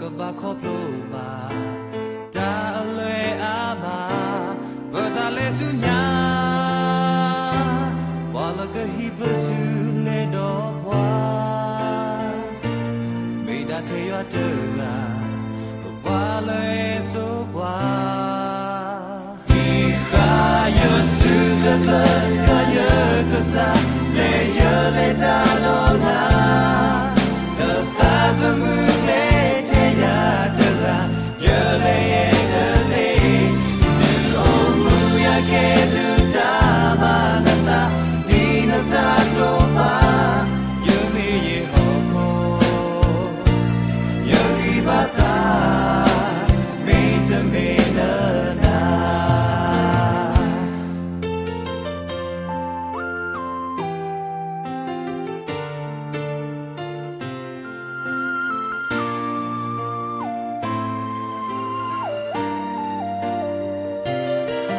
ကဘၣ်ခီဖျိဘၣ် တၢ်အလွဲၢ်အါမး, ပတၢ်လဲၤဆူညါ, ပှၤလၢကဟံးပစုလဲၤဒီးပှၤ, မ့ၢ်ဒၣ်ထဲယွၤတဂၤ, ပှၤလၢအစိပှၤ ဟံးဃာ်ယစုကကျၢၤ ယွၤယကစၢ်, လဲၤယလဲၤတၢ်ဒီးနၤ, လၢသးသမူကျဲထဲယၤတဂၤ, ယလဲၤယတသ့, ဒုးအိၣ်မူယၤကဲဒုးတၢ်ဘၣ်နသး, ဒ်နတၢ်တိာ်ပာ်, ယမ့ၢ်ယဟီၣ်ခိၣ် ယဂံၢ်ဘါစၢ်, မ့တမ့ၢ်လၢနၤ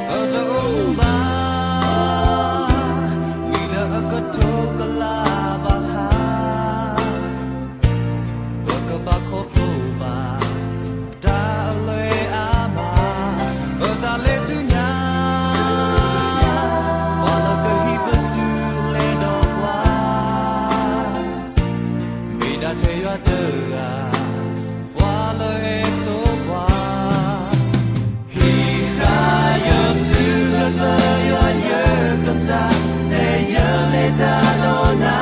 ပတအိၣ်မူဘၣ် မံၤလၢအကထိကလးဘၣ်ဆၣ်, ပကဘၣ်ခီဖျိဘၣ် တၢ်အလွဲၢ်အါမး, ပတၢ်လဲၤဆူညါ, ပှၤလၢကဟံးပစုလဲၤဒီးပှၤ, မ့ၢ်ဒၣ်ထဲယွၤတဂၤ, ပှၤလၢအစိပှၤ ဟံးဃာ်ယစုကကျၢၤ ယွၤယကစၢ်, လဲၤယလဲၤတၢ်ဒီးနၤ,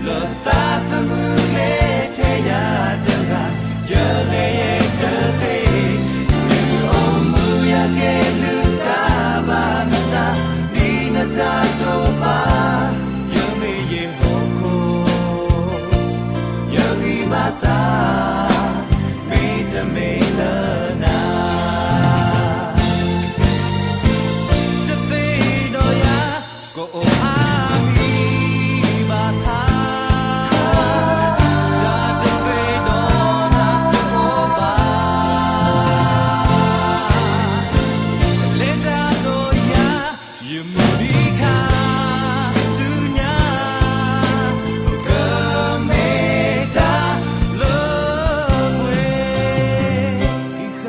လၢသးသမူကျဲထဲယၤတဂၤ, ယလဲၤယတသ့, ဒုးအိၣ်မူယၤကဲဒုးတၢ်ဘၣ်နသး, ဒ်နတၢ်တိာ်ပာ်, ယမ့ၢ်ယဟီၣ်ခိၣ် ယဂံၢ်ဘါစၢ်, မ့တမ့ၢ်လၢနၤ တသ့ဒီးယၤ, ကအိၣ်အါမံၤဘၣ်ဆၣ်, တၢ်တသ့ဒီးနၤတအိၣ်ဘၣ်, လဲၤတၢ်ဒီးယၤ, ယမုၢ်နံၤခါဆူညါ, ကမ့ၢ်တၢ်လၢပှဲၤ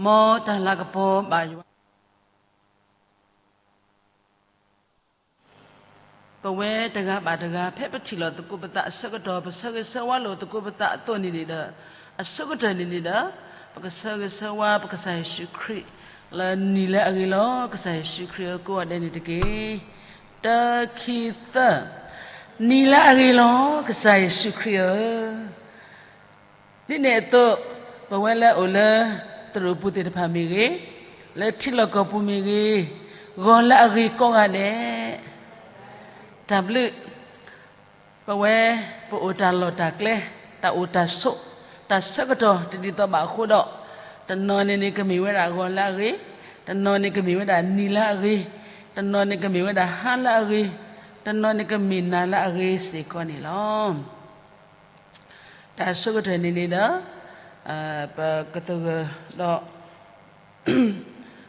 မ်တၢ်လၤကပီၤဘၣ်ယွၤ ပဝဲတဂၤဘၣ်တဂၤ ဖဲပထံၣ်လိာ်သကိးပသးအဆၢကတီၢ် ပဆၢဂ့ၤဆၢဝါလိာ်သကိးပသးအသိးန့ၣ်န့ၣ်ဒီး အဆိကတၢၢ်န့ၣ်န့ၣ်ဒီး ပကဆၢဂ့ၤဆၢဝါပကစၢ်ယ့ၣ်ၡူးခရံာ် လၢနံၤလၢအဂ့ၤလီၤ. ကစၢ်ယ့ၣ်ၡူးခရံာ်ဧၢ ကိးဂၤဒဲးန့ၣ်တက့ၢ်. တၢ ခံ သၢ, နံၤလၢအဂ့ၤလီၤ ကစၢ်ယ့ၣ်ၡူးခရံာ်ဧၢ. ဒ်န့ၣ်အသိး ပဝဲလၢအအိၣ်လၢ သရိာ်ပူၤသ့ၣ်တဖၣ်မ့ၢ်ဂ့ၤ, လၢထံလီၢ်ကီၢ်ပူၤမ့ၢ်ဂ့ၤ, ဂီၤလၢအဂ့ၤကိးဂၤဒဲး, တၢ်ဘျုး, ပဝဲ ပအိၣ်တၢ်လီၢ်တၢ်ကျဲ, တၢ်အိၣ်တၢ်ဆိး, တၢ်ဆၢကတီၢ်တဒ်သိးဘၣ်အဃိဒီး, တနီၤန့ၣ်န့ၣ်ကမ့ၢ်ဝဲဒၣ်ဂီၤလၢအဂ့ၤ, တနီၤန့ၣ်ကမ့ၢ်ဝဲဒၣ်နံၤလၢအဂ့ၤ, တနီၤန့ၣ်ကမ့ၢ်ဝဲဒၣ်ဟါလၢအဂ့ၤ, တနီၤန့ၣ်ကမ့ၢ်နၤလၢအဂ့ၤစ့ၢ်ကီးန့ၣ်လီၤ. တၢ်အဆိကတၢၢ်န့ၣ်န့ၣ်ဒီး ပကသဂၢၢ်ဒီး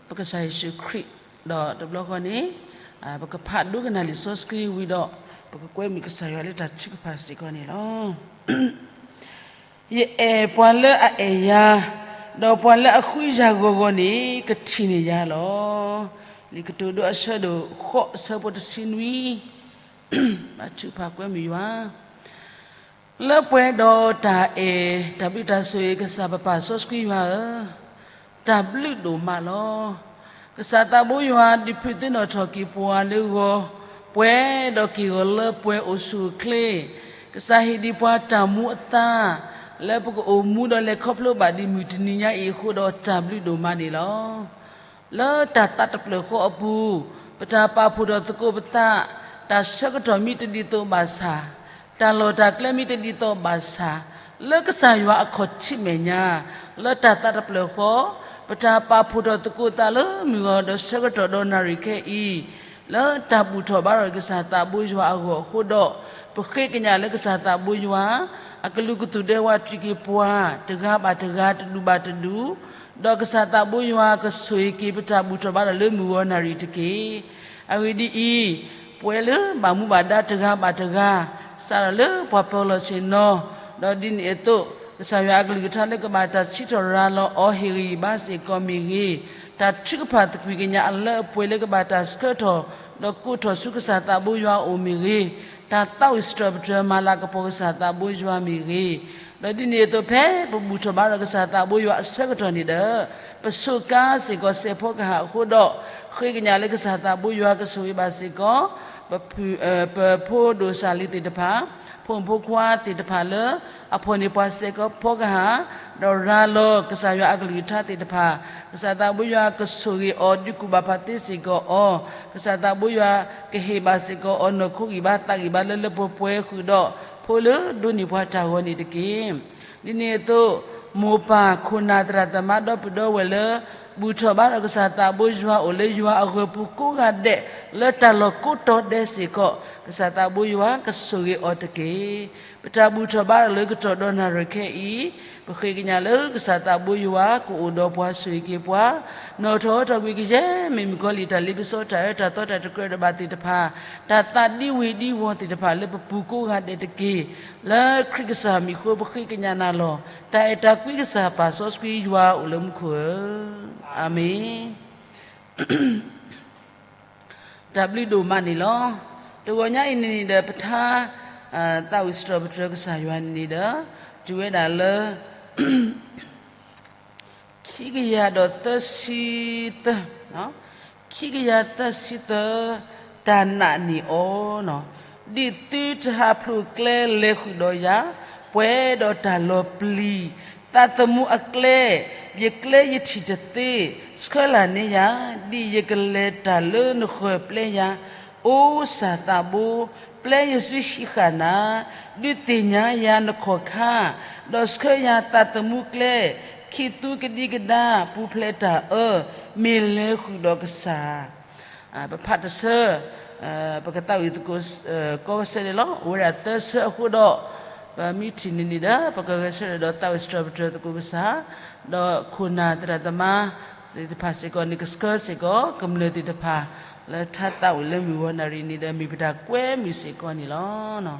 ပကစၢ်ယ့ၣ်ၡူးခရံာ်, ဒီးတဘျီဃီန့ၣ် ပကဖးဒိကနၣ်လံာ်စီဆှံဝံၤဒီး ပကကွဲမုာ်ကစၢ်ယွၤလၢတၢ်ထုကဖၣ်စ့ၢ်ကီးန့ၣ်လီၤ. ယအဲၣ်ပှၤလၢအအဲၣ်ယၤ, ဒီးပှၤလၢအဃုယၤဂီၤဂီၤန့ၣ် ကထံၣ်န့ၢ်ယၤလီၤ. လံာ်ကတိၤဒိအဆၢဒိၣ်ဃိး အဆၢဖိတဆံနွံ, ဘါထုကဖၣ်ကွဲမုာ်ယွၤ လၢပှဲၤဒီးတၢ်အဲၣ်တၢ်ဘျုးတၢ်ဆိၣ်ဂ့ၤ ကစၢ်ပပၢ်စီဆှံယွၤဧၢ, တၢ်ဘျုးဒိၣ်မးလီၤ. ကစၢ်သးဘိယွၤ ဒုးဖုးသ့ၣ်နီၣ်ထီၣ်က့ၤပှၤလၢဂီၤ, ပှဲၤဒီးက့ၢ်ဂီၤလၢပှဲၤအိၣ်ဆူၣ်အိၣ်ချ့, ကစၢ်ဟ့ၣ်ဒံးပှၤတၢ်မူအသါ, လၢပကအိၣ်မူဒီးလဲၤခီဖျိဘၣ်ဒံးမုၢ်တနံၤညါအံၤအဃိဒီး တၢ်ဘျုးဒိၣ်မးန့ၣ်လီၤ. လၢတၢ်သးတဖျၢၣ်ဃီအပူၤ, ပတၢ်ပာ်ဖှိၣ်ထီၣ်သကိးပသး, တၢ်ဆၢကတီၢ်မ့ၢ်တဒ်သိးဘၣ်ဆၣ်, တၢ်လီၢ်တၢ်ကျဲမ့ၢ်တဒ်သိးဘၣ်ဆၣ်, လၢကစၢ်ယွၤအခီၣ်ထံးမဲာ်ညါ, လၢတၢ်သးတဖျၢၣ်ဃီ, ပတၢ်ပာ်ဖှိၣ်ထီၣ်သကိးသးလၢမုၢ်ဂီၤဒီးဆၢကတီၢ်ဒီးနၣ်ရံၣ်ခဲအံၤ, လၢတၢ်ဘူၣ်ထီၣ်ဘါထီၣ်ကစၢ်သးဘိယွၤအဂီၢ်အဃိဒီး, ပဃ့ကညးလၢကစၢ်သးဘိယွၤ အကလုာ်ကသူၣ်ဒဲဝးတံၤက့ၤပှၤ တဂၤဘၣ်တဂၤတဒူၣ်ဘၣ်တဒူၣ်, ဒီးကစၢ်သးဘိယွၤကဆိၣ်ဂ့ၤက့ၤပတၢ်ဘူၣ်ထီၣ်ဘါထီၣ်လၢမုၢ်ဂီၤနၣ်ရံၣ်တက့ၢ်. အဂ့ၢ်ဒ်အံၤ, ပဝဲလၢဘၣ်မူဘၣ်ဒါတဂၤဘၣ်တဂၤ, စးထီၣ်လၢပှၤပၢၤလီၢ်ဆ့ၣ်နီၤ, ဒီးဒ်န့ၣ်အသိး, ကစၢ်ယွၤအကလုၢ်ကထါလၢကဘၣ်တၢ်စံးထီၣ်ရၤလီၤအီၤဟ့ၣ်ဂံၢ်ဘါစ့ၢ်ကီးမ့ၢ်ဂ့ၤ, တၢ်ထုကဖၣ်သကွံာ်ကညးအလၢအပှဲၤလၢကဘၣ်တၢ်ဆှၢထီၣ်, ဒီးကိးထီၣ်ဆူကစၢ်သးဘိယွၤအအိၣ်မ့ၢ်ဂ့ၤ, တၢ်သးဝံၣ်စံးထီၣ်ပတြၢၤမၤလၤကပီၤကစၢ်သးဘိယွၤမ့ၢ်ဂ့ၤ, ဒီးဒ်န့ၣ်အသိးဖဲပဘူၣ်ထီၣ်ဘါထီၣ်ကစၢ်သးဘိယွၤအဆၢကတီၢ်န့ၣ်ဒီး, ပဆိးကါစ့ၢ်ကီးစဲးဖီကဟၣ်အဃိဒီး, ဃ့ကညးလၢကစၢ်သးဘိယွၤကဆိၣ်ဂ့ၤဘၣ်စ့ၢ်ကီး ပဖိဒိၣ်စၢ်လံၤသ့ၣ်တဖၣ်, ဖိမုၣ်ဖိခွါသ့ၣ်တဖၣ်လၢ အဖီၣ်န့ၢ်ပှၤစဲးကီးဖီကဟၣ်, ဒီးရၤလီၤကစၢ်ယွၤအကလုၢ်ကထါသ့ၣ်တဖၣ်, ကစၢ်သးဘိယွၤကဆိၣ်ဂ့ၤအီၤ ဒုးကူၣ်ဘၣ်ဖးသ့စ့ၢ်ကီးအီၤ, ကစၢ်သးဘိယွၤကဟ့ၣ်ဘၣ်စ့ၢ်ကီးအီၤ နီၢ်ခိဂံၢ်ဘါသးဂံၢ်ဘါလၢလၢပှဲၤပှဲၤဃုာ်ဒီး, ဖိလၢဒိးန့ၢ်ပှၤတၢ်ဂီၤန့ၣ်တက့ၢ်. ဒ်န့ၣ်အသိး, မိၢ်ပၢ်ခိၣ်နၢ်သရၣ်သမါဒီပုၢ်ဒီဝဲၢ်လၢ ဘူၣ်ထီၣ်ဘါထီၣ်ကစၢ်သးဘိယွၤအိၣ်လၢယွၤအဂီၢ်ပူၤကိးဂၤဒဲး, လၢတၢ်လီၢ်ကိးတီၤဒဲးစ့ၢ်ကီး, ကစၢ်သးဘိယွၤကဆိၣ်ဂ့ၤအီၤတက့ၢ်. ပတၢ်ဘူၣ်ထီၣ်ဘါထီၣ်လၢကတီၢ်ဒီးနၣ်ရံၣ်ခဲအံၤ, ပဃ့ကညးလၢကစၢ်သးဘိယွၤကအိၣ်ဒီးပှၤဆိၣ်ဂ့ၤက့ၤပှၤ, နီၣ်ထီၣ်ထီၣ်ကွံာ်ကယဲၢ်မ့ၢ်မုၣ်ကီၤလံၢ်တၢ်လ့ပစီတၢ်အၢတၢ်သီတၢ်တကြၢးတဘၣ်သ့ၣ်တဖၣ်, တၢ်သးဒံဝ့ၤဒံဝီၤသ့ၣ်တဖၣ်လၢပပူၤကိးဂၤဒဲးတက့ၢ်. လၢခရံာ်ကစၢ်မံၤအဃိပဃ့ကညးနၤလီၤ. တၢ်အဲၣ်တၢ်ကွံကစၢ်ပၢ်စီဆှံယွၤအိၣ်လၢမူခိၣ်ဧၢ, အၤမ့ၣ်. တၢ်ဘျုးဒိၣ်မးန့ၣ်လီၤ. တဂီၤညါအံၤန့ၣ်န့ၣ်ဒီး ပထါ သးဝံၣ်စံးထီၣ်ပတြၢၤကစၢ်ယွၤန့ၣ်န့ၣ်ဒီး တုၤဝဲဒၣ်လၢ ခံကယၤဒီးသၢဆံသၢ, ခံကယၤသၢဆံသၢ, တၢ်နာ်န့ၢ်အီၤ, ဒ်သုတဟးဖျိးကျဲလဲၤဃုာ်ဒီးယၤ, ပှဲၤဒီးတၢ်လီၤပျံၤ, သးသမူအကျဲ, ယကျဲယထံၣ်တသ့, ဆှၢလၢ်န့ၢ်ယၤ, ဒ်ယကလဲၤတၢ်လၢနဃၢၤပျဲယၤ, အိၣ်ကစၢ်သးဘိ, ပျဲယစုဟံးဃာ်နၤ, ဒုးသ့ၣ်ညါယၤနခီၣ်ခါ, ဒီးဆှၢယၤသးသမူကျဲ, ခံသူကဒံကဒါ, ပူၤဖျဲးတၢ်အၢ, မ့ၢ်လဲၤဃုာ်ဒီးကစၢ် ပဖးတဆၢ, ပကသးဝံၣ်သကိး ကိးဆၢဒဲးလီၤ. အိၣ်ဝဲဒၣ်သၢဆၢအဃိဒီး, ပမ့ၢ်ထံၣ်န့ၢ်န့ၣ်ဒီး ပကဂဲၤဆၢထၢၣ်ဒီးသးဝံၣ်စံးထီၣ်ပတြၢၤသကိးကစၢ်, ဒီးခိၣ်နၢ်သရၣ်သမါသ့ၣ်တဖၣ်စ့ၢ်ကီးန့ၣ် ကဆှၢစ့ၢ်ကီးကမျၢၢ်သ့ၣ်တဖၣ် လၢထါသးဝံၣ်လၢမုၢ်ဂီၤနၣ်ရံၣ်န့ၣ်ဒီး မ့ၢ်ပတၢ်ကွဲမုာ်စ့ၢ်ကီးန့ၣ်လီၤ.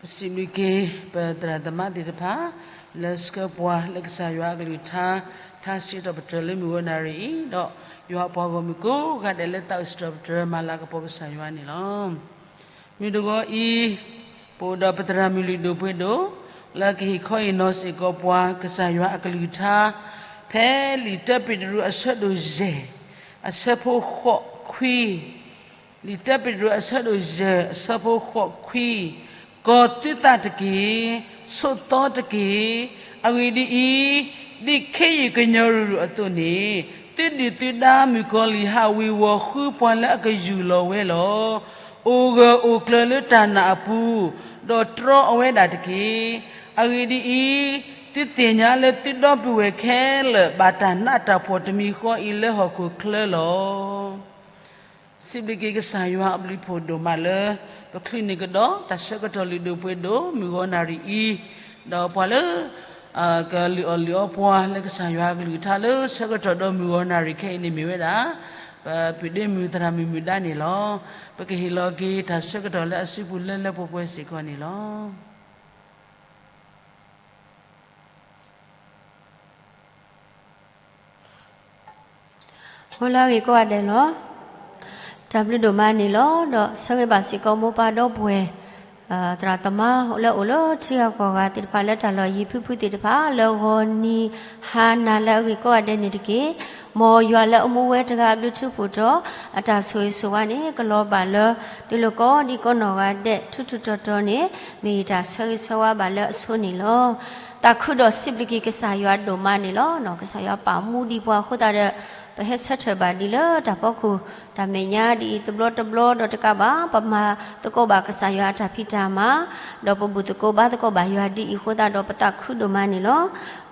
ပစံးဘျုးက့ၤ ပသရၣ်သမါသ့ၣ်တဖၣ် လၢဆှၢပှၤလၢကစၢ်ယွၤအကလုၢ်ကထါ ထါစံးထီၣ်ပတြၢၤလၢမုၢ်ဂီၤနၣ်ရံၣ်အံၤ, ဒီးယွၤအပှၤဂီၢ်မုၢ်ကိးဂၤဒဲးလၢသးအိၣ်စံးထီၣ်ပတြၢၤမၤလၤကပီၤကစၢ်ယွၤန့ၣ်လီၤ. မုၢ်တဂီၤအံၤ, ပအိၣ်ဒီးပသရၣ်မုၣ်လုၢ်ဒိၣ်ပှ့ၤဒိၣ် လၢကဟ့ၣ်ခီဟ့ၣ်နီၤစ့ၢ်ကီးပှၤ ကစၢ်ယွၤအကလုၢ်ကထါ ဖဲလံာ်တၢပ့းတရူးအဆၢဒိၣ်ယဲၢ် အဆၢဖိဃိးခွံ, လံာ်တၢပ့းတရူးအဆၢဒိၣ်ယဲၢ် အဆၢဖိဃိးခွံ, ကီၤသုသးတက့ၢ်, ဆိးသီတက့ၢ်. အဂ့ၢ်ဒ်အံၤ, ဒ်ခ့ယုၢ်ကညီၤရူၤရူၤအသိးန့ၣ်, သုဒုၣ်သုဒါမုၣ်ကီၤလံၢ်ဟးဝ့ၤဝီၤဃုပှၤလၢအကယူၢ်လီၤဝဲလီၤ. အိၣ်ဂၢၢ်အိၣ်ကျၢၤလၢတၢ်နာ်အပူၤ, ဒီးတြီအဝဲဒၣ်တက့ၢ်. အဂ့ၢ်ဒ်အံၤ, သုသ့ၣ်ညါလၢသုဒီပုၢ်ဝဲၢ်ခဲလၢာ် ဘၣ်တၢ်နးတၢ်ဖှီၣ်တမံၤဃီအံၤလၢဟီၣ်ခိၣ်ချၢလီၤ. စံးဘျုးက့ၤကစၢ်ယွၤအဘျုးဖှိၣ်ဒိၣ်မးလၢ ပချုးန့ၢ်ကဒီး တၢ်ဆၢကတီၢ်လုၢ်ဒိၣ်ပှ့ၤဒိၣ် မုၢ်ဂီၤနၣ်ရံၣ်အံၤ, ဒီးပှၤလၢ ကလုၢ်အီၣ်လုၢ်အီပှၤလၢကစၢ်ယွၤအကလုၢ်ကထါလၢဆၢကတီၢ်ဒီးမုၢ်ဂီၤနၣ်ရံၣ်ခဲအံၤန့ၣ်မ့ၢ်ဝဲဒၣ် ပပုၢ်ဒ့မုၣ်သရၣ်မုၣ်မုၣ်ဒါန့ၣ်လီၤ. ပကဟ့ၣ်လီၤက့ၤတၢ်ဆၢကတီၢ်လၢအစုပူၤလၢလၢပှဲၤပှဲၤစ့ၢ်ကီးန့ၣ်လီၤ. အိၣ်လၢအဂ့ၢ်ကိးဂၤဒဲးလီၤ. တၢ်ဘျုးဒိၣ်မးန့ၣ်လီၤ. ဒီးဆၢဂ့ၤဘၣ်စ့ၢ်ကီးမိၢ်ပၢ်ဒီပုၢ်ဝဲၢ် သရၣ်သမါလၢအိၣ်လၢထံဂၤကီၢ်ဂၤသ့ၣ်တဖၣ် လၢတၢ်လီၢ်ယံၤဖုဖုသ့ၣ်တဖၣ် လၢဂီၤနံၤဟါနၤလၢအဂ့ၢ်ကိးဂၤဒဲးန့ၣ်တက့ၢ်. မ်ယွၤလၢအမူဝဲတဂၤအဘျုးထူးဖှိၣ်တီ အတၢ်ဆိၣ်ဂ့ၤဆိၣ်ဝါန့ၣ် ကလီၤဘၣ်လၢ သုလိၤကိးဒံကိးနီၢ်ဂၤဒဲး ထူးထူးတီၤတီၤန့ၣ် မ့ၢ်ယတၢ်ဆၢဂ့ၤဆၢဝါဘၣ်လၢအဆိန့ၣ်လီၤ. သးခုဒီးစံးဘျုးက့ၤကစၢ်ယွၤဒိၣ်မးန့ၣ်လီၤ. ကစၢ်ယွၤပာ်မူဒံးပှၤအဃိသတးဒီး ပဟဲဆၢထၢၣ်ဘၣ်ဒံးလၢတၢ်ဖီခိၣ် တၢ်မဲာ်ညါဒ်အံၤတဘျီတဘျီဒီးတကးဘၣ် ပမၤသကိးဘၣ်ကစၢ်ယွၤအတၢ်ဖံးတၢ်မၤ ဒီးပဘူၣ်သကိးဘါသကိးဘၣ်ယွၤဒ်အံၤအဃိသတးဒီး ပသးခုဒိၣ်မးန့ၣ်လီၤ.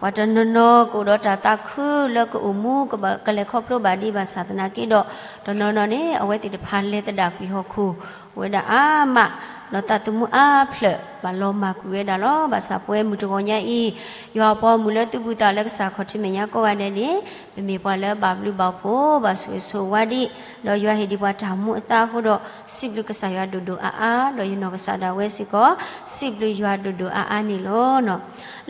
ပှၤတနီၤနီၤကအိၣ်ဒီးတၢ်သးခုလၢကအိၣ်မူ ကလဲၤခီဖျိဘၣ်ဒံးဘၣ်ဆၣ်သနာ်က့ဒီး တနီၤနီၤန့ၣ် အဝဲသ့ၣ်တဖၣ်လဲၤသဒၣ်ကွံာ်ဟီၣ်ခိၣ်ဝဲဒၣ်အါမး ဒီးသးသမူအါဖျၢၣ် ဘၣ်လီၤမၢ်ကွံာ်ဝဲဒၣ်လီၤ. ဘၣ်ဆၣ်ပဝဲမုၢ်တဂီၤညါအံၤ ယွၤအပှၤမုၣ်လၢသုဘူးသးလၢကစၢ်ခီၣ်ထံးမဲာ်ညါကိးဂၤဒဲးန့ၣ် ပမ့ၢ်ပှၤလၢဘၣ်ဘျုးဘၣ်ဖှိၣ် ဘၣ်ဆိၣ်ဂ့ၤဆိၣ်ဝါဒံး ဒီးယွၤဟ့ၣ်ဒံးပှၤတၢ်မူအသါအဃိဒီး စံးဘျုးကစၢ်ယွၤဒိၣ်ဒိၣ်အါအါ ဒီးယနီၢ်ကစၢ်ဒၣ်ဝဲစ့ၢ်ကီး စံးဘျုးယွၤဒိၣ်ဒိၣ်အါအါန့ၣ်လီၤ.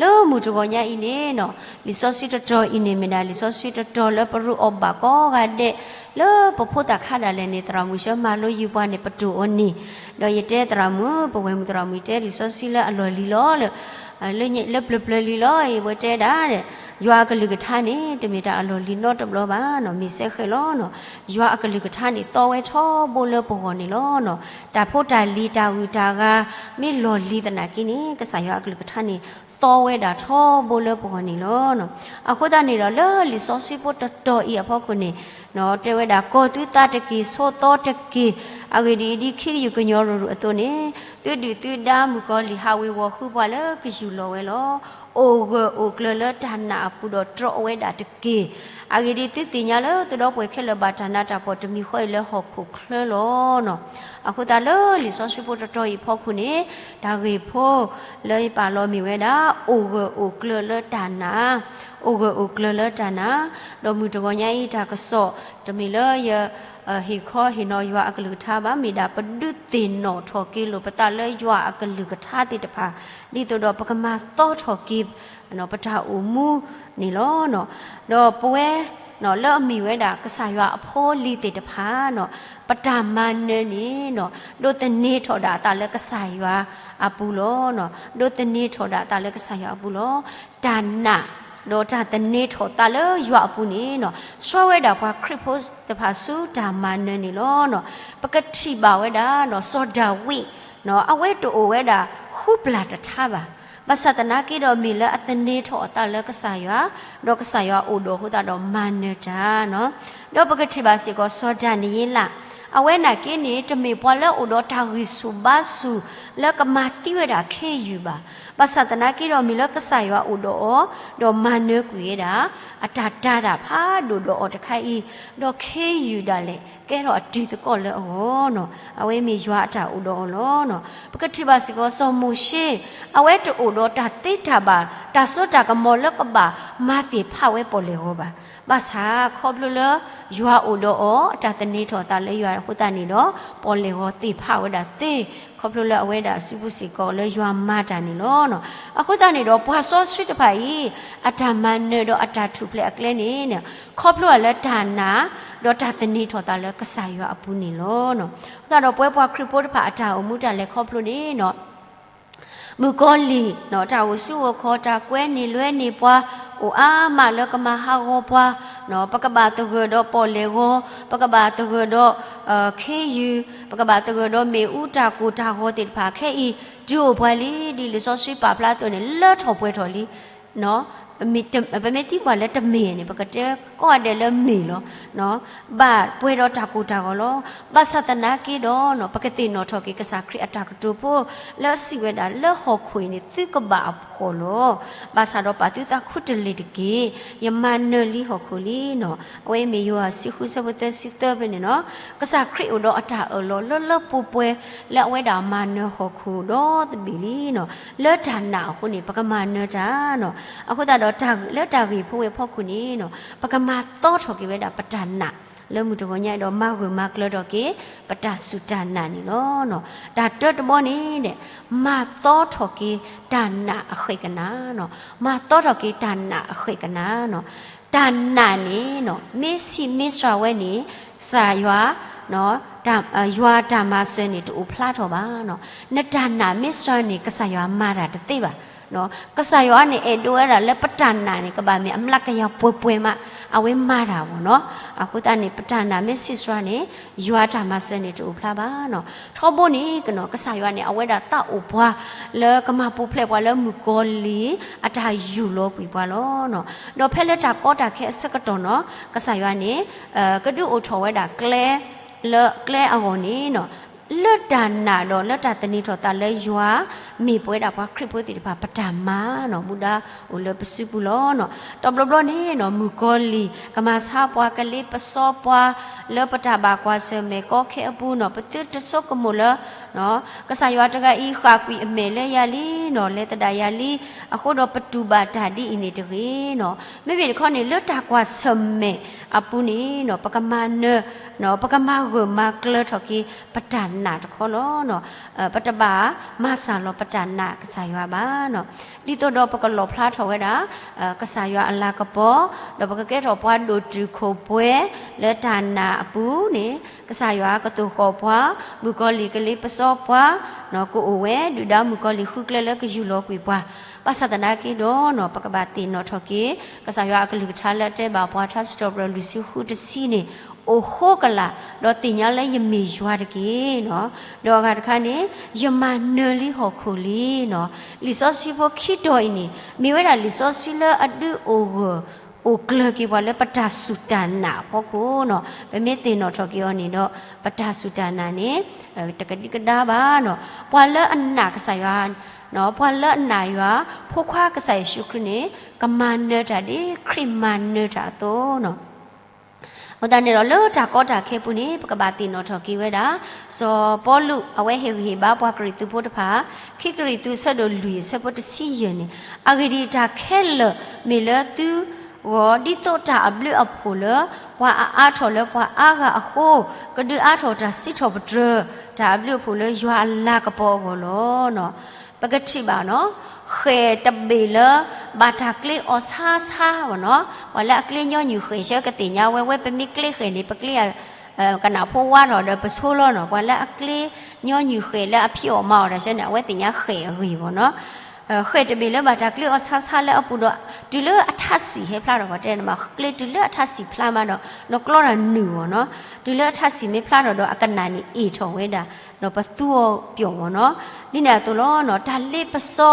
လၢမုၢ်တဂီၤညါအံၤန့ၣ် လံာ်စီဆှံတတီၤအံၤန့ၣ် မ့ၢ်ဒၣ်လံာ်စီဆှံတတီၤလၢပရူးအီၤဘၣ်ကိးဂၤဒဲး လၢပဖိသၣ်ခါဒၣ်လဲာ်န့ၣ် သရၣ်မုၣ်ဆှၢမၤလိယုာ်ပှၤန့ၣ် ပတိၢ်အီၤန့ၣ် ဒီးယတဲသရၣ်မုၣ် ပဝဲၢ်မုၣ်သရၣ်မုၣ်တဲလံာ်စီဆှံလၢအလီၢ်လံၤလီၤလၢ လၢပျၢၤပျၢၤလံၤလီၤအံၤ ဝဲတဲဒၣ် ယွၤအကလုၢ်ကထါန့ၣ် တမ့ၢ်တၢ်အလီၢ်လံၤနီတဘျီဘၣ်နီၤ မ့ၢ်စဲဃဲးလီၤနီၤ ယွၤအကလုၢ်ကထါန့ၣ် သီဝဲထီဘိလၢပဂီၢ်န့ၣ်လီၤနီၤ တၢ်ဖိတၢ်လံၤတၢ်ဂုၤတၢ်ဂၤ မ့ၢ်လီၢ်လံၤသနာ်က့န့ၣ် ကစၢ်ယွၤအကလုၢ်ကထါန့ၣ် သီဝဲဒၣ်ထီဘိလၢပဂီၢ်န့ၣ်လီၤ. အဃိသတးန့ၣ်ဒီး လၢလံာ်စီဆှံဖိတတီၤအံၤအဖီခိၣ်န့ၣ် တဲဝဲဒၣ် ကီၤသုသးတက့ၢ် ဆိးသီတက့ၢ် အဂ့ၢ်ဒ်အံၤ ဒ်ခ့ယုၢ်ကညီၤရူၤရူၤအသိးန့ၣ် သုဒုၣ်သုဒါမုၣ်ကီၤလံၢ်ဟးဝ့ၤဝီၤဃုပှၤလၢကယူၢ်လီၤဝဲလီၤ. အိၣ်ဂၢၢ်အိၣ်ကျၢၤလၢတၢ်နာ်အပူၤဒီးတြီအဝဲဒၣ်တက့ၢ်. အဂ့ၢ်ဒ်အံၤ သုသ့ၣ်ညါလၢသုဒီပုၢ်ဝဲၢ်ခဲလၢာ်ဘၣ်တၢ်နးတၢ်ဖှီၣ်တမံၤဃီအံၤလၢဟီၣ်ခိၣ်ချၢလီၤနီၤ. အဃိသတးလၢလံာ်စီဆှံဖိတတီၤအံၤအဖီခိၣ်န့ၣ် တၢ်ဂ့ၢ်ဖိလၢယပာ်လီၤမ့ၢ်ဝဲဒၣ် အိၣ်ဂၢၢ်အိၣ်ကျၢၤလၢတၢ်နာ်, အိၣ်ဂၢၢ်အိၣ်ကျၢၤလၢတၢ်နာ်, ဒီးမုၢ်တဂီၤညါအံၤတၢ်ကစီၣ် တမ့ၢ်လၢယ ဟ့ၣ်ခီဟ့ၣ်နီၤယွၤအကလုၢ်ကထါဘၣ် မ့ၢ်ဒၣ်ပဒုးသ့ၣ်နီၣ်ထီၣ်က့ၤလိာ်ပသးလၢယွၤအကလုၢ်ကထါသ့ၣ်တဖၣ် ဒ်သိးဒီးပကမၤသီထီၣ်က့ၤ ပတၢ်အိၣ်မူန့ၣ်လီၤ. ဒီးပဝဲ လၢအမ့ၢ်ဝဲဒၣ်ကစၢ်ယွၤအဖိအလံၤသ့ၣ်တဖၣ် ပတၢ်မၤနၢၤန့ၣ် ဒိးသန့ၤထီၣ်ဒၣ်အသးလၢကစၢ်ယွၤအပူၤလီၤ. ဒိးသန့ၤထီၣ်ဒၣ်အသးလၢကစၢ်ယွၤအပူၤလီၤ. တၢ်နာ် ဒီးတၢ်သန့ၤထီၣ်သးလၢယွၤအပူၤန့ၣ် ဆှၢဝဲဒၣ်ပှၤခရံာ်ဖိသ့ၣ်တဖၣ်ဆူတၢ်မၤနၢၤန့ၣ်လီၤ. ပကထံၣ်ဘၣ်ဝဲဒၣ် စီၤဒၤဝံး အဝဲတအိၣ်ဝဲဒၣ်ဃုပျၢ်တထါဘၣ်. ဘၣ်ဆၣ်သနာ်က့ဒီးမ့ၢ်လၢအသန့ၤထီၣ်အသးလၢကစၢ်ယွၤ, ဒီးကစၢ်ယွၤအိၣ်ဒီးအဃိသတးဒီးမၤနၢၤတၢ်နီၤ. ဒီးပကထံၣ်ဘၣ်စ့ၢ်ကီးစီၤဒၤနံးယ့လး, အဝဲနာ်က့န့ၣ် တမ့ၢ်ပှၤလၢအိၣ်ဒီးတၢ်ဂံၢ်ဆူၣ်ဘါဆူၣ် လၢကမၤသံဝဲဒၣ်ခ့ယုၢ်ဘၣ်. ဘၣ်ဆၣ်သနာ်က့ဒီးမ့ၢ်လၢကစၢ်ယွၤအိၣ်ဒီးအီၤ, ဒီးမၤနၢၤကွံာ်ဝဲဒၣ် အတၢ်တၤတၢ်ဖးဒိၣ်ဒီးအီၤတခါအံၤ, ဒီးခ့ယုၢ်ဒၣ်လဲာ် ကဲထီၣ်အတံၤသကိးလၢအဂီၢ်နီၤ. အဝဲမ့ၢ်ယွၤအတၢ်အိၣ်ဒီးအီၤလီၤ. ပကထံၣ်ဘၣ်စ့ၢ်ကီးစီၤမိၤၡ့, အဝဲတအိၣ်ဒီးတၢ်သ့တၢ်ဘၣ် တၢ်စိတၢ်ကမီၤလၢကဘၣ်မၤသ့ၣ်ဖးဝဲပီၣ်လဲၣ်ဂီၤဘၣ်. ဘၣ်ဆၣ်ခီဖျိလၢယွၤအိၣ်ဒီးအီၤ, အတၢ်သန့ၤထီၣ်သးလၢယွၤအဃိသတးန့ၣ်ဒီး, ပီၣ်လဲၣ်ဂီၤသ့ၣ်ဖးဝဲဒၣ်သ့, ခီဖျိလၢအဝဲဒၣ်အစုပူၤစ့ၢ်ကီးလၢယွၤမၤတၢ်န့ၣ်လီၤ. အဃိသတးန့ၣ်ဒီး ပှၤစီဆှံတဖၣ်အံၤ အတၢ်မၤနၢၤဒီးအတၢ်ထူၣ်ဖျဲးအကျဲန့ၣ်, ခီဖျိလၢတၢ်နာ်, ဒီးတၢ်သန့ၤထီၣ်သးလၢကစၢ်ယွၤအပူၤန့ၣ်လီၤ. အဃိသတးဒီးပဝဲပှၤခရံာ်ဖိတဖၣ်အတၢ်အိၣ်မူတၢ်လဲၤခီဖျိန့ၣ် မုၣ်ကီၤလံၢ် တၢ်အိၣ်ဆူၣ်အိၣ်ချ့ တၢ်ကွဲန့ၢ်လွဲန့ၢ်ပှၤ အိၣ်အါမးလၢကမၤဟးဂီၤပှၤ, ပကဘၣ်သဂၢၢ်ဒီးပီၣ်လဲၣ်ဂီၤ, ပကဘၣ်သဂၢၢ်ဒီး ခ့ယုၢ်, ပကဘၣ်သဂၢၢ်ဒီးမ့ၣ်အူတၢ်ကိၢ်တၢ်ဂီၤသ့ၣ်တဖၣ်ခဲအံၤ တုၤအိၣ်ပှၤလံ, ဒ်လံာ်စီဆှံပာ်ဖျါအသိးန့ၣ် လၢထီၣ်ပှဲၤထီၣ်လံ ပမ့ၢ်သံကွၢ်လၢတမ့ၢ်န့ၣ် ပကတဲကိးဂၤဒဲးလၢမ့ၢ်လီၤ. ဘၣ်ပှဲၤဒီးတၢ်ကိၢ်တၢ်ဂီၤလီၤ. ဘၣ်ဆၣ်သနာ်က့ဒီး ပကသ့ၣ်နီၣ်ထီၣ်က့ၤကစၢ်ခရံာ်အတၢ်ကတိၤဖိ လၢအစံးဝဲဒၣ်လၢဟီၣ်ခိၣ်အံၤန့ၣ် သုကဘၣ်အဖှီၣ်လီၤ. ဘၣ်ဆၣ်ဒီးပာ်သုသးခူတလ့ၢ်တက့ၢ်. ယမၤနၢၤလံဟီၣ်ခိၣ်လံနီၤ. အဝဲအံၤမ့ၢ်ယိၤဟၣ်ဆံဃုဆၢဖိသၢဆံသၢဖဲန့ၣ်နီၤ. ကစၢ်ခရံာ်အိၣ်ဒီးအတၢ်အၢၣ်လီၤလၢလၢပှဲၤပှဲၤ လၢအဝဲဒၣ်မၤနၢၤဟီၣ်ခိၣ်ဒီတဘ့ၣ်လံနီၤ. လၢတၢ်နာ်အဃိန့ၣ် ပကမၤနၢၤတၢ်နီၤ. အဃိသတးဒီး လၢတၢ်ဂ့ၢ်ဖိဝဲအဖီခိၣ်န့ၣ်နီၤ ပကမၤသီထီၣ်က့ၤဝဲဒၣ်ပတၢ်နာ် လၢမုၢ်တဂီၤညါအံၤဒီး မၤဂၢၢ်မၤကျၢၤထီၣ်က့ၤ ပတၢ်စူၢ်တၢ်နာ်န့ၣ်လီၤ. တၢ်တၢတဘီန့ၣ် မၤသီထီၣ်က့ၤတၢ်နာ်အဃဲၣ်ကနၣ်နီၤ. မၤသီထီၣ်က့ၤတၢ်နာ်အဃဲၣ်ကနၣ်နီၤ. တၢ်နာ်န့ၣ်နီၤ မ့ၢ်ဆံးမ့ၢ်စှၤဝဲန့ၣ် ကစၢ်ယွၤ ယွၤတၢ်မၤစၢၤန့ၣ် တအိၣ်ဖျါထီၣ်ဘၣ်နီၤ. နတၢ်နာ်မ့ၢ်စှၤန့ၣ် ကစၢ်ယွၤမၤတၢ်တသ့ဘၣ်နီၤ. ကစၢ်ယွၤန့ၣ် အဲၣ်ဒိးဝဲဒၣ်လၢပတၢ်နာ်န့ၣ် ကဘၣ်မ့ၢ်အမျးကယၤပှဲၤပှဲၤမး အဝဲမၤတၢ်ဘၣ်နီၤ. အဃိသတးန့ၣ် ပတၢ်နာ်မ့ၢ်ဆံးစှၤန့ၣ် ယွၤတၢ်မၤစၢၤန့ၣ် တအိၣ်ဖျါဘၣ်နီၤ. ထီဘိန့ၣ်နီၤ ကစၢ်ယွၤန့ၣ် အဝဲဒၣ်သးအိၣ်ပှၤ လၢကမၤပူၤဖျဲးပှၤလၢမုၣ်ကီၤလံၢ် အတၢ်ယူၢ်လီၤကွံာ်ပှၤလီၤနီၤ. ဒီးဖဲလၢတၢ်ကီတၢ်ခဲအဆၢကတီၢ်နီၤ ကစၢ်ယွၤန့ၣ် ကဒုးအိၣ်ထီၣ်ဝဲဒၣ်ကျဲ လၢကျဲအဂီၢ်န့ၣ်နီၤ လၢတၢ်နာ်ဒီးလၢတၢ်သန့ၤထီၣ်သးလၢယွၤ မ့ၢ်ပဝဲဒၣ်ပှၤခရံာ်ဖိသ့ၣ်တဖၣ် ပတၢ်မၤနီၤ မူဒါအိၣ်လၢပစုပူၤလီၤနီၤ. တဘျီဘျီန့ၣ်နီၤ မုၣ်ကီၤလံၢ် ကမၤဆါပှၤ ကလ့ပစီပှၤ လၢပတၢ်ဘၣ်ကွၢ်ဆၢၣ်မဲာ်ကီခဲအပူၤနီၤ ပသုတဆိကမိၣ်လၢ ကစၢ်ယွၤတဂၤအံၤ ဃၣ်ကွံာ်အမဲာ်လၢယၤလံနီၤ လဲၤသဒၣ်ယၤလံ အဃိဒီးပတူၢ်ဘၣ်တၢ်ဒ်အံၤန့ၣ်တဂ့ၤနီၤ. မ့မ့ၢ်တခီန့ၣ် လၢတၢ်ကွၢ်ဆၢၣ်မဲာ်အပူၤန့ၣ်နီၤ ပကမၤနၢၤ ပကမၤဂၢၢ်မၤကျၢၤထီၣ်က့ၤ ပတၢ်နာ်တခီလီၤနီၤ. ပတဘၣ်မၤစၢ်လီၤပတၢ်နာ်ကစၢ်ယွၤဘၣ်နီၤ. ဒ်သိးဒီးပကလီၣ်ဖျါထီၣ်ဝဲဒၣ် ကစၢ်ယွၤအလၤကပီၤ ဒီးပကကဲထီၣ်ပှၤဒိၣ်တုာ်ခိၣ်ပှဲၤ လၢတၢ်နာ်အပူၤန့ၣ် ကစၢ်ယွၤကသိၣ်ဃီၣ်ပှၤ မုၣ်ကီၤလံၢ်ကလ့ပစီပှၤ ကအိၣ်ဝဲ ဒုၣ်ဒါမုၣ်ကီၤလံၢ်ဃုကျဲလၢကယူၢ်လီၤကွံာ်ပှၤ ဘၣ်ဆၣ်သနာ်က့ဒီးနီၤ ပကဘၣ်သ့ၣ်နီၣ်ထီၣ်က့ၤ ကစၢ်ယွၤအကလုၢ်ကထါလၢအတဲဘၣ်ပှၤ ထါစံးထီၣ်ပတြၢၤလွံၢ်ဆံဃုတဆံန့ၣ် အိၣ်ဃိကလာ် ဒီးသ့ၣ်ညါလၢယမ့ၢ်ယွၤတက့ၢ်နီၤ. ဒီးအဂၤတခါန့ၣ် ယမၤနၢၤလံဟီၣ်ခိၣ်လံနီၤ. လံာ်စီဆှံဖိခံတီၤအံၤန့ၣ် မ့ၢ်ဝဲဒၣ်လံာ်စီဆှံလၢအဒုးအိၣ်ဂၢၢ် အိၣ်ကျၢၤက့ၤပှၤလၢပတၢ်စူၢ်တၢ်နာ်အဖီခိၣ်နီၤ. ပမ့ၢ်သ့ၣ်နီၣ်ထီၣ်က့ၤအီၤန့ၣ်ဒီး ပတၢ်စူၢ်တၢ်နာ်န့ၣ် တကဒံကဒါဘၣ်နီၤ. ပှၤလၢအနာ်ကစၢ်ယွၤ ပှၤလၢအနာ်ယွၤ ဖိခွါကစၢ်ယ့ၣ်ၡူးခရံာ်န့ၣ် ကမၤနၢၤတၢ်ဒ်ခရံာ်မၤနၢၤတၢ်အသိးနီၤ. အဃိသတးန့ၣ်ဒီး လၢတၢ်ကီတၢ်ခဲပူၤန့ၣ် ပကဘၣ်သ့ၣ်နီၣ်ထီၣ်က့ၤဝဲဒၣ် စီၤပီလူး အဝဲဟ့ၣ်ဂံၢ်ဟ့ၣ်ဘါပှၤကရံၣ်သူးဖိတဖၣ် ခံကရံၣ်သူးဆၢဒိၣ်လွံၢ်အဆၢဖိတဆံယဲၢ်န့ၣ်, အဂ့ၢ်ဒ်အံၤ, တၢ်ခဲလၢာ်မ့ၢ်လၢသုဂီၢ် ဒ်သိးတၢ်အဘျုးအဖှိၣ်လၢ ပှၤအအါထီၣ်လၢပှၤအါဂၤအဃိ, ကဒုးအါထီၣ်တၢ်စံးထီၣ်ပတြၢၤ တၢ်အဘျုးအဖှိၣ်လၢယွၤအလၤကပီၤအဂီၢ်လီၤ. ပကထံၣ်ဘၣ်နီၤ, ဃဲၣ်တဘ့ၣ်လၢ ဘၣ်တၢ်ကျ့အီၤဆါဆါဘၣ်နီၤ, ပှၤလၢအကျ့ညီနုၢ်ဃဲၣ်ဆၢကသ့ၣ်ညါဝဲ, ဝဲပမ့ၢ်ကျ့ဃဲၣ်န့ၣ် ပကျ့ ကနၣ်ဖိဝါထီၣ်ဒီးပဆိလီၤနီၤ, ပှၤလၢအကျ့ညီနုၢ်ဃဲၣ်လၢအဖံးအီၣ်မၤအီၣ်တၢ်ဆၢန့ၣ် အဝဲသ့ၣ်ညါဃဲၣ်အဂ့ၢ်ဘၣ်နီၤ. ဃဲၣ်တဘ့ၣ်လၢဘၣ်တၢ်ကျ့အီၤဆါဆါလၢအပူၤဒီး တုၤလၢအထးဆံးဟဲဖျါထီၣ်ပှၤတဲန့ၣ်မး, ကျ့တုၤလၢအထးဆံးဖျါမးဒီး နကျီတၢ်နုာ်ဘၣ်နီၤ, တုၤလၢအထးဆံးမ့ၢ်ဖျါထီၣ်ဒီးအကနၣ်န့ၣ်အ့ၣ်ထီၣ်ဝဲဒၣ်, ပသူအီၤပျီၣ်ဘၣ်နီၤ. ဒ်န့ၣ်အသိးလီၤ, တၢ်လ့ပစီ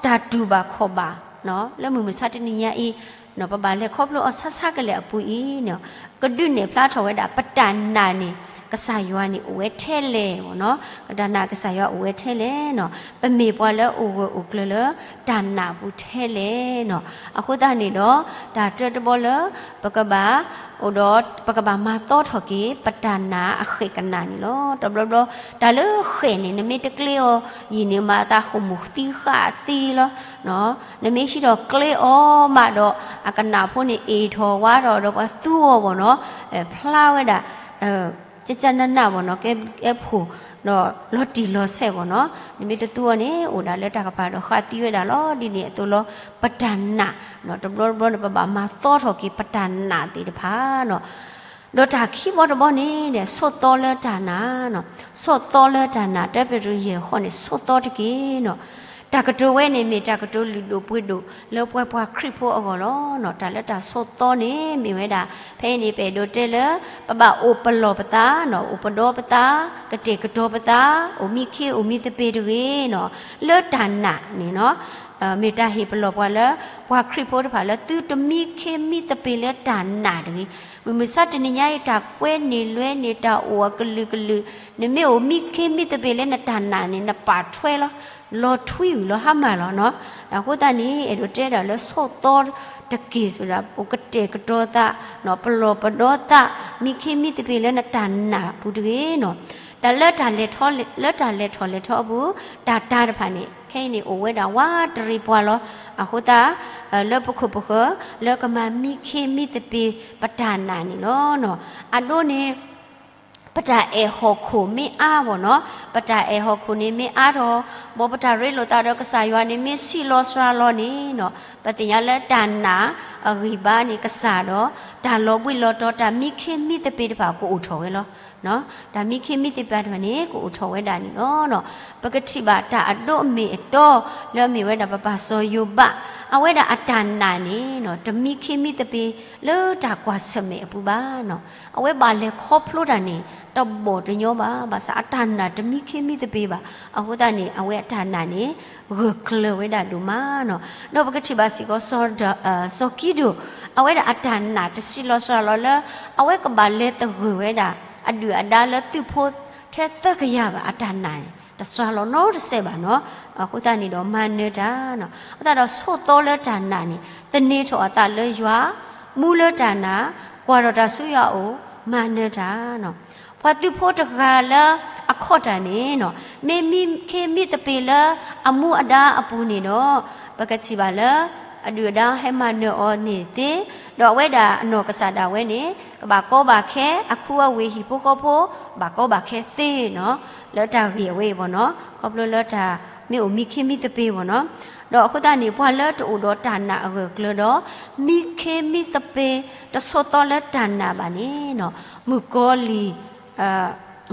တၢ်တူၢ်ဘၣ်ခီၣ်ဘၣ် လၢမုၢ်မဆါတနံၤညါအံၤ ပဘၣ်လဲၤခီဖျိအီၤဆါဆါကလဲာ်အပူၤအံၤန့ၣ်, ကဒုးနဲၣ်ဖျါထီၣ်ဝဲဒၣ် ပတၢ်နာ်န့ၣ် ကစၢ်ယွၤန့ၣ်အိၣ်ဝဲထဲလဲၣ်နီၤ, ပတၢ်နာ်ကစၢ်ယွၤအိၣ်ဝဲထဲလဲၣ်နီၤ, ပမ့ၢ်ပှၤလၢအိၣ်ဂၢၢ်အိၣ်ကျၢၤလၢ တၢ်နာ်အပူၤထဲလဲၣ်နီၤ. အဃိသတးန့ၣ်ဒီး တၢ်တၢတဘီလၢ ပကဘၣ် အိၣ်ဒီးပကဘၣ်မၤသီထီၣ်က့ၤ ပတၢ်နာ်အဃဲၣ်ကနၣ်န့ၣ်လီၤ. တဘျီဘျီ တၢ်လၢဃဲၣ်န့ၣ် နမ့ၢ်တကျဲအီၤယံာ်န့ၣ် မၤအသးဃိာ်မုၢ်သံဃာ်သံလီၤ. နမ့ၢ်ဟံးထီၣ်ကျဲအီၤမးဒီး အကနၣ်ဖိန့ၣ် အ့ၣ်ထီၣ်ဝါထီၣ်ဒီးပှၤသူအီၤဘၣ်နီၤ, ဖျါဝဲဒၣ် ကကနနဘၣ်နီၤ, ကဲဖှိၣ်ဒီးလီၤတံၢ်လီၤဆဲးဘၣ်နီၤ, နမ့ၢ်တသူအီၤန့ၣ် အိၣ်ဒၣ်လၢတၢ်ကပၤဒီးဃာ်သံဝဲဒၣ်လီၤ. ဒ်န့ၣ်အသိးလီၤ ပတၢ်နာ်, တဘျီတဘျီန့ၣ် ပဘၣ်မၤသီထီၣ်က့ၤပတၢ်နာ်သ့ၣ်တဖၣ်နီၤ. ဒီးတၢ်ခံဘီတဘီန့ၣ် ဆိးသီလၢတၢ်နာ်နီၤ, ဆိးသီလၢတၢ်နာ် တၢပ့းတရူးယဲၢ်ဃိးန့ၣ် ဆိးသီတက့ၢ်နီၤ. တၢ်ကတိၤဝဲန့ၣ် မ့ၢ်တၢ်ကတိၤလုၢ်ဒိၣ်ပှ့ၤဒိၣ်လၢပှၤပှၤခရံာ်ဖိအဂီၢ်လီၤ. တၢ်လၢတၢ်ဆိးသီန့ၣ် မ့ၢ်ဝဲဒၣ် ဖဲအံၤန့ၣ် ပအဲၣ်ဒိးတဲလၢ ပဘၣ်အိၣ်ပလီၢ်ပသးနီၤ, အိၣ်ပဒီပသး, ကတဲာ်ကတီၤပသး, အိၣ်မံခ့အိၣ်မံသပ့ၤတဂ့ၤနီၤ, လၢတၢ်နာ်န့ၣ်နီၤ. မ့ၢ်တၢ်ဟ့ၣ်ပလီၢ်ပှၤလၢ ပှၤခရံာ်ဖိတဖၣ်လၢ သုတမံခ့မံသပ့ၤလၢတၢ်နာ်တဂ့ၤ. မုၢ်မဆါတနံၤညါအံၤ တၢ်ကွဲန့ၢ်လွဲန့ၢ် တၢ်အိၣ်အကလုာ်ကလုာ်, နမ့ၢ်အိၣ်မံခ့မံသပ့ၤလၢနတၢ်နာ်န့ၣ် နပာ်ထွဲလီၤ, လီၤထွံဝံၤလီၤ ဟါမၢ်လီၤနီၤ. အဃိသတးန့ၣ် အဲၣ်ဒိးတဲဒၣ်လၢဆိးသီတက့ၢ် ဆိးဒၣ် အိၣ်ကတဲာ်ကတီၤသး, ပလီၢ်ပဒီသး, မံခ့မံသပ့ၤလၢနတၢ်နာ်အပူၤတဂ့ၤနီၤ. တၢ်လၢတၢ်လဲၤထီၣ်, လၢတၢ်လဲၤထီၣ်လဲၤထီအပူၤ, တၢ်တၢ်တဖၣ်န့ၣ် ခဲအံၤန့ၣ် အိၣ်ဝဲဒၣ်ဝးတရံးပှၤလီၤ. အဃိသတး လၢပခိၣ်ပဃၢၤ လၢကမၤမံခ့မံသပ့ၤပတၢ်နာ်န့ၣ်လီၤ. အဒိန့ၣ် ပတၢ်အဲၣ်ဟီၣ်ခိၣ်မ့ၢ်အါဘၣ်နီၤ, ပတၢ်အဲၣ်ဟီၣ်ခိၣ်န့ၣ်မ့ၢ်အါထီၣ်, မ်ပတၢ်ရ့လိာ်သးဒီးကစၢ်ယွၤန့ၣ်မ့ၢ်ဆံးလီၤစှၤလီၤန့ၣ်နီၤ, ပသ့ၣ်ညါလၢတၢ်နာ်အဂံၢ်ဘါန့ၣ် ကစၢ်ဒီး တၢ်လီၤဘှံးလီၤတီၤ တၢ်မံခ့မံသပ့ၤတဖၣ်ကအိၣ်ထီၣ်ဝဲလီၤ. တၢ်မံခ့မံသပ့ၤတဖၣ်န့ၣ် ကအိၣ်ထီၣ်ဝဲဒၣ်န့ၣ်လီၤ. ပကထံၣ်ဘၣ်တၢ်အဒိအမ့ၢ်အတီလၢအမ့ၢ်ဝဲဒၣ်ပပၢ်စီၤယိၤဘး, အဝဲဒၣ်အတၢ်နာ်န့ၣ်နီၤ တမံခ့မံသပ့ၤလၢတၢ်ကွၢ်ဆၢၣ်မဲာ်အပူၤဘၣ်နီၤ. အဝဲဘၣ်လဲၤခီဖျိတၢ်န့ၣ် တဘီၣ်တညီဘၣ်, ဘၣ်ဆၣ်အတၢ်နာ်တမံခ့မံသပ့ၤဘၣ်. အဃိသတးန့ၣ် အဝဲအတၢ်နာ်န့ၣ် ဂၢၢ်ကျၢၤဝဲဒၣ်ဒိၣ်မးနီၤ. ဒီးပကထံၣ်ဘၣ်စ့ၢ်ကီး စီၤကံဒိၣ်, အဝဲဒၣ်အတၢ်နာ်တဆံးလီၤစှၤလီၤလၢ အဝဲကဘၣ်လဲၤသဂၢၢ်ဝဲဒၣ် အဒုၣ်အဒါလၢသုးဖိထဲသၢကယၤဘၣ် အတၢ်နာ်န့ၣ် တစှၤလီၤနီတစဲးဘၣ်နီၤ. အဃိသတးန့ၣ်ဒီးမၤနၢၤတၢ်နီၤ. အဃိသတးဒီးဆိးသီလၢတၢ်နာ်န့ၣ် သန့ၤထီၣ်အသးလၢယွၤ, မူလၢတၢ်နာ်, ကွၢ်ထီၣ်တၢ်ဆူယွၤအအိၣ်, မၤနၢၤတၢ်နီၤ. ပှၤသုးဖိတဂၤလၢအခီၣ်တၢ်န့ၣ်နီၤ မ့ၢ်မံခ့မံသပ့ၤလၢအမူအဒါအပူၤန့ၣ်ဒီး ပကထံၣ်ဘၣ်လၢ အဒုၣ်အဒါဟဲမၤနၢၤအီၤန့ၣ်သ့, ဒီးအဝဲဒၣ်အနီၢ်ကစၢ်ဒၣ်ဝဲန့ၣ် ကဘၣ်ကီဘၣ်ခဲ အခူအဝ့ၢ်ဟံၣ်ဖိဃီဖိ ဘၣ်ကီဘၣ်ခဲသ့နီၤ, လၢတၢ်ဂ့ၢ်အဝဲအံၤဘၣ်နီၤ, ခီဖျိလၢတၢ်မ့ၢ်အိၣ်မံခ့မံသပ့ၤဘၣ်နီၤ. ဒီးအဃိသတးန့ၣ် ပှၤလၢတအိၣ်ဒီးတၢ်နာ်အဂၢၢ်ကျၢၤဒီး မံခ့မံသပ့ၤ တဆိးသီလၢတၢ်နာ်ဘၣ်န့ၣ်နီၤ, မုၣ်ကီၤလံၢ်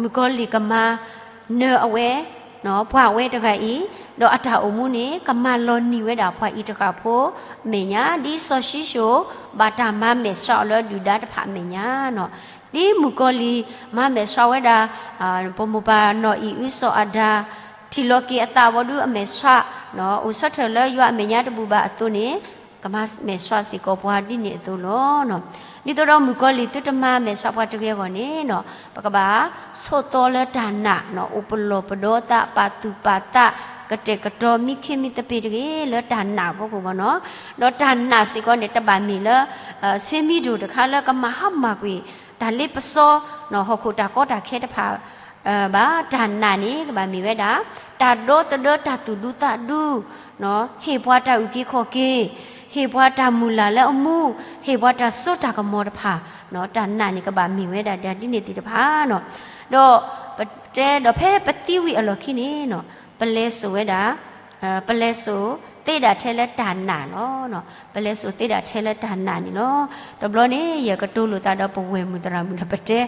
မုၣ်ကီၤလံၢ်ကမၤနၢၤအဝဲ ပှၤအဝဲတဂၤအံၤ, ဒီးအတၢ်အိၣ်မူန့ၣ် ကမၤလီၤနံၤဝဲဒၣ်ပှၤအံၤတဃၣ်ဖိအမဲာ်ညါ, ဒ်စီၤၡံၣ်စိၣ် ဘၣ်တၢ်မၤမဲာ်ဆှးအီၤလၢဒုၣ်ဒါတဖၣ်အမဲာ်ညါနီၤ, ဒ်မုၣ်ကီၤလံၢ်မၤမဲာ်ဆှးဝဲဒၣ် ပမိၢ်ပၢ်နီၢ်အံၣ်အုစီၤအၤဒၣ် ထံၣ်လီၤက့ၤအသးဘီဒုအမဲာ်ဆှး အိၣ်ဆၢထၢၣ်လၢယွၤအမဲာ်ညါတဘူၣ်ဘၣ်အသိးန့ၣ် ကမၤမဲာ်ဆှးစ့ၢ်ကီးပှၤဒ်န့ၣ်အသိးလီၤ. ဒ်သိးဒီးမုၣ်ကီၤလံၢ်သုတမၤမဲာ်ဆှးပှၤတဂ့ၤအဂီၢ်န့ၣ်နီၤ, ပကဘၣ်ဆိးသီလၢတၢ်နာ်နီၤ, အိၣ်ပလီၢ်ပဒီသး ပာ်သူၣ်ပာ်သး ကတဲာ်ကတီၤမံခ့မံသပ့ၤတဂ့ၤ လၢတၢ်နာ်အဖီခိၣ်ဘၣ်နီၤ. ဒီးတၢ်နာ်စ့ၢ်ကီးန့ၣ် တဘၣ်မ့ၢ်လၢ ဆ့မံၤဒိၣ်တခါလၢကမၤဟါမၢ်ကွံာ် တၢ်လ့ပစီ ဟီၣ်ခိၣ်တၢ်ကီတၢ်ခဲတဖၣ် ဘၣ်, တၢ်နာ်န့ၣ် ကဘၣ်မ့ၢ်ဝဲဒၣ် တၢ်ဒီသဒၢတၢ်သူၣ်ဒူသးဒူ, ဟ့ၣ်ပှၤတၢ်အုၣ်က့ၤခီၣ်က့ၤ, ဟ့ၣ်ပှၤတၢ်မုၢ်လၢ်လၢအမူ, ဟ့ၣ်ပှၤတၢ်စိတၢ်ကမီၤတဖၣ်, တၢ်နာ်န့ၣ် ကဘၣ်မ့ၢ်ဝဲဒၣ်ဒ်န့ၣ်သ့ၣ်တဖၣ်နီၤ. ဒီးပတဲဒီးဖဲပသံဝံၤအလီၢ်ခံန့ၣ်နီၤ, ပလဲၤစိာ်ဝဲဒၣ် ပလဲၤစိာ်သ့ဒၣ်ထဲလၢတၢ်နာ်လီၤ. ပလဲၤစိာ်သ့ဒၣ်ထဲလၢတၢ်နာ်န့ၣ်လီၤ. တဘျီန့ၣ် ယကတိၤလိာ်သးဒီးပဝဲၢ်မုၢ်သရၣ်မုၣ်ဒီးပတဲ,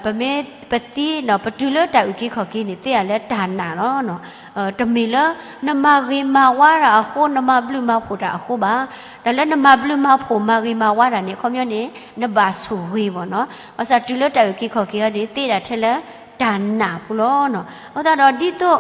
ပမ့ၢ်ပသံနီၤ ပတုၤလၢတၢ်အုၣ်က့ၤခီၣ်က့ၤန့ၣ် သ့ဒၣ်လၢတၢ်နာ်လီၤ. တမ့ၢ်လၢ နမၤဂ့ၤမၤဝါတၢ်အဃိ နမၤဘျုးမၤဖှိၣ်တၢ်အဃိဘၣ်. တၢ်လၢနမၤဘျုးမၤဖှိၣ်မၤဂ့ၤမၤဝါတၢ်န့ၣ် အခီပညီန့ၣ် နဘၣ်ဆိၣ်ဂ့ၤဘၣ်နီၤ. ဘၣ်ဆၣ်တုၤလၢတၢ်အုၣ်က့ၤခီၣ်က့ၤအီၤန့ၣ် သ့ဒၣ်ထဲလၢတၢ်နာ်အပူၤလီၤ. အဃိသတးဒီးဒ်သိး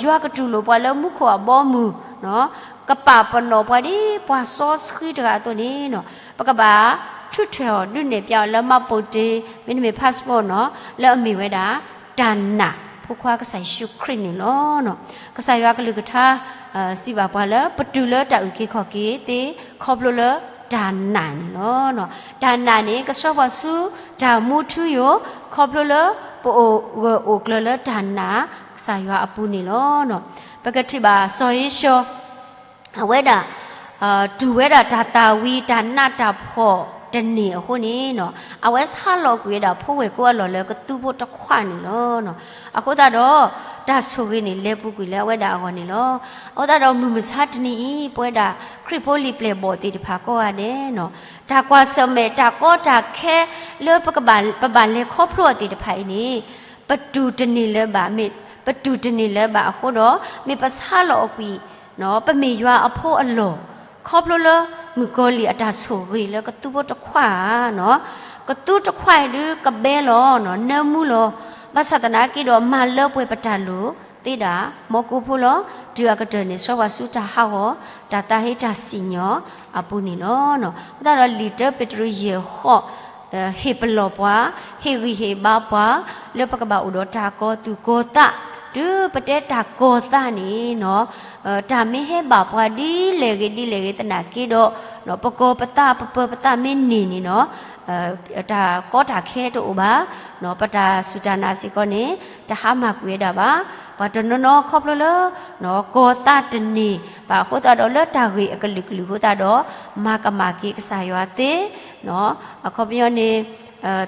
ယွၤကတူၢ်လိာ်ပှၤလၢမူခိၣ်အဘီအမုၢ် ကပာ်ပနီၣ်ပှၤဒ်ပှၤစီဆှံတဂၤအသိးန့ၣ်နီၤ, ပကဘၣ်ထုးထီၣ်ဒုးနဲၣ်ပျးအီၤလၢမှတ်ပုံတင် မ့တမ့ၢ် passport နီၤ လၢအမ့ၢ်ဝဲဒၣ် တၢ်နာ်ဖိခွါကစၢ်ယ့ၣ်ၡူးခရံာ်န့ၣ်လီၤ. ကစၢ်ယွၤကလုၢ်ကထါ စံးဘၣ်ပှၤလၢ ပတုၤလၢတၢ်အုၣ်က့ၤခီၣ်က့ၤသ့ ခီဖျိလၢ တၢ်နာ်န့ၣ်လီၤ. တၢ်နာ်န့ၣ် ကဆှၢပှၤဆူတၢ်မူထူယိာ် ခီဖျိလၢပအိၣ်ဂၢၢ်အိၣ်ကျၢၤလၢတၢ်နာ်ကစၢ်ယွၤအပူၤန့ၣ်လီၤ. ပကထံၣ်ဘၣ်စီၤဧ့ၡီၤ အဝဲဒၣ် တူၢ်ဝဲဒၣ်တၢ်သၣ်ဝံၤ တၢ်နးတၢ်ဖှီၣ်တန့ၢ်အဃိန့ၣ် အဝဲဆါလီၤကွံာ်ဝဲဒၣ်ဖိဝဲၢ်ကိအလီၢ်လၢကသူဖိတခွးန့ၣ်လီၤ. အဃိသတးဒီး တၢ်ဆိၣ်ဂ့ၤန့ၣ် လဲၤပူၤကွံာ်လၢအဝဲဒၣ်အဂီၢ်န့ၣ်လီၤ. အဃိသတးဒီးမုၢ်မဆါတနံၤအံၤ ပဝဲဒၣ်ခရံာ်ဖိလံာ်ပျဲၢ်ဘီၣ်သ့ၣ်တဖၣ်ကိးဂၤဒဲး တၢ်ကွၢ်ဆၢၣ်မဲာ်တၢ်ကီတၢ်ခဲလၢပကဘၣ် ပဘၣ်လဲၤခီဖျိအီၤသ့ၣ်တဖၣ်အံၤန့ၣ် ပတူၢ်တန့ၢ်လၢၤဘၣ် မ့ၢ်ပတူၢ်တန့ၢ်လၢၤဘၣ်အဃိဒီး မ့ၢ်ပဆါလီၤအီၤကွံာ် ပမ့ၢ်ယွၤအဖိအလီၢ် ခီဖျိလၢမုၣ်ကီၤလံၢ်အတၢ်ဆိၣ်ဂ့ၤလၢကသူဖိတခွးဧါ ကသူတခွးအံၤဒုးကဘဲလီၤ နၢမူလီၤ. ဘၣ်ဆၣ်သနာ်က့ဒီး မၤလၢပှဲၤပတၢ်လိၣ်သ့ဒၣ် မီကိဖိလီၤ. တုၤအကတၢၢ်န့ၣ် ဆှၢပှၤဆူတၢ်ဟးဂီၤ တၢ်သးဟ့တၢ်စံၣ်ညီၣ်အပူၤန့ၣ်လီၤ. အဃိသတးဒီးလံာ်တၢပ့းတရူးယဲၢ်ဃိး ဟ့ၣ်ပလီၢ်ပှၤ ဟ့ၣ်ဂံၢ်ဟ့ၣ်ဘါပှၤ လၢပကဘၣ်အိၣ်ဒီးတၢ်ကီၤသူၣ်ကီၤသး တုၤပတဲတၢ်ကီၤသးန့ၣ် တၢ်မ့ၢ်ဟဲဘၣ်ပှၤဒ်လဲၣ်ဂ့ၤဒ်လဲၣ်ဂ့ၤသနာ်က့ဒီး ပကီၤပသး ပပၢၤပသးမ့ၢ်န့ၢ်န့ၣ်ဒီး တၢ်ကီတၢ်ခဲတအိၣ်ဘၣ်. ပတၢ်စူၢ်တၢ်နာ်စ့ၢ်ကီးန့ၣ် တဟါမၢ်ကွံာ်ဝဲဒၣ်ဘၣ်. ပှၤတနီၤနီၤခီဖျိလၢ ကီၤသးတန့ၢ်ဘၣ်အဃိသတးဒီး လၢတၢ်ဂ့ၢ်အကလုာ်ကလုာ်အဃိသတးဒီး မၤကမၣ်က့ၤကစၢ်ယွၤသ့ အခီပညီန့ၣ်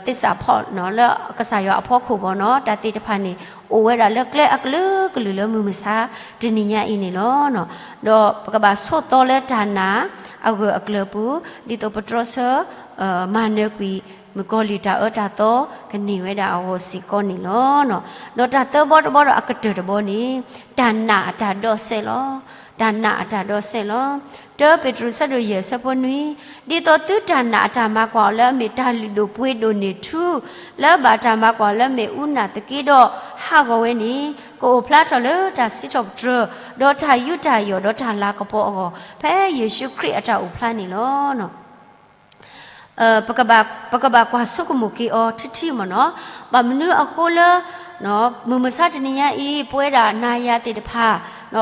သစ္စာဖောက် လၢကစၢ်ယွၤအဖီခိၣ်ဘီနီၤ တၢ်သ့ၣ်တဖၣ်န့ၣ် အိၣ်ဝဲဒၣ်လၢကျဲအကလုာ်ကလုာ်လၢမုၢ်မဆါတနံၤညါအံၤန့ၣ်လီၤ. ဒီးပကဘၣ်ဆိးသီလၢတၢ်နာ်အဂၢၢ်အကျၢၤပူၤ ဒ်သိးပတြီဆၢ မၤနၢၤကွံာ် မုၣ်ကီၤလံၢ်တၢ်အၢတၢ်သီကန့ၢ်ဝဲဒၣ်အဂီၢ်စ့ၢ်ကီးန့ၣ်လီၤ. ဒီးတၢ်သၢဘီတဘီဒီးအကတၢၢ်တဘီန့ၣ် တၢ်နာ်အတၢ်ဒိးစဲးလီၤ. တၢ်နာ်အတၢ်ဒိးစဲးလီၤ. တၢပ့းတရူးဆၢဒိၣ်ယဲၢ်ဆၢဖိနွံ ဒ်သိးသုတၢ်နာ်အတၢ်မၤကွၢ်အီၤလၢအမ့ၢ်တၢ်လုၢ်ဒိၣ်ပှ့ၤဒိၣ်န့ၢ်ထူ လၢဘၣ်တၢ်မၤကွၢ်အီၤလၢမ့ၣ်အူနၢ်သက့ဒီး ဟးဂီၤဝဲန့ၣ် ကအိၣ်ဖျါထီၣ်လၢတၢ်စံးထီၣ်ပတြၢၤ ဒီးတၢ်ယူးတၢ်ယီၣ်ဒီးတၢ်လၤကပီၤအဂီၢ် ဖဲယ့ၣ်ၡူးခရံာ်အတၢ်အိၣ်ဖျါန့ၣ်လီၤ. ပကဘၣ်ကွၢ်ဆိကမိၣ်က့ၤအီၤထံထံမ့ၢ်နီၤ. ဘၣ်မနုၤအဃိလၢ မုၢ်မဆါတနံၤညါအံၤ ပဝဲဒၣ်နၤယၤသ့ၣ်တဖၣ်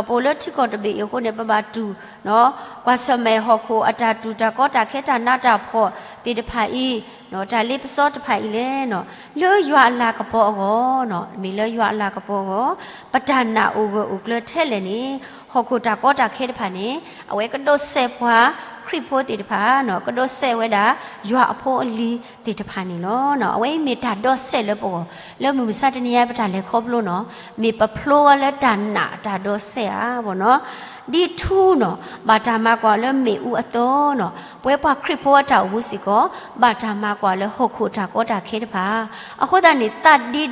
ပအိၣ်လၢထံကီၢ်တဘ့ၣ်အံၤအဃိန့ၣ် ပဘၣ်တူၢ် ကွၢ်ဆၢၣ်မဲာ်ဟီၣ်ခိၣ်အတၢ်တူၢ်တၢ်ကီတၢ်ခဲတၢ်နးတၢ်ဖှီၣ်သ့ၣ်တဖၣ်အံၤ တၢ်လ့ပစီတဖၣ်အံၤလဲၣ် လၢယွၤအလၤကပီၤအဂီၢ် မ့ၢ်လၢယွၤအလၤကပီၤအဂီၢ် ပတၢ်နာ်အိၣ်ဂၢၢ်အိၣ်ကျၢၤထဲလဲၣ်န့ၣ် ဟီၣ်ခိၣ်တၢ်ကီတၢ်ခဲတဖၣ်န့ၣ် အဝဲကဒိးစဲးပှၤခရံာ်ဖိသ့ၣ်တဖၣ် ကဒိးစဲးဝဲဒၣ် ယွၤအဖိအလံၤသ့ၣ်တဖၣ်န့ၣ်လီၤ. အဝဲအံၤမ့ၢ်တၢ်ဒိးစဲးလၢပဂီၢ် လၢမုၢ်မဆါတနံၤညါပတၢ်လဲၤခီဖျိနီၤ မ့ၢ်ပဖျိဝဲလၢတၢ်နာ်အတၢ်ဒိးစဲးဧါဘၣ်နီၤ. ဒ်ထူနီၤ ဘၣ်တၢ်မၤကွၢ်လၢမ့ၣ်အူအသိးနီၤ ပဝဲပှၤခရံာ်ဖိအတၢ်အိၣ်မူစ့ၢ်ကီး ဘၣ်တၢ်မၤကွၢ်လၢဟီၣ်ခိၣ်တၢ်ကီတၢ်ခဲတဖၣ် အဃိသတးန့ၣ် သးဒ့ဒီ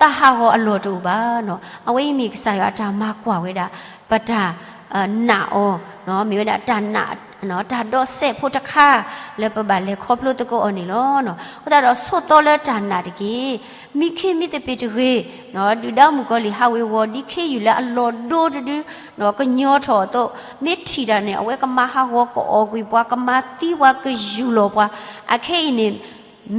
သးဟးဂီၤအလီၢ်တအိၣ်ဘၣ်နီၤ. အဝဲအံၤမ့ၢ်ကစၢ်ယွၤအတၢ်မၤကွၢ်ဝဲဒၣ် ပတၢ် နာ်အီၤ မ့ၢ်ဝဲဒၣ်တၢ်နာ် တၢ်ဒိးစဲးဖိတခါ လၢပဘၣ်လဲၤခီဖျိသကိးအီၤန့ၣ်လီၤ. အဃိသတးဒီးဆိးသီလၢတၢ်နာ်တက့ၢ်. မံခ့မံသပ့ၤတဂ့ၤ ဒုၣ်ဒါမုၣ်ကီၤလံၢ်ဟးဝ့ၤဝီၤဒ်ခ့ယုၢ်လၢအလီၢ်ဒိတဒု ကညီထီၣ်အသိး မ့ၢ်ထံၣ်တၢ်န့ၣ် အဝဲကမၤဟးဂီၤကအီၣ်ကွံာ်ပှၤ ကမၤသံပှၤ ကယူၢ်လီၤပှၤ အခဲအံၤန့ၣ်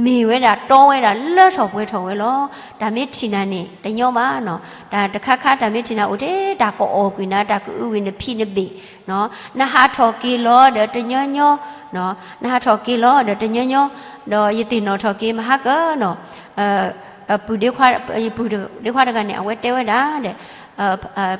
မ့ၢ်ဝဲဒၣ်တီဝဲဒၣ်လၢထီၣ်ပှဲၤထီၣ်ဝဲလီၤ. တၢ်မ့ၢ်ထံၣ်နၤန့ၣ် တညီဘၣ်နီၤ. တၢ်တခါခါတၢ်မ့ၢ်ထံၣ်နၤအိၣ်ထဲ တၢ်ကအီၣ်ကွံာ်နၤ တၢ်ကအုဝံၤနဖံးနဘ့ၣ် နဟးထီၣ်က့ၤလီၤဒီးတညီညီ နဟးထီၣ်က့ၤလီၤဒီးတညီညီ ဒီးယသ့ၣ်နီၣ်ထီၣ်က့ၤမဟါကၢနီၤ ပုၢ်ဒ့ခွါတဂၤန့ၣ် အဝဲတဲဝဲဒၣ်ဒီး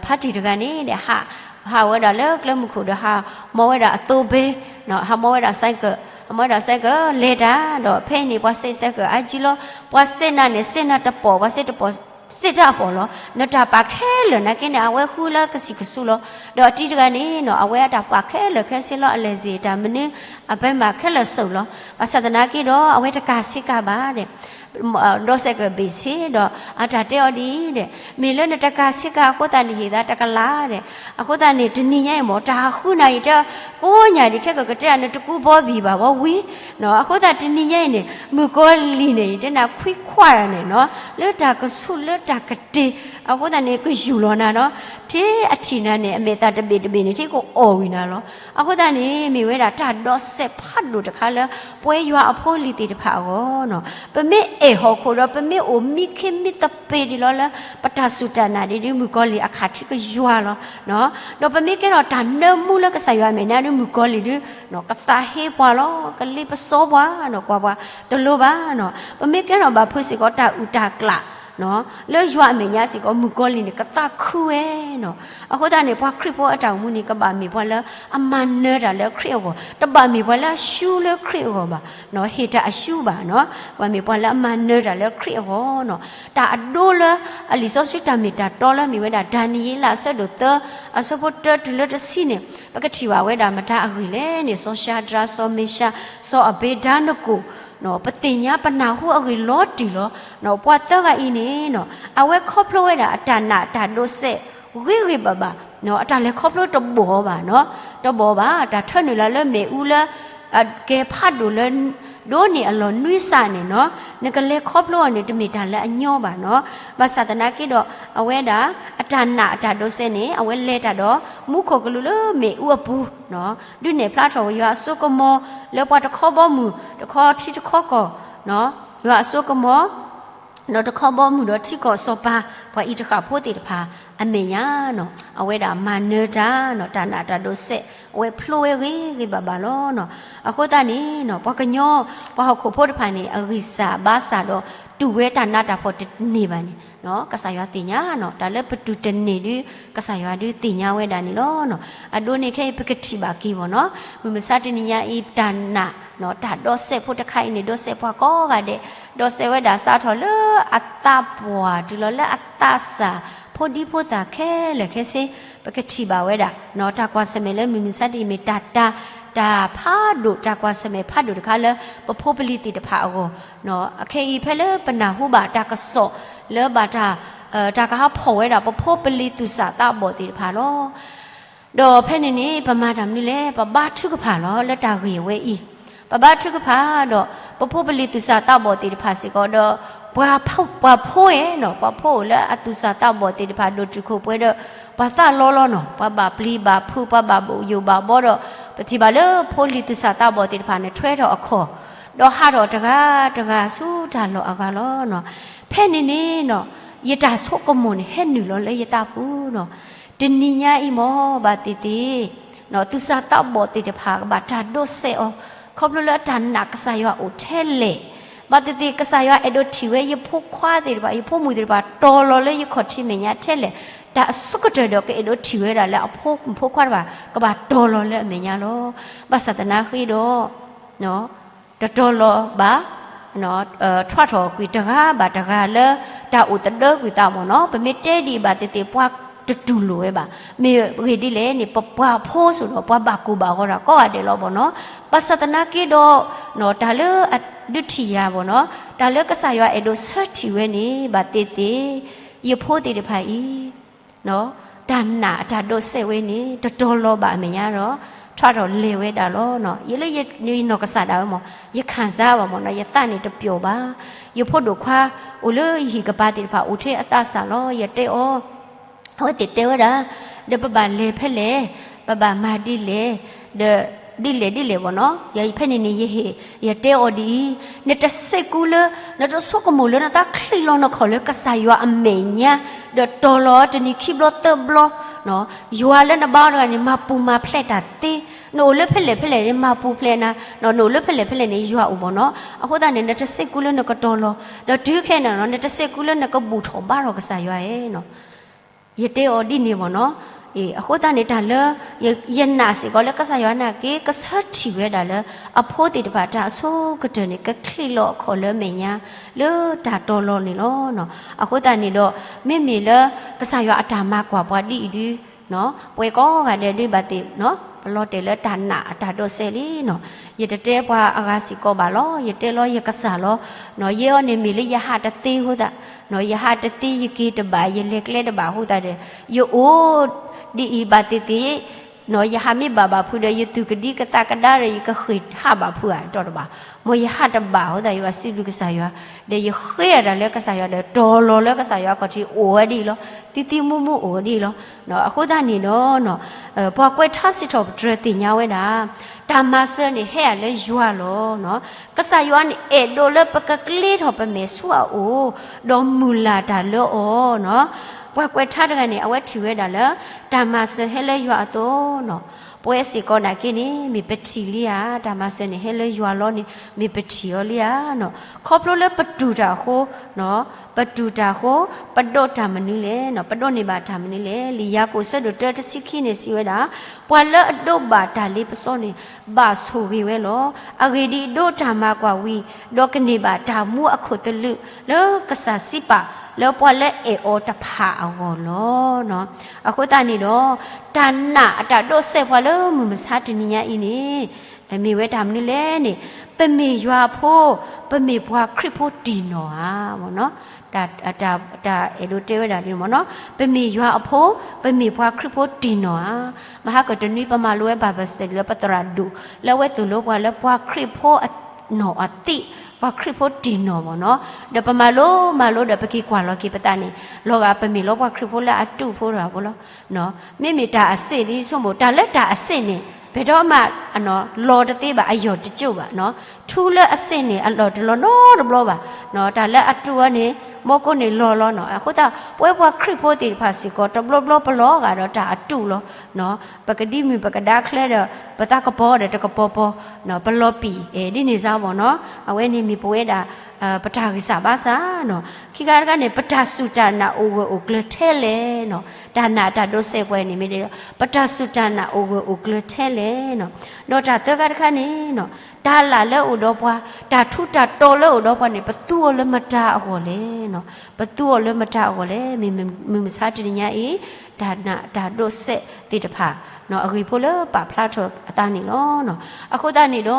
ဖါတံၢ်တဂၤန့ၣ်ဒီး ဟးဝဲဒၣ်လၢကျဲမုၢ်ခိၣ်ဒီး ဟးမီဝဲဒၣ်အသိဘ့ ဟးမီဝဲဒၣ် cycle ဟးမီဝဲဒၣ် cycle လဲၤတၢ်ဒီး ဖဲအံၤန့ၣ် ပှၤစဲး cycle အါကံလီၤ ပှၤစဲးနၤန့ၣ် စဲးနၤတပီၢ် ပှၤစဲးတပီၢ် စဲးတၢ်အပီၢ်လီၤ. နတၢ်ပာ်ခဲလၢာ်နာ်က့န့ၣ် အဝဲဃုလၢကစံၣ်ကစူလီၤ. ဒီးအတံၤတဂၤန့ၣ်နီၤ အဝဲအတၢ်ပာ်ခဲလၢာ်ခဲဆ့လီၤ အလဲၤစ့ၢ်တၢ်မနုၤ အပဲမးခဲလၢာ်စၢၤလီၤ. ဘၣ်ဆၣ်သနာ်က့ဒီး အဝဲတကၤဆ့ကၤဘၣ်ဒီး ဒီးစဲးကဘ့ၣ်ဆ့ဒီး အတၢ်တဲအီၤဒ်အံၤဒီး မ့ၢ်လၢနတကၤဆ့ကၤအဃိသတးန့ၣ် ဟ့ၣ်သးတကလးဒီး အဃိသတးန့ၣ် တနံၤညါအံၤမ့ၢ် တၢ်ဟးဃုနၤအံၤတဲ ကိးညါဒ်ခဲကကတဲ နတကူဘီဘံၣ်ဘၣ်ဘီဝံၤ အဃိသတးတနံၤညါအံၤန့ၣ် မုၣ်ကီၤလံၢ်န့ၣ် ယတဲနၤခွံခွါတၢ်န့ၣ်နီၤ လၢတၢ်ကဆူးလၢတၢ်ကတ့ၤ အဃိသတးန့ၣ် ကယူၢ်လီၤနၤဒီး ထဲအထံၣ်နၤန့ၣ် အမဲာ်သၣ်တဘ့ၣ်တဘ့ၣ်န့ၣ် ထဲကအီၣ်ဝံၤနၤလီၤ. အဃိသတးန့ၣ် မ့ၢ်ဝဲဒၣ်တၢ်ဒိးစဲးဖးဒိၣ်တခါလၢ ပဝဲယွၤအဖိလံၤသ့ၣ်တဖၣ်အဂီၢ်န့ၣ်, ပမ့ၢ်အဲၣ်ဟီၣ်ခိၣ်ဒီး ပမ့ၢ်အိၣ်မံခ့မံသပ့ၤဒ်လီၤလၢ ပတၢ်စူၢ်တၢ်နာ်ဒ်ဒ်မုၣ်ကီၤလံၢ်အခါထံးကယွၤလီၤ. ဒီးပမ့ၢ်ကဲထီၣ်တၢ်နၢမူလၢကစၢ်ယွၤအမဲာ်ညါဒ်မုၣ်ကီၤလံၢ်ဒ် ကသးဟ့ပှၤလီၤ, ကလ့ပစီပှၤ, ကွၢ်ပှၤတလိၤဘၣ်. ပမ့ၢ်ကဲထီၣ်ဘၣ်ဖုးစ့ၢ်ကီးတၢ်အုၣ်တၢ်ကျၢ် လၢယွၤအမဲာ်ညါစ့ၢ်ကီး မုၣ်ကီၤလံၢ်န့ၣ် ကသးခုဝဲန့ၣ်. အဃိသတးန့ၣ် ပှၤခရံာ်ဖိအတၢ်အိၣ်မူန့ၣ် ကဘၣ်မ့ၢ်ပှၤလၢအမၤနၢၤတၢ်လၢခရံာ်အဂီၢ်, တဘၣ်မ့ၢ်ပှၤလၢအရှုံးလၢခရံာ်အဂီၢ်ဘၣ်, ဟ့ၣ်တၢ်အရှုံးဘၣ်န့ၣ်, ပှၤမ့ၢ်ပှၤလၢအမၤနၢၤတၢ်လၢခရံာ်အဂီၢ်န့ၣ်. တၢ်အဒိလၢအလံာ်စီဆှံတၢ်မ့ၢ်တၢ်တီလၢမ့ၢ်ဝဲဒၣ် ဒၤနံးယ့လးအဆၢဒိၣ်သၢ အဆၢဖိတၢတုၤလၢတဆံန့ၣ် ပကထံၣ်ဘၣ်ဝဲဒၣ်မတၤအဂ့ၢ်လဲၣ်န့ၣ် စီၤၡၤဒြး, စီၤမ့ၡး, စီၤအဘ့းဒၤနကိၣ် ပသ့ၣ်ညါပနၢ်ဟူအဂ့ၢ်လီၤတံၢ်လီၤ. ပှၤသၢဂၤအံၤန့ၣ် အဝဲခီဖျိဝဲဒၣ်အတၢ်နာ်အတၢ်ဒိးစဲး ဂ့ၤဂ့ၤဘၣ်ဘၣ်, အတၢ်လဲၤခီဖျိတဘီၣ်ဘၣ်, တဘီၣ်ဘၣ်. တၢ်ထၢနုာ်လၢ်လၢမ့ၣ်အူလၢ ကဲဖးဒိၣ်လၢ ဒိၣ်န့ၢ်အလီၢ်နွံစးန့ၣ်န့ၣ်, နကလဲၤခီဖျိအီၤန့ၣ် တမ့ၢ်တၢ်လၢအညီဘၣ်န့ၣ်. ဘၣ်ဆၣ်သနာ်က့ဒီး အဝဲဒၣ် အတၢ်နာ်အတၢ်ဒိးစဲးန့ၣ် အဝဲလဲၤတၢ်ဒီး မူခိၣ်ကလူးလၢမ့ၣ်အူအပူၤ ဒုးနဲၣ်ဖျါထီၣ်ဝဲယွၤအစိကမီၤ လၢပှၤတခီဘီမုၢ် တခီထံတခီကီၢ်, ယွၤအစိကမီၤ ဒီးတခီဘီမုၢ်ဒီးထံကီၢ်စီၤပၤ ပှၤအံၤတဃၣ်ဖိသ့ၣ်တဖၣ်အမဲာ်ညါန့ၣ်, အဝဲဒၣ်မၤနၢၤတၢ်န့ၣ်, တၢ်နာ်တၢ်ဒိးစဲး အဝဲဖျိဝဲဂ့ၤဂ့ၤဘၣ်ဘၣ်လီၤ. အဃိသတးန့ၣ် ပှၤကညီ ပှၤဟီၣ်ခိၣ်ဖိတဖၣ်န့ၣ် အဂံၢ်စၢ်ဘါစၢ်ဒီး တူၢ်ဝဲတၢ်နးတၢ်ဖှီၣ်တန့ၢ်ဘၣ်န့ၣ် ကစၢ်ယွၤသ့ၣ်ညါန့ၣ်, တၢ်လၢပတူၢ်တန့ၢ်ဒုး ကစၢ်ယွၤဒုးသ့ၣ်ညါဝဲဒၣ်န့ၣ်လီၤ. အဒိန့ၣ်ခဲအံၤ ပကထံၣ်ဘၣ်က့ၤဘၣ်န့ၣ်, မုၢ်မဆါတနံၤညါအံၤ တၢ်နာ် တၢ်ဒိးစဲးဖိတခါအံၤန့ၣ် ဒိးစဲးပှၤကိးဂၤဒဲး, ဒိးစဲးဝဲဒၣ်စးထီၣ်လၢအသးပှၢ် တုၤလီၤလၢအသးစၢ် ဖိဒံဖိသၣ်ခဲလၢာ်ခဲဆ့, ပကထံၣ်ဘၣ်ဝဲဒၣ် တၢ်ကွၢ်ဆၢၣ်မဲာ်လၢမုၢ်မဆါတနံၤအံၤမ့ၢ်တၢ် တၢ် တၢ်ဖးဒိၣ် တၢ်ကွၢ်ဆၢၣ်မဲာ်ဖးဒိၣ်တခါလၢ ပဖိပလံၤသ့ၣ်တဖၣ်အဂီၢ်, အခဲအံၤဖဲလၢပနၢ်ဟူဘၣ်တၢ်ကစီၣ်လၢဘၣ်တၢ် တၢ်ကဟးဖီၣ်ဝဲဒၣ် ပဖိပလံၤသူၣ်စၢ်သးဘီၣ်သ့ၣ်တဖၣ်လီၤ. ဒီးဖဲန့ၣ်န့ၣ် ပမၤတၢ်မနုၤလဲၣ်, ပဘါထုကဖၣ်လီၤ လၢတၢ်ဂ့ၢ်ဝဲအံၤ, ပဘါထုကဖၣ်ဒီး ပဖိပလံၤသူၣ်စၢ်သးဘီၣ်သ့ၣ်တဖၣ်စ့ၢ်ကီးဒီး ပှၤဖိ ပှၤဖိဧါန့ၣ်, ပှၤဖိအိၣ်လၢအသူၣ်စၢ်သးဘီၣ်သ့ၣ်တဖၣ် ဒိၣ်တုာ်ခိၣ်ပှဲၤဒီး ပှၤသးလီလီၤန့ၣ်, ပှၤဘၣ်ပျံၤဘၣ်ဖုး ပှၤဘၣ်ဘိၣ်ယိၣ်ဘၣ်ဘီဒီး ပထံၣ်ဘၣ်လၢဖိလံၤသူၣ်စၢ်သးဘီၣ်သ့ၣ်တဖၣ်န့ၣ် ထွဲထီၣ်အခီၣ်, ဒီးဟးထီၣ်တဂၤတဂၤဆူတၢ်လီၢ်အဂၤလီၤ. ဖဲန့ၣ်န့ၣ် ယတၢ်ဆိကမိၣ်န့ၣ် ဟဲနုာ်လီၤလၢယသးပူၤန့ၣ်, တနံၤညါအံၤမ့ၢ်ဘၣ်သ့ၣ်သ့ၣ် သူၣ်စၢ်သးဘီၣ်သ့ၣ်တဖၣ် ကဘၣ်တၢ်ဒိးစဲးအီၤ, ခီဖျိလၢအတၢ်နာ်ကစၢ်ယွၤအိၣ်ထဲလဲၣ်, ဘၣ်သ့ၣ်သ့ၣ် ကစၢ်ယွၤအဲၣ်ဒိးထံၣ်ဝဲ ယဖိခွါသ့ၣ်တဖၣ် ယဖိမုၣ်သ့ၣ်တဖၣ် တီၤလီၤလၢယခီၣ်ထံးမဲာ်ညါထဲလဲၣ်, တၢ်အဆိကတၢၢ်ဒီး ကအဲၣ်ဒိးထံၣ်ဝဲဒၣ်လၢအဖိမုၣ်ဖိခွါတဖၣ် ကဘၣ်တီၤလီၤလၢအမဲာ်ညါလီၤ. ဘၣ်ဆၣ်သနာ်က့ဒီး တတီၤလီၤဘၣ်, ထွဲထီၣ်ကွံာ်တဂၤဘၣ်တဂၤလၢ တၢ်အိၣ်သဒၢကွံာ်သးမ့ၢ်န့ၣ်, ပမ့ၢ်တဲဒ်အံၤဘၣ်သ့ၣ်သ့ၣ် ပှၤတတူၢ်လိာ်ဝဲဘၣ်. မ့ၢ်ဂ့ၢ်ဒ်လဲၣ်န့ၣ် ပပှၤဖိစိၤဒီး ပှၤဘၣ်ကိၢ်ဘၣ်ဂီၤတၢ်ကိးဂၤဒဲးလီၤမ့ၢ်န့ၣ်. ဘၣ်ဆၣ်သနာ်က့ဒီး တၢ်လၢအဒုးထံၣ်ယၤမ့ၢ်န့ၣ်, တၢ်လၢကစၢ်ယွၤအဲၣ်ဒိးဆၢထံၣ်ဝဲန့ၣ် ဘၣ်သ့ၣ်သ့ၣ် ယဖိသ့ၣ်တဖၣ်အံၤ တၢ်နာ်အတၢ်ဒိးစဲးဝဲန့ၣ် တတီၤလီၤဘၣ်အမဲာ်ညါဒီး ထွဲထီၣ်လဲၤဝဲဒၣ်လီၤ. ယလၢယနီၢ်ကစၢ်ဒၣ်ဝဲမ့ၢ် ယခံစားဘၣ်မ့ၢ်န့ၣ်, ယသးန့ၣ်တပျီာ်ဘၣ်. ယဖိဒိၣ်ခွါအိၣ်လၢယဟံၣ်ကပၤသ့ၣ်တဖၣ် အိၣ်ထဲအသးစၢ်လီၤ. ယတဲအီၤ, အဝဲသ့ၣ်တဲဝဲဒၣ်, ဒီးပဘၣ်လဲၤဖဲလဲၣ်, ပဘၣ်မၤဒ်လဲၣ်, ဒီးဒ်လဲၣ်ဒ်လဲၣ်မ့ၢ်န့ၣ်, ယဖဲန့ၣ်န့ၣ် ယဟ့ၣ် ယတဲအီၤဒ်အံၤ, နတစဲးကူလၢ နတဆိကမိၣ်လၢနသးချံးလီၤနခီၣ်လၢကစၢ်ယွၤအမဲာ်ညါ, ဒီးတီၤလီၤတနံၤခံဘျီသၢဘျီ, ယွၤလၢနဘါအီၤတဂၤန့ၣ် မၤပူၤမၤဖျဲးတၢ်သ့, နအိၣ်လၢဖဲလဲၣ်ဖဲလဲၣ်န့ၣ် မၤပူၤဖျဲးနၤ, နအိၣ်လၢဖဲလဲၣ်ဖဲလဲၣ်န့ၣ် ယွၤအိၣ်မ့ၢ်န့ၣ်. အဃိသတးန့ၣ် နတစဲးကူလၢနကတီၤလီၤ, ဒီးတုၤခဲအံၤန့ၣ် နတစဲးကူလၢနကဘူၣ်ထီၣ်ဘါထီၣ်ကစၢ်ယွၤဧါန့ၣ်. ယတဲအီၤဒ်န့ၣ်မ့ၢ်န့ၣ်. အဃိသတးန့ၣ် တၢ်လၢ ယနာ်စ့ၢ်ကီးလၢကစၢ်ယွၤနာ်က့ ကဆၢထံၣ်ဝဲဒၣ်လၢ အဖိသ့ၣ်တဖၣ်တၢ်အဆိကတၢၢ်န့ၣ် ကချံးလီၤအခီၣ်လၢအမဲာ်ညါ လၢတၢ်တီၤလီၤန့ၣ်လီၤ. အဃိသတးန့ၣ်ဒီး မ့မ့ၢ်လၢ ကစၢ်ယွၤအတၢ်မၤကွၢ်ပှၤဒ်အံၤဒု ပဝဲကိးဂၤဒဲးဒုးဘၣ်သ့ၣ် ပလီၤတဲာ်လၢတၢ်နာ်အတၢ်ဒိးစဲးလံန့ၣ်. ယတတဲပှၤအဂၤစ့ၢ်ကီးဘၣ်လီၤ. ယတဲလီၤယကစၢ်လီၤ. ယဲအီၤန့ၣ်မ့ၢ်လၢယဟးတသ့အဃိသတး, ယဟးတသ့ ယက့ၤတဘၣ် ယလဲၤကျဲတဘၣ်အဃိသတးဒီး ယအိၣ်ဒ်အံၤဘၣ်သ့ၣ်သ့ၣ် ယဟးမ့ၢ်ဘၣ်ဘၣ်ဖုးဒီး ယသူၣ်ကဒံကသးကဒါဒီး ယကဃ့ၢ်ဟးဘၣ်ဖုးဧါ တီၢ်တဘၣ်. မ်ယဟးတဘၣ်အဃိသတး ယဘၣ်စံးဘျုးကစၢ်ယွၤ, ဒီးယဃ့အတၢ်လၢကစၢ်ယွၤဒီး တီၤလီၤလၢကစၢ်ယွၤအခီၣ်ထံးအိၣ်ဝဲဒ်အံၤလီၤ. သံသံမူမူအိၣ်ဝဲဒ်အံၤလီၤ. အဃိသတးန့ၣ်ဒီး ပှၤကွဲးထါစံးထီၣ်ပတြၢၤသ့ၣ်ညါဝဲဒၣ် တၢ်မၤစၢၤန့ၣ်ဟဲအီၤလၢယွၤလီၤ. ကစၢ်ယွၤန့ၣ်အဲၣ်ဒိးလၢပကကျ့ထီၣ်ပမဲာ်ဆူအအိၣ်, ဒီးမုၢ်လၢ်တၢ်လၢအီၤ. ပှၤကွဲးထါတဂၤန့ၣ် အဝဲထံၣ်ဝဲဒၣ်လၢ တၢ်မၤစၢၤဟဲလၢယွၤအသိး, ပဝဲစ့ၢ်ကီးနာ်က့န့ၣ် မ့ၢ်ပထံၣ်လံဧါ, တၢ်မၤစၢၤန့ၣ်ဟဲလၢယွၤလီၤန့ၣ် မ့ၢ်ပထံၣ်အီၤလံဧါ. ခီဖျိလၢပတူၢ်တၢ်အဃိ, ပတူၢ်တၢ်အဃိ, ပဒိးတၢ်မနုၤလဲၣ်, ပဒိးန့ၢ်ဘၣ်တၢ်မနုၤလဲၣ်. လံာ်ယၤကိာ်ဆၢဒိၣ်တၢတဆံခံန့ၣ် စံးဝဲဒၣ်, ပှၤလၢအဒိးဘၣ်တၢ်လ့ပစီန့ၣ် ဘၣ်ဆိၣ်ဂ့ၤဝဲလီၤ. အဂ့ၢ်ဒ်အံၤ, ဒိးတၢ်မၤကွၢ်ဝံၤ, ဒီးကန့ၢ်ဘၣ်တၢ်မူအခိၣ်သလုး လၢကစၢ်စံးပာ်လၢပှၤလၢအဲၣ်အီၤတဖၣ်အဂီၢ်လီၤ. အဃိသတးန့ၣ်ဒီး တၢ်နာ်အတၢ်ဒိးစဲးပှၤလၢမုၢ်မဆါတနံၤညါအံၤန့ၣ် မ့ၢ်ဝဲတၢ်မနုၤလဲၣ်န့ၣ်, ပမ့ၢ်ယွၤအဖိ, ပမ့ၢ်ပှၤခရံာ်ဖိတံၢ်နီၢ်ဧါ. တၢ်အဲၣ်ဒိးတဲဝဲဒၣ်ဒ်န့ၣ်မ့ၢ်နီၤ, ပမ့ၢ်ယွၤအဖိ, ပမ့ၢ်ပှၤခရံာ်ဖိတံၢ်နီၢ်ဧါ. မဟါကတနွံပမၤလိဝဲ Bible study လၢပသရၣ်ဒိၣ် လၢအဝဲသိၣ်လိပှၤလၢပှၤခရံာ်ဖိအနီၢ်အသံး, ပှၤခရံာ်ဖိတံၢ်နီၢ်မ့ၢ်နီၤ. ဒီးပမၤလိမၤလိဒီး ပက့ၤကွၢ်လီၤက့ၤပသးန့ၣ် လီၤဂာ်ပမ့ၢ်လီၤပှၤခရံာ်ဖိလၢအတူၢ်ဖိတဂၤဖိလီၤ. မ့မ့ၢ်တၢ်အစ့ၣ်ဒ်ဆိကမိၣ် တၢ်လၢတၢ်အစ့ၣ်န့ၣ် ပတမ့ၢ်လီၤတသ့ဘၣ်, အယီၢ်တကၠိၣ်ဘၣ်. ထူလၢအစ့ၣ်န့ၣ် အလီၢ်တလီၤနီတဘျီဘၣ်. တၢ်လၢအတူၢ်အီၤန့ၣ် မ့ၢ်ကိးန့ၣ်လီၤလီၤနီၤ. အဃိသတး ပဝဲပှၤခရံာ်ဖိသ့ၣ်တဖၣ်စ့ၢ်ကီး တဘျီဘျီပလီၤဂာ်ဒီးတၢ်အတူၢ်လီၤ. ပကဒံမုၢ်ပကဒါချၢဒီး ပသးကပီၤဒီးတကပီၤပီၤ, ပလီၤပံာ် ဒ်န့ၣ်စ့ၢ်မ့ၢ်နီၤ. အဝဲန့ၣ်မ့ၢ်ပဝဲဒၣ် ပတၢ်ဂံၢ်စၢ်ဘါစၢ်နီၤ. ခံခါတခါန့ၣ် ပတၢ်စူၢ်တၢ်နာ်အိၣ်ဂၢၢ်အိၣ်ကျၢၤထဲလဲၣ်နီၤ. တၢ်နာ်တၢ်ဒိးစဲးပှၤန့ၣ်မ့ၢ် ပတၢ်စူၢ်တၢ်နာ်အိၣ်ဂၢၢ်အိၣ်ကျၢၤထဲလဲၣ်နီၤ. ဒီးတၢ်သၢခါတခါန့ၣ်နီၤ, တၢ်လၢ်လၢအိၣ်ဒီးပှၤ, တၢ်ထူးတၢ်တီၤလၢအိၣ်ဒီးပှၤန့ၣ် ပသူအီၤလၢမတၤအဂီၢ်လဲၣ်နီၤ. ပသူအီၤလၢမတၤအဂီၢ်လဲၣ်. မ့ၢ်မုၢ်မဆါတနံၤညါအံၤ တၢ်နာ်တၢ်ဒိးစဲးသ့ၣ်တဖၣ် အဂ့ၢ်ဖိလၢပာ်ဖျါထီၣ်အသးန့ၣ်လီၤ. အဃိသတးန့ၣ်ဒီး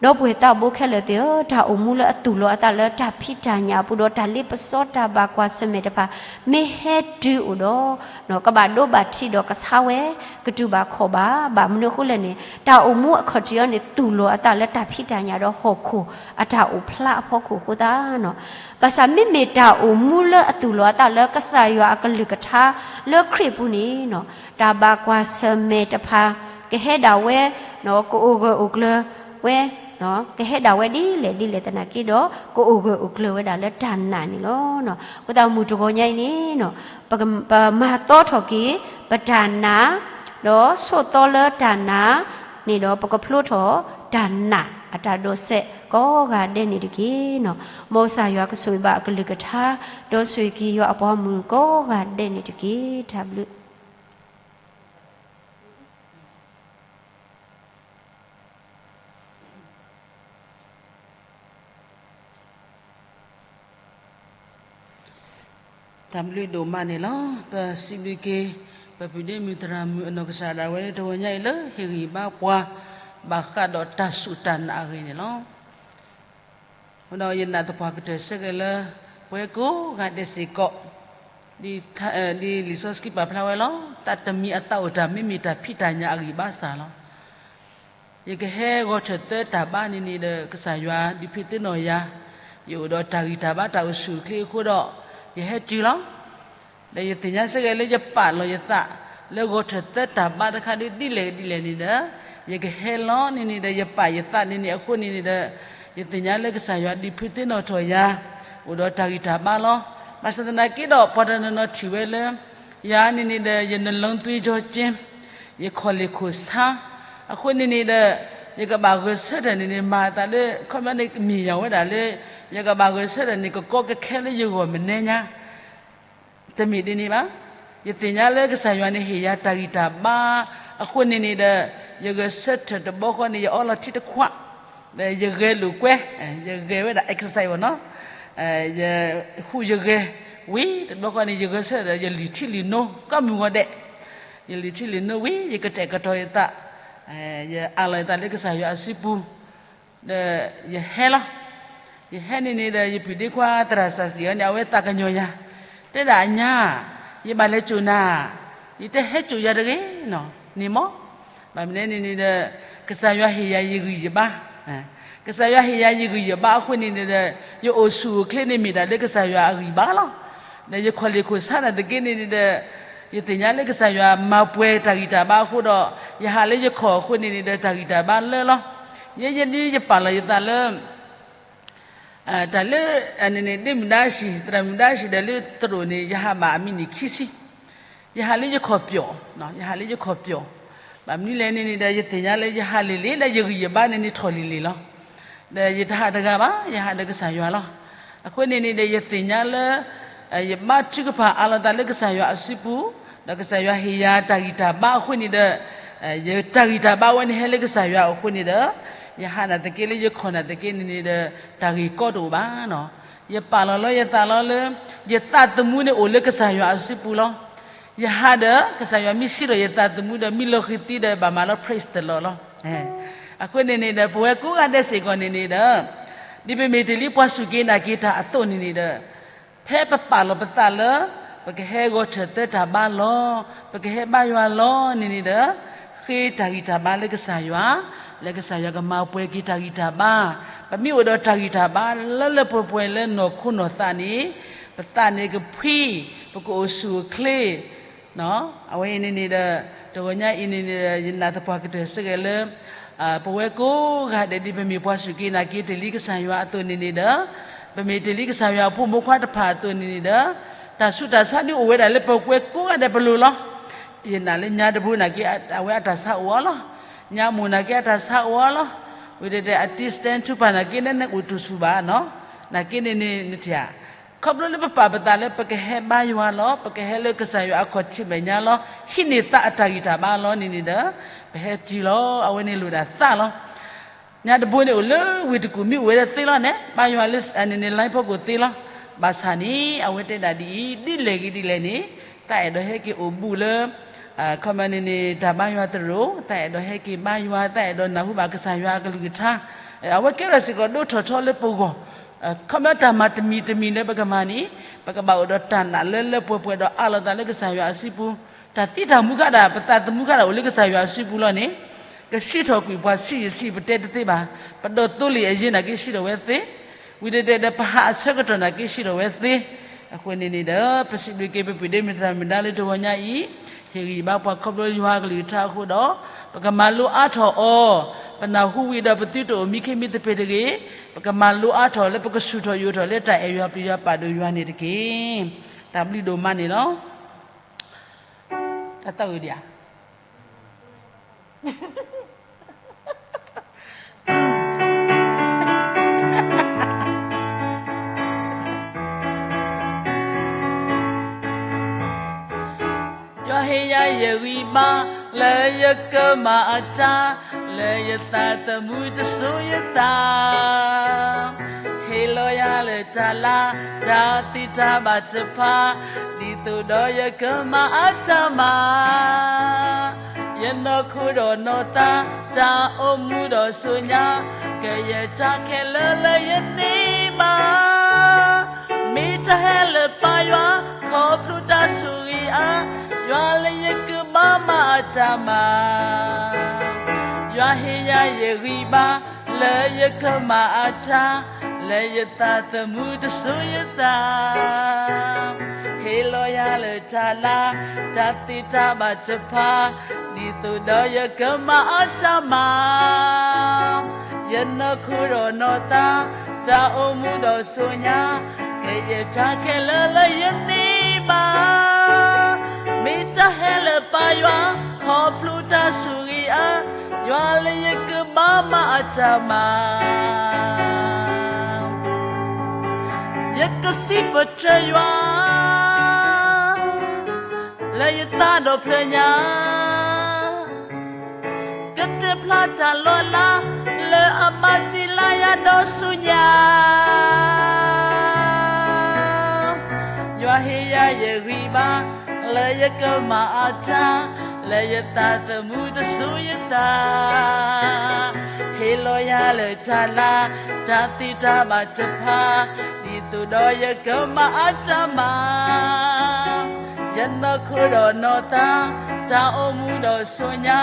ဒီပုၢ်ဝဲၢ်သးဘိခဲလၢာ်သ့ၣ်ဧၢ, တၢ်အိၣ်မူလၢအသူၣ်လီၤအသးလၢတၢ်ဖံးတၢ်ညၣ်အပူၤဒီး တၢ်လ့ပစီတၢ်ဘၣ်ကွၢ်ဆၢၣ်မဲာ်တဖၣ် မ့ၢ်ဟဲတုၤအိၣ်ဒီး ကဘၣ်ဒိဘၣ်ထံးဒီးကဆါဝဲ, ကတူၢ်ဘၣ်ခီၣ်ဘၣ်, ဘၣ်မနုၤအဃိလဲၣ်န့ၣ် တၢ်အိၣ်မူအခီၣ်ထံးအံၤန့ၣ် သူၣ်လီၤအသးလၢတၢ်ဖံးတၢ်ညၣ်ဒီးဟီၣ်ခိၣ်အတၢ်အိၣ်ဖျါအဖီခိၣ်အဃိသတးနီၤ. ဘၣ်ဆၣ်မ့မ့ၢ်တၢ်အိၣ်မူလၢအသူၣ်လီၤအသးလၢကစၢ်ယွၤအကလုၢ်ကထါလၢခရံာ်ပူၤန့ၣ်နီၤ, တၢ်ဘၣ်ကွၢ်ဆၢၣ်မဲာ်တဖၣ် ကဟဲဒၣ်ဝဲ ကအိၣ်ဂၢၢ်အိၣ်ကျၢၤဝဲ, ကဟဲဒၣ်ဝဲဒ်လဲၣ်ဒ်လဲၣ်သနာ်က့ဒီး ကအိၣ်ဂၢၢ်အိၣ်ကျၢၤဝဲဒၣ်လၢတၢ်နာ်န့ၣ်လီၤ. အဃိသတးမုၢ်တဂီၤညါအံၤန့ၣ်နီၤ, ပမၤသီထီၣ်က့ၤ ပတၢ်နာ်, ဒီးဆိးသီလၢတၢ်နာ်န့ၣ်ဒီး ပကဖျိထီၣ်တၢ်နာ်အတၢ်ဒိးစဲးကိးဂၤဒဲးန့ၣ်တက့ၢ်နီၤ. မ်ကစၢ်ယွၤကဆိၣ်ဂ့ၤဘၣ်အကလုၢ်ကထါ, ဒီးဆိၣ်ဂ့ၤက့ၤယွၤအပှၤမုၢ်ကိးဂၤဒဲးန့ၣ်တက့ၢ်. တၢ်ဘျုး တၢ်ဘျုးဒိၣ်မးန့ၣ်လီၤ. ပစံးဘျုးက့ၤ ပပုၢ်ဒ့မုၣ် သရၣ်မုၣ်အနီၢ်ကစၢ်ဒၣ်ဝဲ တဂီၤညါအံၤလၢဟ့ၣ်ဂံၢ်ဘါပှၤ ဘၣ်ဃးဒီးတၢ်စူၢ်တၢ်နာ်အဂ့ၢ်န့ၣ်လီၤ. ဒီးယနာ်သပှၢ်ကတၢၢ်ဆၢက့ၤလၢ ပဝဲကိးဂၤဒဲးစ့ၢ်ကီး ဒ်လံာ်စီဆှံပာ်ဖျါဝဲလီၤ. သးတမံၤအသးအိၣ်တၢ် မ့မ့ၢ်တၢ်ဖံးတၢ်ညၣ်အဂံၢ်ဘါစၢ်လီၤ. ယကဟဲဂီၤထၢၣ်သၢတၢ်ဘါန့ၣ်န့ၣ်ဒီး ကစၢ်ယွၤဒုးဖံးသ့ၣ်နီၣ်ယၤ, ယအိၣ်ဒီးတၢ်ဂံၢ်တၢ်ဘါတၢ်အိၣ်ဆူၣ်အိၣ်ချ့အဃိဒီး ယဟဲတုၤလီၤ. ဒီးယသ့ၣ်ညါစ့ၢ်ကီးလၢယပာ်လီၤယသး လၢဂီၤထၢၣ်သၢတၢ်ဘါတခါဒ်လဲၣ်ဒ်လဲၣ်န့ၣ်ဒီး ယကဟဲလီၤန့ၣ်န့ၣ်ဒီး ယပာ်ယသးန့ၣ်န့ၣ်အဃိန့ၣ်န့ၣ်ဒီး ယသ့ၣ်ညါလၢကစၢ်ယွၤဒုးဖံးသ့ၣ်နီၣ်ထီၣ်ယၤ အိၣ်ဒီးတၢ်ဂံၢ်တၢ်ဘါလီၤ. ဘၣ်ဆၣ်သနာ်က့ဒီး ပှၤတနီၤနီၤထံၣ်ဝဲလၢ ယၤန့ၣ်န့ၣ်ဒီး ယနှလုံးသွေးကြောကျဉ်, ယခီၣ်လ့ၢ်ခိၣ်ဆါ, အဃိန့ၣ်န့ၣ်ဒီး ယကဘၣ်ဂဲၤဆၢထၢၣ်န့ၣ်န့ၣ် မၤအသးလၢ ခီပညီန့ၣ် မ့ၢ်ယၤဝဲဒၣ်လၢ ယကဘၣ်ဂဲၤဆၢထၢၣ်န့ၣ် ကကီကခဲလၢယဂီၢ်မနုၤညါ တမ့ၢ်ဒ်န့ၣ်ဘၣ်. ယသ့ၣ်ညါလၢကစၢ်ယွၤန့ၣ်ဟ့ၣ်ယၤတၢ်ဂံၢ်တၢ်ဘါ အဃိန့ၣ်န့ၣ်ဒီး ယဂဲၤဆၢထၢၣ်တဘျီဃီန့ၣ် ယအီလီၤထံတခွး, ဒီးယဂဲၤလိာ်ကွဲ, ယဂဲၤဝဲဒၣ် exercise ဘၣ်နီၤ, ယဃူယဂဲၤဝံၤ တဘျီဃီန့ၣ် ယဂဲၤဆၢထၢၣ်ဒီး ယလံၣ်ထံလံၣ်နိ ကိးမုၢ်ဂီၤဒဲး, ယလံၣ်ထံလံၣ်နိဝံၤ ယကတဲာ်ကတီၤယသး, ယအးလီၤယသးလၢကစၢ်ယွၤအစုပူၤ ဒီးယဟဲလီၤ. ယဟဲန့ၣ်န့ၣ်ဒီး ယပုၢ်ဒ့ခွါသရၣ်စၢ်စံးအီၤန့ၣ် အဝဲသးကညီၤယၤ, တဲဒၣ်အညါ, ယဘၣ်လဲၤစိာ်နၤ, ယတဟဲစိာ်ယၤတဂ့ၤနီၤ. န့ၣ်မ့ၢ်, ဘၣ်မနုၤန့ၣ်န့ၣ်ဒီး ကစၢ်ယွၤဟ့ၣ်ယၤယဂံၢ်ယဘါ, ကစၢ်ယွၤဟ့ၣ်ယၤယဂံၢ်ယဘါအဃိန့ၣ်န့ၣ်ဒီး ယအိၣ်ဆူၣ်အိၣ်ချ့န့ၣ်မ့ၢ်ဒၣ်လၢကစၢ်ယွၤအဂံၢ်ဘါလီၤ. ဒီးယခီၣ်လ့ၢ်ခိၣ်ဆါနာ်သက့န့ၣ်န့ၣ်ဒီး ယသ့ၣ်ညါလၢကစၢ်ယွၤမၤပှဲၤတၢ်ဂံၢ်တၢ်ဘါအဃိဒီး ယဟးလၢယခီၣ်အဃိန့ၣ်န့ၣ်ဒီး တၢ်ဂံၢ်တၢ်ဘါလၢလီၤ. ယဲယဲဒၣ်ယပာ်လီၤယသးလၢ တၢ်လၢ ဒ့မုၣ်ဒါရှံၣ် သရၣ်မုၣ်ဒါရှံၣ်ဒီးလၢသရိာ်န့ၣ် ယဟးဘၣ်အမံးနံးခံဆံ, ယဟးလၢယခီၣ်ပၠီၣ်, ယဟးလၢယခီၣ်ပၠီၣ်, ဘၣ်မနုၤလဲၣ်န့ၣ်န့ၣ်ဒီး ယသ့ၣ်ညါလၢယဟးလံၤလံၤ လၢယဂံၢ်ယဘါန့ၣ်န့ၣ်ထီၣ်လံၤလံၤလီၤ. ဒီးယတဟးတဂၤဘၣ် ယဟးဒီးကစၢ်ယွၤလီၤ. အဃိန့ၣ်န့ၣ်ဒီး ယသ့ၣ်ညါလၢ ယဘါထုကဖၣ်အးလီၤသးလၢကစၢ်ယွၤအစုပူၤ, ဒီးကစၢ်ယွၤဟ့ၣ်ယၤတၢ်ဂံၢ်တၢ်ဘါအဃိန့ၣ်ဒီး ယတၢ်ဂံၢ်တၢ်ဘါဝဲန့ၣ်ဟဲလၢကစၢ်ယွၤအဃိန့ၣ်ဒီး ယဟးနာ်သက့လၢယခီၣ်နာ်သက့န့ၣ်န့ၣ်ဒီး တၢ်ဂ့ၢ်ကီတအိၣ်ဘၣ်နီၤ. ယပာ်လီၤလီၤယသးလီၤလၢ ယသးသမူန့ၣ်အိၣ်လၢကစၢ်ယွၤအစုပူၤလီၤ. ယဟးဒီးကစၢ်ယွၤမ့ၢ်စံးထီၣ်ယသးသမူဒီး မ့ၢ်လီၤဃံၤသံဒီး ဘၣ်မၤလီၤ praise the Lord လီၤ. အဃိန့ၣ်န့ၣ်ဒီး ပဝဲကိးဂၤဒဲးစ့ၢ်ကီးန့ၣ်န့ၣ်ဒီး ဒ်ပမ့ၢ်တ့ၢ်လံပှၤစူၢ်က့ၤနာ်က့ၤတၢ်အသိးန့ၣ်န့ၣ်ဒီး ဖဲပပာ်လီၤပသးလၢ ပကဟဲဂီၤထၢၣ်သၢတၢ်ဘါလီၤ, ပကဟဲဘါယွၤလီၤန့ၣ်န့ၣ်ဒီး ဃ့တၢ်ဂံၢ်တၢ်ဘါလၢကစၢ်ယွၤ, လၢကစၢ်ယွၤကမၤပှဲၤက့ၤတၢ်ဂံၢ်တၢ်ဘါ, ပမ့ၢ်အိၣ်ဒီးတၢ်ဂံၢ်တၢ်ဘါလၢလၢပှဲၤပှဲၤလၢနီၢ်ခိနီၢ်သးန့ၣ် ပသးန့ၣ်ကဖှံ, ပကအိၣ်ဆူၣ်အိၣ်ချ့ အဝဲအံၤန့ၣ်န့ၣ်ဒီး တဂီၤညါအံၤန့ၣ်န့ၣ်ဒီး ယနာ်သပှၢ်ကတၢၢ်စ့ၢ်ကီးလၢ ပဝဲကိးဂၤဒဲး ဒ်ပမ့ၢ်ပှၤစူၢ်က့ၤနာ်က့ၤတ့ၢ်လံကစၢ်ယွၤအသိးန့ၣ်န့ၣ်ဒီး ပမ့ၢ်တ့ၢ်လံကစၢ်ယွၤအဖိမုၣ်ဖိခွါတဖၣ်အသိးန့ၣ်န့ၣ်ဒီး တၢ်ဆူးတၢ်ဆါဒုးအိၣ်ဝဲဒၣ်လၢပဝဲကိးဂၤဒဲးပလိၤလီၤ. ယနာ်လၢညါတဘိနာ်က့ အဝဲအတၢ်ဆါအိၣ်အီၤလီၤ. ညါမိၢ်နာ်က့အတၢ်ဆါအိၣ်အီၤလီၤ. ဝံၤဒီး အတံစတဲထူပၢ်နာ်က့ နအိၣ်တူၢ်ဆူၣ်ဘၣ်နီၤ. နာ်က့န့ၣ်န့ၣ် နထံၣ်ဧါ ခီဖျိလၢပပာ်ပသးလၢပကဟဲဘါယွၤလီၤ, ပကဟဲလၢကစၢ်ယွၤအခီၣ်ထံးမဲာ်ညါလီၤ, ဟံးန့ၢ်သးအတၢ်ဂံၢ်တၢ်ဘါလီၤန့ၣ်န့ၣ်ဒီး ပဟဲတုၤလီၤ. အဝဲန့ၣ်လိၣ်ဒၣ်သးလီၤ. ညါတဘိန့ၣ်အိၣ်လၢဝ့ၢ်တကူၣ်မ့ၢ်အိၣ်ဝဲဒၣ်သ့လီၤန့ၣ် ဘါယွၤလၢန့ၣ်န့ၣ် line ဖီခိၣ်သ့လီၤ. ဘၣ်ဆၣ်န့ၣ် အဝဲတဲဒၣ်ဒ်အံၤ ဒ်လဲၣ်ဂ့ၤဒ်လဲၣ်န့ၣ် သးအဲၣ်ဒိးဟဲက့ၤအိၣ်ဘူးလၢ ခီမီန့ၣ်န့ၣ် တၢ်ဘါယွၤသရိာ်, သးအဲၣ်ဒိးဟဲက့ၤဘါယွၤ, သးအဲၣ်ဒိးနၢ်ဟူဘၣ်ကစၢ်ယွၤအကလုၢ်ကထါ, အဝဲကဲထီၣ်စ့ၢ်ကီးဒိၣ်ထီၣ်ထီလၢပဂီၢ်, ခီမီတၢ်မၤတမံၤတမံၤလၢပကမၤန့ၣ် ပကဘၣ်အိၣ်ဒီးတၢ်နာ်လၢလၢပှဲၤပှဲၤဒီးအးလီၤသးလၢကစၢ်ယွၤအစုပူၤ, တၢ်သံတၢ်မူခါဒၣ် ပသးသမူခါဒၣ်အိၣ်လၢကစၢ်ယွၤအစုပူၤလီၤန့ၣ်, ကစံးထီၣ်ကွံာ်ပှၤဆံးယံာ်ဆံးပတဲတသ့ဘၣ်, ပဒိးသိလ့ၣ်အယ့နာ်က့စံးထီၣ်ဝဲသ့, ဝံၤဒီး ပဟးအဆၢကတီၢ်နာ်က့စံးထီၣ်ဝဲသ့, အဃိန့ၣ်န့ၣ်ဒီး ပစံးဘျုးက့ၤပပုၢ်ဒ့မုၣ်သရၣ်မုၣ်ဒါလၢတဂီၤညါအံၤ, ဟ့ၣ်ဂံၢ်ဘါပှၤခီဖျိယွၤအကလုၢ်ကထါအဃိဒီး, ပကမၤလိအါထီၣ်အီၤ, ပနၢ်ဟူဝံၤဒီးပသုတအိၣ်မံခ့မံသပ့ၤတဂ့ၤ, ပကမၤလိအါထီၣ်လၢပကဆူၣ်ထီၣ်ယိာ်ထီၣ်လၢတၢ်အဲၣ်ယွၤပျံၤယွၤပာ်ဒိၣ်ယွၤန့ၣ်တက့ၢ်. တၢ်ဘျုးဒိၣ်မးန့ၣ်လီၤ. တၢ်သးဝံၣ်ဒံးဧါ ယွၤဟ့ၣ်ယၤယဂံၢ်ဘါ လၢယကမၤအတၢ်, လၢယသးသမူတစိၤယသး, ဟ့ၣ်လီၤယၤလၢတၢ်လၤ တၢ်သ့တၢ်ဘၣ်တဖၣ်, ဒ်သိးဒီးယကမၤအတၢ်မၤ ယနီၢ်ခိဒီးနီၢ်သး, တၢ်အိၣ်မူဒီးစိၤညါ, ကယဲၢ်တၢ်ခဲလၢာ်လၢယန့ၢ်ဘၣ်, မ့ၢ်တၢ်ဟဲလၢပၢ်ယွၤ, ခီဖျိတၢ်ဆိၣ်ဂ့ၤအါ, ယွၤလၢယကဘၣ်မၤအတၢ်မၤ, ယွၤဟ့ၣ်ယၤယဂံၢ်ဘါ, လၢယကမၤအတၢ်, လၢယသးသမူတစိၤယသး ဟ့ၣ်လီၤယၤလၢတၢ်လၤ, တၢ်သ့တၢ်ဘၣ်တဖၣ်, ဒ်သိးဒီးယကမၤအတၢ်မၤ, ယနီၢ်ခိဒီးနီၢ်သး, တၢ်အိၣ်မူဒီးစိၤညါ, ကယဲၢ်တၢ်ခဲလၢာ်လၢယန့ၢ်ဘၣ်, မ့ၢ်တၢ်ဟဲလၢပၢ်ယွၤ, ခီဖျိတၢ်ဆိၣ်ဂ့ၤအါ, ယွၤလၢယကဘၣ်မၤအတၢ်မၤ ယကစံးပတြၢၤယွၤ လၢယသးဒီဖျၢၣ်ညါ, ကတဲဖျါတၢ်လီၤလး လၢအမၤတံာ်လၢယၤဒီးဆူညါ, ယွၤဟ့ၣ်ယၤယဂံၢ်ဘါ လၢယကမၤအတၢ်, လၢယသးသမူတစိၤယသး, ဟ့ၣ်လီၤယၤလၢတၢ်လၤ, တၢ်သ့တၢ်ဘၣ်တဖၣ်, ဒ်သိးဒီးယကမၤအတၢ်မၤ ယနီၢ်ခိဒီးနီၢ်သး, တၢ်အိၣ်မူဒီးစိၤညါ,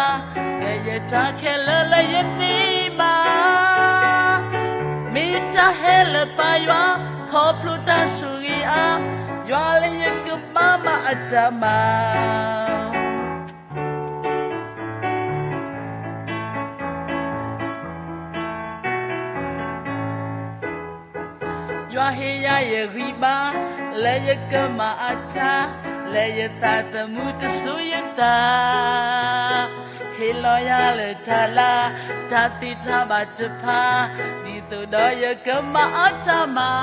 ကဲယတၢ်ခဲလၢာ်လၢယန့ၢ်ဘၣ်. မ့ၢ်တၢ်ဟဲလၢပၢ်ယွၤ, ခီဖျိတၢ်ဆိၣ်ဂ့ၤအါ, ယွၤလၢယကဘၣ်မၤအတၢ်မၤ ယွၤဟ့ၣ်ယၤယဂံၢ်ဘါ, လၢယကမၤအတၢ်, လၢယသးသမူတစူၢ်ယသး, ဟ့ၣ်လီၤယၤလၢတၢ်လၤ, တၢ်သ့တၢ်ဘၣ်တဖၣ်, ဒ်သိးဒီးယကမၤအတၢ်မၤ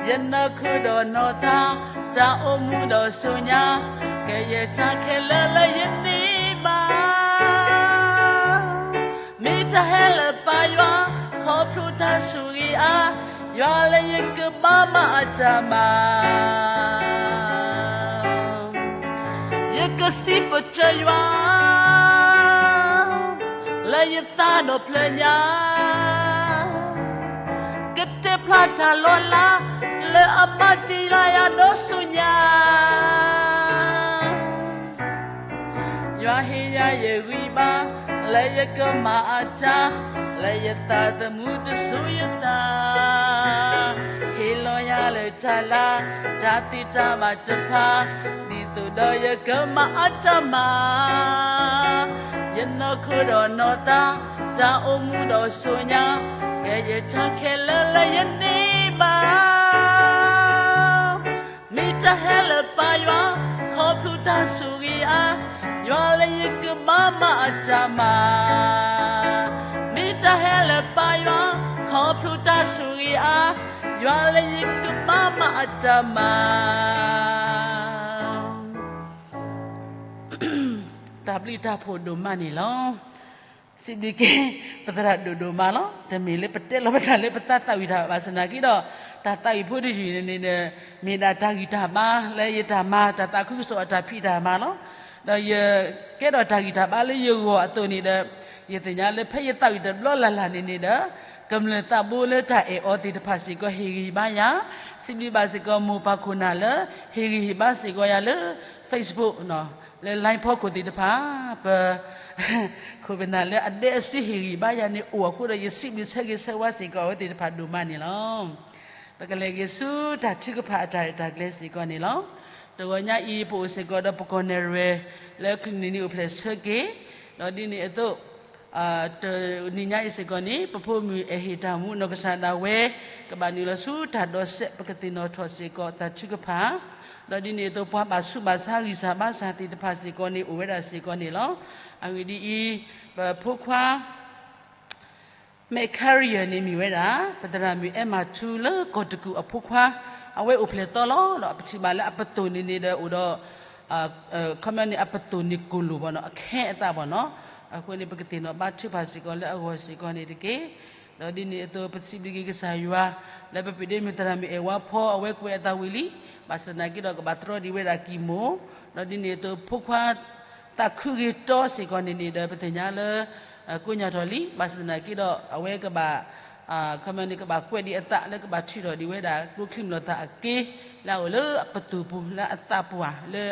ယနီၢ်ခိဒီးနီၢ်သး, တၢ်အိၣ်မူဒီးစိၤညါ, ကဲယတၢ်ခဲလၢာ်လၢယန့ၢ်ဘၣ်. မ့ၢ်တၢ်ဟဲလၢပၢ်ယွၤ, ခီဖျိတၢ်ဆိၣ်ဂ့ၤအါ, ယွၤလၢယကဘၣ်မၤအတၢ်မၤ ယကစံးပတြၢၤယွၤ လၢယသးဒီဖျၢၣ်ညါ, ကတဲဖျါတၢ်လီၤလး လၢအမၤတ့ၢ်လၢယၤဒီးစိၤညါ, ယွၤဟ့ၣ်ယၤယဂံၢ်ဘါ, လၢယကမၤအတၢ်, လၢယသးသမူတစူၢ်ယသး, ဟ့ၣ်လီၤယၤလၢတၢ်လၤ, တၢ်သ့တၢ်ဘၣ်တဖၣ်, ဒ်သိးဒီးယကမၤအတၢ်မၤ ယနီၢ်ခိဒီးနီၢ်သး, တၢ်အိၣ်မူဒီးစိၤညါ, ကဲယတၢ်ခဲလၢာ်လၢယန့ၢ်ဘၣ်. မ့ၢ်တၢ်ဟဲလၢပၢ်ယွၤ, ခီဖျိတၢ်ဆိၣ်ဂ့ၤအါ, ယွၤလၢယကဘၣ်မၤအတၢ်မၤ, မ့ၢ်တၢ်ဟဲလၢပၢ်ယွၤ, ခီဖျိတၢ်ဆိၣ်ဂ့ၤအါ, ယွၤလၢယကဘၣ်မၤအတၢ်မၤ တၢ်ဘျုးတၢ်ဖှိၣ်ဒိၣ်မးန့ၣ်လီၤ. စံးဘျုးက့ၤ ပသရၣ်ဒိၣ်ဒိၣ်မးလီၤ. တမ့ၢ်လၢပတဲလီၤပသးလၢပသးသးဝံၣ်တၢ်ဘၣ်ဆၣ်သနာ်က့ဒီး, တၢ်သးဝံၣ်ဖိတယုၢ်န့ၣ်န့ၣ်, မ့ၢ်ဒၣ်တၢ်ဂံၢ်တၢ်ဘါလၢယတၢ်မၤ တၢ်သးခုကစီၣ်အတၢ်ဖံးတၢ်မၤလီၤ. ဒီးယကဲထီၣ်တၢ်ဂံၢ်တၢ်ဘါလၢယဂီၢ်အသိးန့ၣ်ဒီး, ယသ့ၣ်ညါလၢဖဲယသးဝံၣ်တဘျီလၢ်လၢ်န့ၣ်န့ၣ်ဒီး, ကမျၢၢ်သးဘိလၢတၢ်အဲၣ်အီၤသ့ၣ်တဖၣ်စ့ၢ်ကီးဟ့ၣ်ဂံၢ်ဟ့ၣ်ဘါယၤ, စံးဘျုးဘၣ်စ့ၢ်ကီးမိၢ်ပၢ်ခိၣ်နၢ်လၢ ဟ့ၣ်ဂံၢ်ဟ့ၣ်ဘါစ့ၢ်ကီးယၤလၢ Facebook လၢ line ဖီခိၣ်သ့ၣ်တဖၣ်, ပ ခိၣ်ပနၢ်လၢအဒဲအစုဟ့ၣ်ဂံၢ်ဘါယၤန့ၣ်အိၣ်အဃိဒီး ယစံးဘျုးဆၢဂ့ၤဆၢဝါစ့ၢ်ကီးအဝဲသ့ၣ်တဖၣ်ဒိၣ်မးန့ၣ်လီၤ. ပကလဲၤက့ၤဆူတၢ်ထုကဖၣ်အတၢ်ရဲၣ်တၢ်ကျဲၤစ့ၢ်ကီးန့ၣ်လီၤ. တဂီၤညါအံၤ ပအိၣ်စ့ၢ်ကီးဒီးပကီၢ်နဲၣ်ရွဲၣ် လၢအကလုၢ်န့ၣ်န့ၣ်အိၣ်ဖျဲၣ်ဆၢက့ၤ, ဒီးဒ်န့ၣ်အသိး တနံၤညါအံၤစ့ၢ်ကီးန့ၣ် ပဖိမုၣ်အဲၣ်ဟ့ၣ်တၢ်မူနီၢ်ကစၢ်ဒၣ်ဝဲ ကဘၣ်နုာ်လီၤဆူတၢ်ဒိးစဲး ပကသ့ၣ်နီၣ်ထီၣ်စ့ၢ်ကီးတၢ်ထုကဖၣ်, ဒီးဒ်န့ၣ်အသိးပှၤဘၣ်ဆူးဘၣ်ဆါဂံၢ်စၢ်ဘါစၢ်သ့ၣ်တဖၣ်စ့ၢ်ကီးန့ၣ် အိၣ်ဝဲဒၣ်စ့ၢ်ကီးန့ၣ်လီၤ. အဂ့ၢ်ဒ်အံၤ, ပဖိခွါ မဲၣ်ခါရံယၢၢ်န့ၣ်မ့ၢ်ဝဲဒၣ် ပသရၣ်မုၣ်အဲၣ်မၤထူလၢကီၢ်တကူၣ်အဖိခွါ, အဝဲအိၣ်ဖျဲၣ်သီလီၤ. ဒီးပထံၣ်ဘၣ်လၢအပသိၣ်န့ၣ်န့ၣ်ဒီးအိၣ်ဒီး ခီပညီန့ၣ် အပသိၣ်န့ၣ်ကိၢ်လိာ်ဘၣ်နီၤ, အခဲအသးဘၣ်နီၤ. အဃိန့ၣ် ပကသ့ၣ်နီၣ်ဘါထုကဖၣ်စ့ၢ်ကီးလၢအဂီၢ်စ့ၢ်ကီးန့ၣ်တက့ၢ်. ဒီးဒ်န့ၣ်အသိး ပစံးဘျုးက့ၤကစၢ်ယွၤ လၢပပဒ့မုၣ်သရၣ်မုၣ်အဲၣ်ဝါဖီ အဝဲကွဲးအသးဝံၤလံ, ဘၣ်ဆၣ်သနာ်က့ဒီးကဘၣ်တြီဒံးဝဲဒၣ်ကံၢ်မိၢ်, ဒီးဒ်န့ၣ်အသိး ဖိခွါ သးခုဂ့ၤတီစ့ၢ်ကီးန့ၣ်န့ၣ်ဒီး ပသ့ၣ်ညါလၢ ကိညၢ်ထီၣ်လံ, ဘၣ်ဆၣ်သနာ်က့ဒီး အဝဲကဘၣ် ခီပညီန့ၣ် ကဘၣ်ကွဲးဒံးအသးလၢကဘၣ်ထုးထီၣ်ဒံးဝဲဒၣ် ကျိချံမျိာ်သၣ်အက့ လၢအအိၣ်လၢအပသိၣ်ပူၤ လၢအသးပူၤဧါ လၢ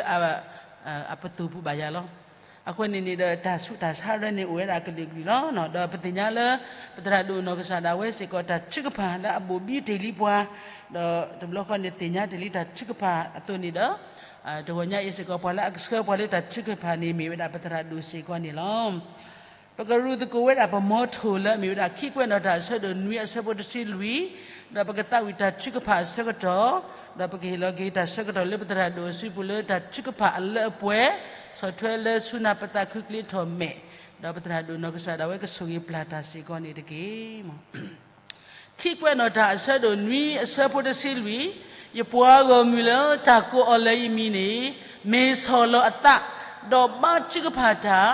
အပသိၣ်ပူၤဘၣ်ယၤလီၤ. အဃိန့ၣ်န့ၣ်ဒီး တၢ်ဆူးတၢ်ဆါရဲန့ၣ် အိၣ်ဝဲဒၣ်ကလုာ်ကလုာ်လီၤ. ဒီးပသ့ၣ်ညါလၢ ပသရၣ်ဒိၣ်နီၢ်ကစၢ်ဒၣ်ဝဲစ့ၢ်ကီး တၢ်ထုကဖၣ်လၢအဘိၣ်ဘံတ့ၢ်လံပှၤ, ဒီးတဘျီဃီန့ၣ် သ့ၣ်ညါတ့ၢ်လံတၢ်ထုကဖၣ်အသိးန့ၣ်ဒီး တဂီၤညါအံၤစ့ၢ်ကီး ပှၤလၢအကဆှၢပှၤလၢတၢ်ထုကဖၣ်န့ၣ် မ့ၢ်ဝဲဒၣ်ပသရၣ်ဒိၣ်စ့ၢ်ကီးန့ၣ်လီၤ. ပကရူၢ်သကိးဝဲဒၣ်ပမီထိၣ်လၢအမ့ၢ်ဝဲဒၣ် ခံကွဲးနီၣ်တၢ်အဆၢဒိၣ်နွံ အဆၢဖိတဆံလွံၢ်, ဒီးပကသးဝံၣ်တၢ်ထုကဖၣ်အဆၢကတီၢ်, ဒီးပကဟ့ၣ်လီၤက့ၤတၢ်ဆၢကတီၢ်လၢပသရၣ်ဒိၣ်အစုပူၤလၢတၢ်ထုကဖၣ်အလၢအပှဲၤ, ဆီၣ်ထွဲလၢဆူနၢ်ပသးခုကျ့ထီၣ်မဲာ်, ဒီးပသရၣ်ဒိၣ်နီၢ်ကစၢ်ဒၣ်ဝဲကဆိၣ်ဂ့ၤပျၢ်တၢ်စ့ၢ်ကီးန့ၣ်တက့ၢ်. ခံကွဲးနီၣ်တၢ်အဆၢဒိၣ်နွံ အဆၢဖိတဆံလွံၢ်, ယပှၤဂီၢ်မုၢ်လၢတၢ်ကိးအီၤလၢယမံၤန့ၣ်, မ့ၢ်ဆီၣ်လီၤအသး, ဒီးဘါထုကဖၣ်တၢ်,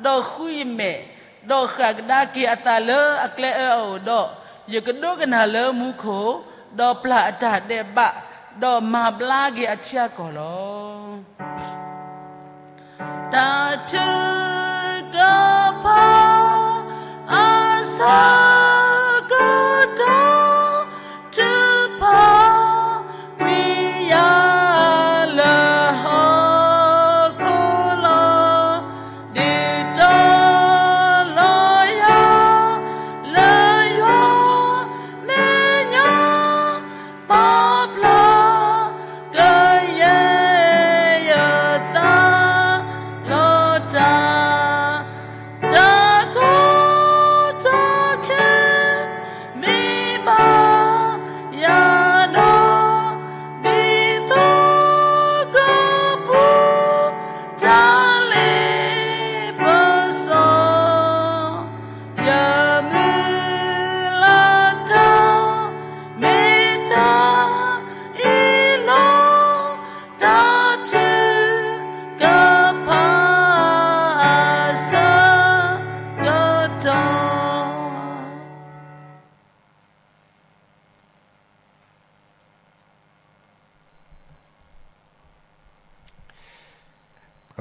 ဒီးဃုယမဲာ်, ဒီးဃၣ်ကဒါက့ၤအသးလၢအကျဲအၢအအိၣ်ဒီး, ယကဒိကနၣ်လၢမူခိၣ်, ဒီးပျၢ်အတၢ်ဒဲးဘး, ဒီးမၤဘျါက့ၤအထံအကီၢ်လီၤ. တၢ်ထုကဖၣ်အဆၢကတီၢ် ထုကဖၣ်ဝံၤယၤလၢ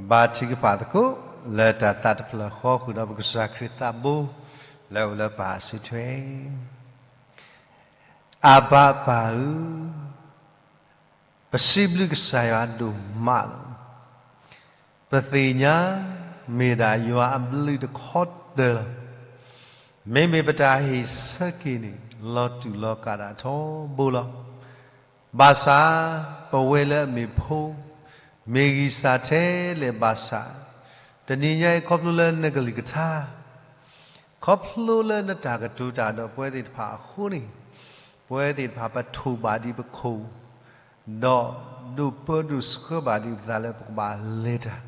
ဘါထုကဖၣ်သကိး လၢတၢ်သးတဖျၢၣ်ဃီဃုာ်ဒီးပကစၢ်ခရံာ်သးဘိ လၢအအိၣ်လၢပၢ်အစုထွဲ. အဘၣ်ပၢ်ဧၢ, ပစံးဘျုးကစၢ်ယွၤဒိၣ်မးလီၤ. ပသ့ၣ်ညါ မ့ၢ်ဒၣ်ယွၤအဘျုးတခီတၢၢ်လီၤ. မ့မ့ၢ်ပတၢ်ဟ့ၣ်ဆၢက့ၤန့ၣ် လီၤတူာ်လီၤကာ်ဒၣ်ထီဘိလီၤ. ဘၣ်ဆၣ် ပဝဲလၢအမ့ၢ်ဖိ, မ့ၢ်ဂံၢ်စၢ်ထဲလဲၣ်ဘၣ်ဆၣ်, တနံၤညါအံၤခီဖျိလၢနကလုၢ်ကထါ, ခီဖျိလၢနတၢ်ကတိၤတၢ်ဒီးပဝဲသ့ၣ်တဖၣ်အဃိန့ၣ်, ပဝဲသ့ၣ်တဖၣ်ပထိၣ်ဘၣ်ဒံးပခိၣ်, ဒီးဒိးပၢဒိးဆှၢဘၣ်ဒံးပသးလၢပကဘၣ်လဲၤတၢ်,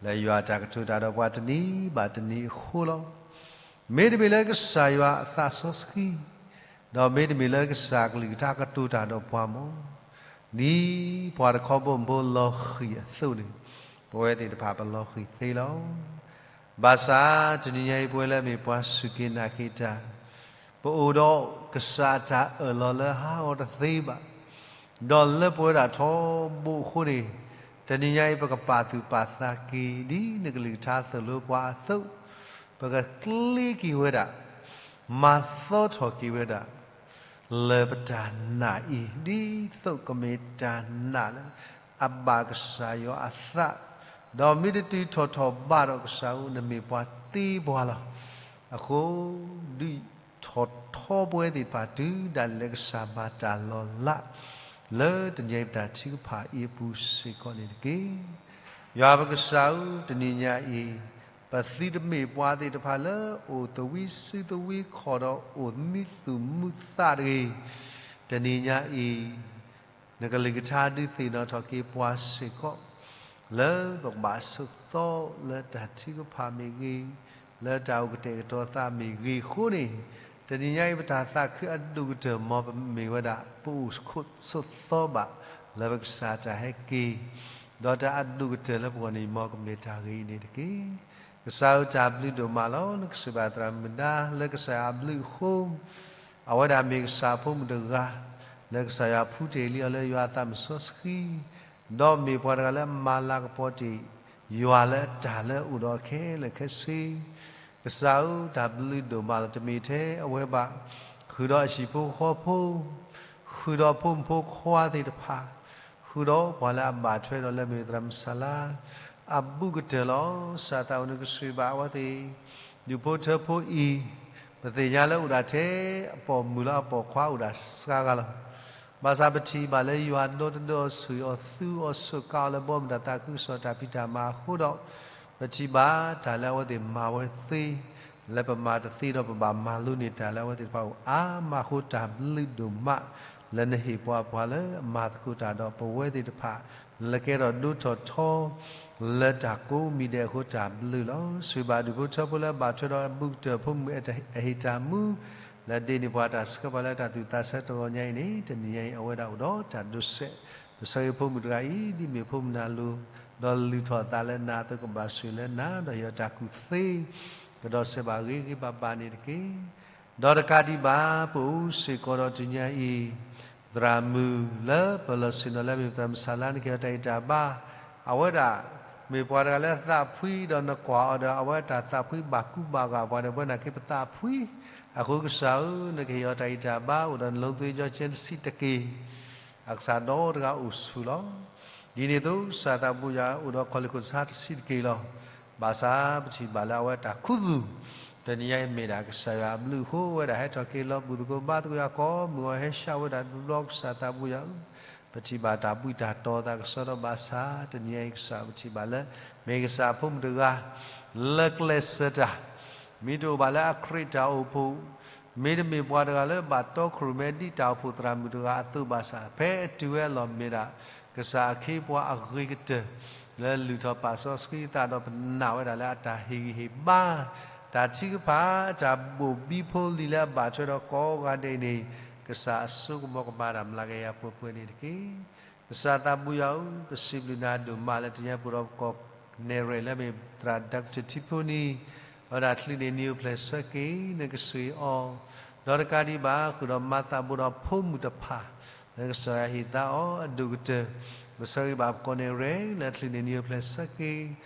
လၢယွၤအတၢ်ကတိၤတၢ်ဒီးပှၤတနံၤဘၣ်တနံၤအဃိလီၤ. မ့တမ့ၢ်လၢကစၢ်ယွၤအသးစီဆှံ, ဒီးမ့တမ့ၢ်လၢကစၢ်ကလုၢ်ကထါကတိၤတၢ်ဒီးပှၤမ့ၢ်, ဒ်ပှၤတခီဘီမုၢ်ဖိလီၤဃံၤအသိးန့ၣ်, ပဝဲသ့ၣ်တဖၣ်ပလီၤဃံၤသ့လီၤ. ဘၣ်ဆၣ်တနံၤညါအံၤ ပဝဲလၢအမ့ၢ်ပှၤစူၢ်က့ၤနာ်က့ၤတၢ်, ပအိၣ်ဒီးကစၢ်အတၢ်အၢၣ်လီၤလၢဟးဂီၤတသ့ဘၣ် ဒီးလၢပဝဲဒၣ်ထီဘိအဃိန့ၣ်, တနံၤညါအံၤ ပကပာ်သူၣ်ပာ်သးက့ၤ ဒ်နကလုၢ်ကထါသိၣ်လိပှၤအသိး, ပကကျ့က့ၤဝဲဒၣ်, မၤသီထီၣ်က့ၤဝဲဒၣ် လၢပတၢ်နာ်အံၤ ဒ်သိးကမ့ၢ်တၢ်နာ်လၢအဘၣ်ကစၢ်ယွၤအသး, ဒီးမ့ၢ်တတုၤထီၣ်ထီၣ်ဘးဒီးကစၢ်ဧၢ နမ့ၢ်ပှၤတ့ပှၤလီၤ. အဃိ ဒုးထီၣ်ထီပဝဲသ့ၣ်တဖၣ် တုၤဒၣ်လဲာ်လၢကစၢ်မၤတၢ်လီၤလး လၢတနံၤညါအံၤပတၢ်ထုကဖၣ်အံၤအပူၤစ့ၢ်ကီးန့ၣ်တက့ၢ်. ယွၤပကစၢ်ဧၢ, တနံၤညါအံၤ ပသုတမ့ၢ်ပှၤသ့ၣ်တဖၣ်လၢအိၣ်သဝံစုသဝံခီၣ်ဒီးအိၣ်မံသူၣ်မံသးတဂ့ၤ. တနံၤညါအံၤ နကလုၢ်ကထါဒုးသ့ၣ်နီၣ်ထီၣ်က့ၤပှၤစ့ၢ်ကီး လၢပကဘၣ်ဆိးသီလၢတၢ်ထုကဖၣ်မ့ၢ်ဂ့ၤ, လၢတၢ်အိၣ်ကတဲာ်ကတီၤသးမ့ၢ်ဂ့ၤအဃိန့ၣ်, တနံၤညါအံၤပတၢ်သးခုအဒိၣ်ကတၢၢ် မ်ပမ့ၢ်ဝဲဒၣ် ပအိၣ်ဆိးသီဘၣ် လၢပကစၢ်တၢ်ဟဲက့ၤ, ဒီးတၢ်အဒိၣ်ကတၢၢ်လၢပဂီၢ်န့ၣ် မ်ကမ့ၢ်တၢ်ဂ့ၤအံၤန့ၣ်တက့ၢ်. ကစၢ်ဧၢ တၢ်ဘျုးဒိၣ်မးလီၤ. နကစၢ်ဘၣ်သရၣ်မုၣ်ဒါလၢကစၢ်ယွၤအဘျုးအဃိ, အဝဲဒၣ်မ့ၢ်ကစၢ်အဖိမုၣ်တဂၤ လၢကစၢ်ယွၤဖှူတ့ၢ်လံအီၤလၢယွၤအသးမုၣ်စီဆှံ, ဒီးမ့ၢ်ပှၤတဂၤလၢအမၤလၤကပီၤတ့ၢ်ယွၤလၢအတၢ်လၢအအိၣ်ဒီးခဲလၢာ်ခဲဆ့. ကစၢ်ဧၢ တၢ်ဘျုးဒိၣ်မးလီၤ. တမ့ၢ်ထဲအဝဲဘၣ်, ဃုာ်ဒီးအဟံၣ်ဖိဃီဖိ, ဃုာ်ဒီးဖိမုၣ်ဖိခွါသ့ၣ်တဖၣ်, ဃုာ်ဒီးပှၤလၢအဘၣ်ထွဲဒီးလၢမ့ၢ်သရၣ်မုၣ်ဆါလါ အဘူးကတၢၢ်လီၤ. ကစၢ်သးအိၣ်နကဆိၣ်ဂ့ၤဘၣ်အဝဲသ့ၣ် ဒူၣ်ဖိထၢဖိအံၤ, ပသ့ၣ်ညါလၢအိၣ်ဒၣ်ထဲအပိာ်မုၣ်လၢအပိာ်ခွါအိၣ်ဒၣ်စှၤဂၤလီၤ. ဘၣ်ဆၣ်ပထံၣ်ဘၣ်လၢယွၤဒီတဒၢအီၤ ဆိၣ်ဂ့ၤအီၤ သူအီၤ စူးကါအီၤလၢဘီမုၢ်တၢ်သးခုကစီၣ်တၢ်ဖံးတၢ်မၤအဃိဒီး, ပထံၣ်ဘၣ်တၢ်လၢအဝဲသ့ၣ်မၤဝဲသ့, လၢပမၤတသ့ဒီးပဘၣ်မၤလိန့ၢ်တၢ်လၢအဝဲသ့ၣ်တဖၣ်အိၣ်အါမးအဃိ တၢ်ဘျုးဒိၣ်မး လၢနဟ့ၣ်ပှၤပှၤလၢအမၤသကိးတၢ်ဒီးပဝဲသ့ၣ်တဖၣ် လၢကဲထီၣ်ဒိၣ်ထီၣ်ထီ လၢတၢ်ကိးမံၤဒဲးအဃိ တၢ်ဘျုးလီၤ. ဆိၣ်ဂ့ၤဘၣ်ဒူၣ်ဖိထၢဖိလၢအဘၣ်ထွဲဒီးအဘူးကတၢၢ် ဖိမုၣ်အဟ့ၣ်တၢ်မူ, လၢဒ်န့ၣ်ပှၤတၢ်ဆှၢပှၤလၢတၢ်သူၣ်သးဆၢတဂီၤညါအံၤန့ၣ်, တနံၤညါအံၤအဝဲဒၣ်အိၣ်ဒီးတၢ်ဒိးစဲး, ဒီးဆၢဂ့ၤဖိမုၣ်တဂၤအံၤ ဒ်မ့ၢ်ဖိမုၣ်နၢ်လိၤ, ဒီးလုၢ်ထီၣ်အသးလၢနၤအသိး ကဘၣ်ဆိၣ်ဂ့ၤလၢနၤ ဒီးဟ့ၣ်အီၤတၢ်ကူၣ်သ့, ကဒီးစဲးဘၣ်ဂ့ၤဂ့ၤဘၣ်ဘၣ်န့ၣ်တက့ၢ်. ဒီးတကးဒံးဘၣ် ပအိၣ်စ့ၢ်ကီးဒီးတနံၤညါအံၤ သရၣ်မုၣ်လၢပလီၢ်ဆ့ၣ်နီၤလၢမ့ၢ်သရၣ်မုၣ်ဆါလါ နကဟ့ၣ်အီၤတၢ်ဂံၢ်တၢ်ဘါ, အဝဲဒၣ် မ့ၢ်ပှၤတဂၤလၢသးဖှံဒီးနကွၢ်အီၤဒီး အဝဲတၢ်သးဖှံဘၣ်ကူဘၣ်ဂာ်ပှၤဒီး ပဝဲနာ်က့ပသးဖှံ, အဃိကစၢ်ဧၢ နကဟ့ၣ်အီၤတၢ်ဂံၢ်တၢ်ဘါ အိၣ်ဒီးနလိသ့ကၠီကၠဲတဆံးတက့ၢ်. အကစၢ်ဒီတဂၤအိၣ်ဆူၣ်လီၤ. ဒ်န့ၣ်အသိး ကစၢ်သးဘိယွၤ အိၣ်ဒီးခီၣ်လ့ၢ်ခိၣ်ဆါတဆံးတက့ၢ်လီၤ. ဘၣ်ဆၣ်ပထံၣ်ဘၣ်လၢအဝဲတၢ်ခူသူၣ်, တနံၤညါအံၤမ့ၢ်ဒၣ်ကစၢ်ယွၤအဘျုးအဃိ အဝဲဒၣ်ဟဲထီၣ်က့ၤလီၤ ဘူၣ်သကိးဘါသကိးယွၤ ကိးမုၢ်အီၤဟဲဆှၢဝဲဒၣ်တဘျီဘျီ ကစၢ်သးဘိယွၤဧၢ, ပထံၣ်ဘၣ်တၢ်ဘှံးတၢ်တီၤသးကစီဒီး ဘၣ်ဆၣ်တနံၤညါအံၤ ကစၢ်ပထံၣ်ဘၣ်လၢ မ့ၢ်ကစၢ်အဖိမုၣ်တဂၤ လၢကျဲးစၢးတၢ် မ့ၢ်တအိၣ်ဘၣ်လၢအခရံာ်တၢ်အိၣ်ဖှိၣ်, မ့တမ့ၢ်ပှၤတဂၤလၢဘၣ်တီခိၣ်ရိၣ်မဲဒ်တၢ်အိၣ်ဖှိၣ်သရၣ်မုၣ်တဂၤအသိးဘၣ်ဆၣ်, ဖဲအတုၤဝဲအလီၢ်မ့ၢ်ဒၣ် ကစၢ်အခ့အပှၤအဂ့ၤကတၢၢ် လၢလုၢ်ထီၣ်ပာ်စီဆှံအသးဒီး ပနာ်ဝဲဒၣ်လၢအတၢ်ဟ့ၣ်ဂံၢ်ဟ့ၣ်ဘါ, တၢ်ထုကဖၣ် တၢ်ဘိၣ်ဘံဖိလံၤလၢအဘၣ်ထွဲဒီးကိးဂၤဒဲးန့ၣ်, ကစၢ်အစိကမီၤကမၤတၢ်မျးကယၤပှဲၤပှဲၤန့ၣ်တက့ၢ်. ကစၢ်သးဘိယွၤဧၢ, ပစံးဘျုးနၤဒိၣ်မးလၢတနံၤညါပအိၣ်ဒီးပကိးနဲၣ်ရဲၣ်လၢမ့ၢ်သရၣ် Doctor ထံဖိနံၤ, အဝဲဒၣ်ချုးန့ၢ်နံၤအိၣ်ဖျဲၣ်ဆၢက့ၤ နကဆိၣ်ဂ့ၤအီၤ, ဒီးတကးဒံးဘၣ် ဃုာ်ဒီးမၤသးဘိဒီးဖိမုၣ်တဖၣ် လၢကစၢ်ယွၤဟ့ၣ်သါအီၤအဒိၣ်ကတၢၢ် ကဆၢဂ့ၤဘၣ်ပကီၢ်နဲၣ်ရဲၣ် လၢအချုးန့ၢ်နံၣ်အိၣ်ဖျဲၣ်ဆၢက့ၤ,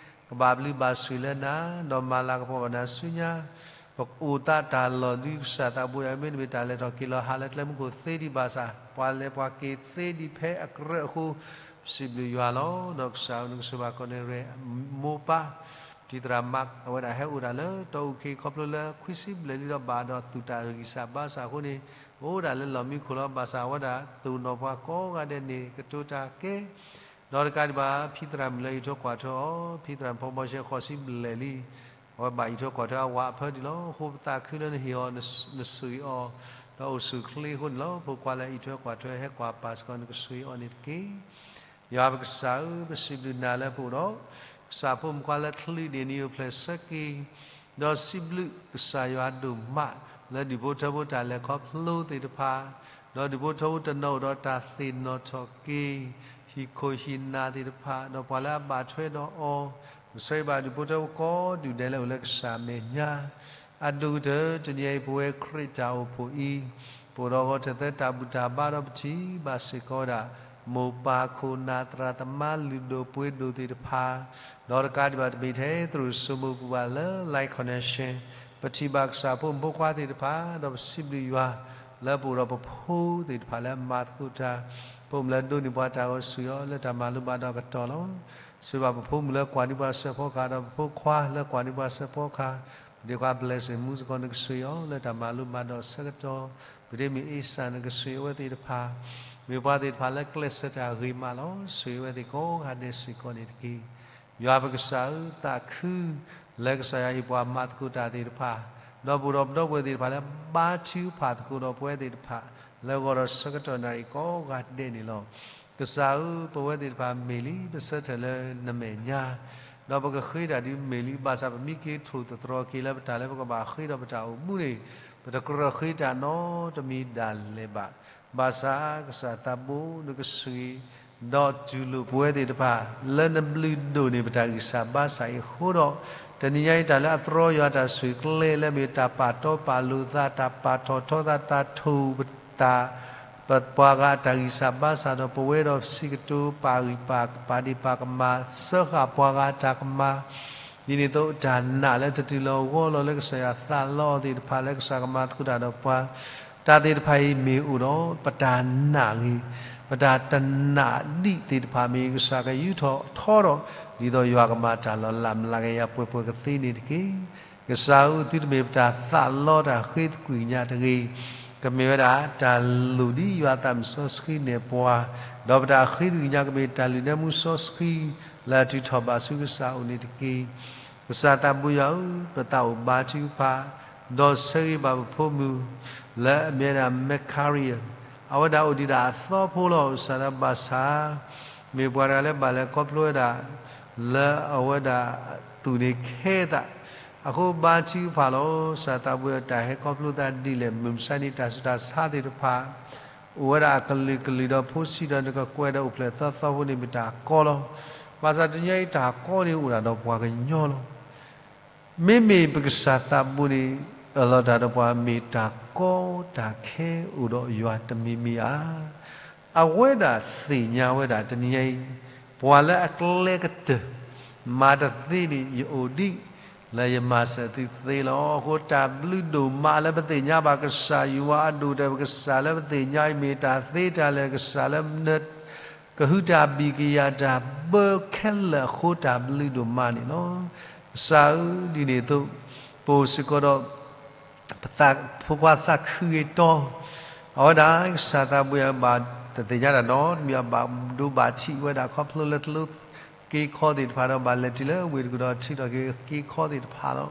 ကဘၣ်ဘျုးဘၣ်ဆိၣ်ဂ့ၤလၢနၤ, ဒီးမၤလၤကပီၤဘၣ်နၤဆူညါ, ပအိၣ်သးတၢ်လီၢ်ဒုး ကစၢ်သးဘိယွၤမ့တမ့ၢ်တၢ်လဲၤထီၣ်က့ၤလီၤဟးလၢကျဲမုၢ်ခိၣ်သ့ဒံးဘၣ်ဆၣ်, ပှၤလဲၤပှၤက့ၤသ့ဒံးဖဲအကြၢးအဃိ, ပစံးဘျုးယွၤလီၤ. ဒီးကစၢ်ဧၢ နကဆိၣ်ဂ့ၤဘၣ်ကီၢ်နဲၣ်ရဲၣ် မိၢ်ပၢ် တံၤသရၣ်မး အဝဲဒၣ်ဟဲအိၣ်ဒၣ်လၢတီအူၣ်က့ၤ ခီဖျိလၢခွံဆံဘျဲၣ်လံဒီးဘၣ်ဒီးသူၣ်တၢ်ဂံၢ်စၢ်ဘါစၢ်အဃိန့ၣ်, အိၣ်ဒၣ်လၢလီၢ်မံခိၣ်လီၤ. ဘၣ်ဆၣ်အဝဲဒၣ်သူၣ်နီၣ်ပှၤကိးဂၤဒဲးန့ၣ် ကတိၤတၢ်ကဲ ဒီးတကးဒံးဘၣ် ဖံသရၣ်မုၣ်လၢအံးထွဲကွၢ်ထွဲအီၤ, ဖံသရၣ်ဖီဘီရှဲဃိးဆံဘျဲၣ်လံ, အဝဲဘၣ်အံးထွဲကွၢ်ထွဲအဝၤအဖၢဒံးလီၤ. အဃိပသးခုလၢနဟ့ၣ်အီၤ, နဆိၣ်ဂ့ၤအီၤ, ဒီးအိၣ်ဆူၣ်အိၣ်ချ့အဃိန့ၣ်လီၤ. ဖိခွါလၢအံးထွဲကွၢ်ထွဲဟဲကွၢ်ပာ်စ့ၢ်ကီး နကဆိၣ်ဂ့ၤအီၤန့ၣ်တက့ၢ်. ယွၤပကစၢ်ဧၢ, ပစံးဘျုးနၤလၢပအိၣ်ဒီး ကစၢ်ဖိမုၣ်ခွါလၢ ချုးန့ၢ်နံၣ်အိၣ်ဖျဲၣ်ဆၢက့ၤ, ဒီးစံးဘျုးကစၢ်ယွၤဒိၣ်မး လၢဒူၣ်ဖိထၢဖိတၢ်လဲၤခီဖျိသ့ၣ်တဖၣ်, ဒီးဒူၣ်ဖိထၢဖိတနီၤအိၣ်ဒီးတၢ်သ့ၣ်နီၣ်ထီၣ်က့ၤ ဟံၣ်ခိၣ်ဟံၣ်နၢ်သ့ၣ်တဖၣ်, ဒီးပှၤလၢအဘၣ်ထွဲဒီးအီၤ, ကဆၢဂ့ၤဘၣ်ဒူၣ်ဖိထၢဖိကိးဒူၣ်ဒဲးလၢအိၣ်လၢကစၢ်မဲာ်ညါ အဒိၣ်ကတၢၢ် တနံၤအံၤ ပဝဲခရံာ်တၢ်အိၣ်ဖှိၣ်အံၤ, ပအိၣ်ဒီးဂီၤထၢၣ်သၢတၢ်ဘူၣ်တၢ်ဘါဒီးပထံၣ်ဘၣ်စ့ၢ်ကီးဝဲဒၣ် မိၢ်ပၢ်ခိၣ်နၢ်သရၣ်သမါလုၢ်ဒိၣ်ပှ့ၤဒိၣ်သ့ၣ်တဖၣ်, ဒီးတကးဒံးဘၣ်တမ့ၢ်ထဲသိၣ်လိစိမိၢ်ပူၤဘၣ်လၢ Live Connection, ပထံၣ်ဘၣ်ကစၢ်ဖိမုၣ်ဖိခွါသ့ၣ်တဖၣ်, ဒီးပစံးဘျုးယွၤ လၢပအိၣ်ဒီးပဖိသ့ၣ်တဖၣ်လၢအမၤသကိးတၢ်, ပအိၣ်မူလၢဒိးန့ၢ်ပှၤတၢ်ဂီၤဆူၣ်အီၤ လၢတၢ်မၤလိဘၣ်ဒီးအကတီၢ်လီၤ. ဆိၣ်ဂ့ၤဘၣ်ပဖိမုၣ်လၢကွၢ်န့ၢ်ပှၤအဆၢဖီကဟၣ် ဒီးပဖိခွါလၢကွၢ်န့ၢ်ပှၤအဆၢဖီကဟၣ်, ပဒ့ခွါ blessing မူစ့ၢ်ကီး နကဆိၣ်ဂ့ၤအီၤ လၢတၢ်မၤလိဘၣ်ဒီးအဆၢကတီၢ်, ပဒ့မုၣ်အ့စၢ် နကဆိၣ်ဂ့ၤအဝဲသ့ၣ်တဖၣ်, မ့ၢ်ပှၤသ့ၣ်တဖၣ်လၢကျဲးစၢးတၢ်ဂ့ၤမးလီၤ. ဆိၣ်ဂ့ၤအဝဲသ့ၣ်ကိးဂၤဒဲးစ့ၢ်ကီးန့ၣ်တက့ၢ်. ယွၤပကစၢ်ဧၢ, သးခု လၢကစၢ်ယွၤဟ့ၣ်ပှၤမၤသကိးတၢ်သ့ၣ်တဖၣ်, ဒီးပအိၣ်ဒီးပဒီပုၢ်ဝဲၢ်သ့ၣ်တဖၣ်လၢဘါထုကဖၣ်သကိးဒီးပဝဲသ့ၣ်တဖၣ် လၢဂီၤဒီးဆၢကတီၢ်နၣ်ရံၣ်ကိးဂၤဒဲးန့ၣ်လီၤ. ကစၢ်ဧၢ, ပဝဲသ့ၣ်တဖၣ်မ့ၢ်လံ ပဆၢထၢၣ်လၢနမဲာ်ညါ, ဒီးပကဃ့တၢ်ဒုးမ့ၢ်လံ, ဘၣ်ဆၣ်ပမ့ၢ်က့ၤထိၣ်သတြီၤက့ၤလၢပတၢ်လၢပကဘၣ်ဃ့ဒီးပတၢ်အိၣ်မူန့ၣ်, ပတကြၢးဃ့တၢ်နီတမံၤဒၣ်လဲာ်ဘၣ်. ဘၣ်ဆၣ်ကစၢ်သးဘိ နကဆိၣ်ဂ့ၤ ဒီးတူၢ်လိာ်ပဝဲသ့ၣ်တဖၣ် လၢနဘျုးဒိၣ်န့ၢ်ပတၢ်ဂံၢ်စၢ်ဘါစၢ်အံၤအဃိဒီး, တနံၤညါအံၤ တၢ်လၢအတြီယွၤတၢ်ဆိၣ်ဂ့ၤကျဲလၢမ့ၢ်တၢ်ပာ်တီပာ်လိာ်သး, တၢ်ပာ်ထီၣ်ထီသး, တၢ်ထိၣ်ပတၢ် ပပှၤဂၤအတၢ်ဂံၢ်စၢ်ဘါစၢ်ဒီး ပဝဲဒီးစံးကတိၤပာ်ဂံၢ်ပာ် ပာ်ဒ့ၣ်ပာ်ကမၣ် စၢဃာ်ပှၤဂၤအတၢ်ကမၣ်, ဒ်န့ၣ်အသိး တၢ်နာ်လၢတတုၤလီၤဂီၢ်လီၤလၢကစၢ်ယွၤသးလီအီၤသ့ၣ်တဖၣ် လၢကစၢ်ကမၤသကိးတၢ်ဒီးပှၤ တၢ်သ့ၣ်တဖၣ်အံၤမ့ၢ်အိၣ်ဒီး ပတၢ်နာ်ဂ့ၤ, ပတၢ်တနာ်ဒံးသ့ၣ်တဖၣ်မ့ၢ် ကစၢ်ကယူးထီၣ်ထီဒီး ဒ်သိးယွၤကမၤတၢ်လီၤလးမျးကယၤပှဲၤပှဲၤကသ့န့ၣ်တက့ၢ်. ကစၢ်ဧၢ, သုတမ့ၢ်ပတၢ်သးလီတၢ်ဃ့သကွံာ်ကညးတဂ့ၤ, ကမ့ၢ်ဝဲဒၣ်တၢ်လိၣ်ဒ်ယွၤသးမုၣ်စီဆှံနဲၣ်ပှၤ, ဒီးပတၢ်ဃ့သကွံာ်ကညးကမ့ၢ်တၢ်လုၢ်နၢမူစီဆှံ လၢအထုးထီၣ်ဘၣ်ဆူကစၢ်အအိၣ်န့ၣ်တက့ၢ်. ကစၢ်သးဘိယွၤဧၢ, ပသးအိၣ်ဘါထုကဖၣ်, ဒီးဆၢဂ့ၤဘၣ်ပဖိမုၣ် လၢအမ့ၢ်ဝဲဒၣ် Micaiah, အဝဲဒၣ်အိၣ်ဒံးဒၣ်အသီဖိလီၤ. ကစၢ်သးဘိယွၤဧၢ, မ့ၢ်ပှၤတဂၤလၢဘၣ်လဲၤခီဖျိဝဲဒၣ် လၢအဝဲဒၣ်သူၣ်န့ၣ်ခဲအသး, အဃိဘါထုကဖၣ်လီၤ. ကစၢ်သးဘိယွၤဧၢ, တၢ်ဟဲခီဖျိသးဒ်လဲၣ်, မုၢ်မဆါန့ၣ် တၢ်ဆူးတၢ်ဆါသ့ၣ်တဖၣ် အိၣ်ဝဲဒၣ်အကလုာ်ကလုာ်ဒီးဖိဆံးဒီး နကကွဲးဒီးအိၣ်ဖျဲၣ်သီသီဖိန့ၣ် မ့ၢ်တၢ်ကီလီၤ. ဘၣ်ဆၣ်တနံၤညါအံၤ တၢ်ကီန့ၣ်အိၣ်ဒၣ်ဒီးပှၤကညီလီၤ. မ့မ့ၢ်ပကစၢ်သးဘိန့ၣ် အၢၣ်လီၤတၢ်ဒီးပှၤမ့ၢ်တၢ်ကီတၢ်ခဲအိၣ်ဒီးယွၤတမံၤမံၤဧါ. အဝဲဒၣ်သ့ၣ်ညါဝဲဒၣ် တနံၤညါအံၤ ပှၤလၢအကျဲကတၢၢ် မၤတသ့န့ၣ် ယအိၣ်ဒံး လၢယမၤစၢၤသုသ့လီၤ. အဃိတၢ်ဘျုးဒိၣ်မးလၢပသ့ၣ်ညါဘၣ်ကစၢ်ယွၤအဒိၣ်ကတၢၢ်, ပကစၢ်လၢပသ့ၣ်ညါအံၤ မ့ၢ်တၢ်သ့တၢ်လၢာ်, ကစၢ်လၢ ကဟုတၢ်ဘံၣ်ကယာ်တၢ်ဘၢခဲလၢာ်အဃိ တၢ်ဘျုးဒိၣ်မးန့ၣ်လီၤ. ကစၢ်ဧၢ, ဒ်န့ၣ်အသိး ပအိၣ်စ့ၢ်ကီးဒီး ပသးဖိခွါသးခုဂ့ၤတီ, အဝဲဒၣ်ကစၢ်သးဘိယွၤ ဘၣ်တသ့ၣ်ညါတၢ်နီတမံၤ ဘၣ်ဒိဘၣ်ထံးဝဲဒၣ် ခီဖျိလၢတလိၣ်က့ၤခီသ့ၣ်တဖၣ်ဒီး ဘၣ်လဲၤတုၤလၢဝ့ၢ်တကူၣ်ဒီး ထံၣ်ထီၣ်က့ၤက့ၤခီသ့ၣ်တဖၣ်လီၤ.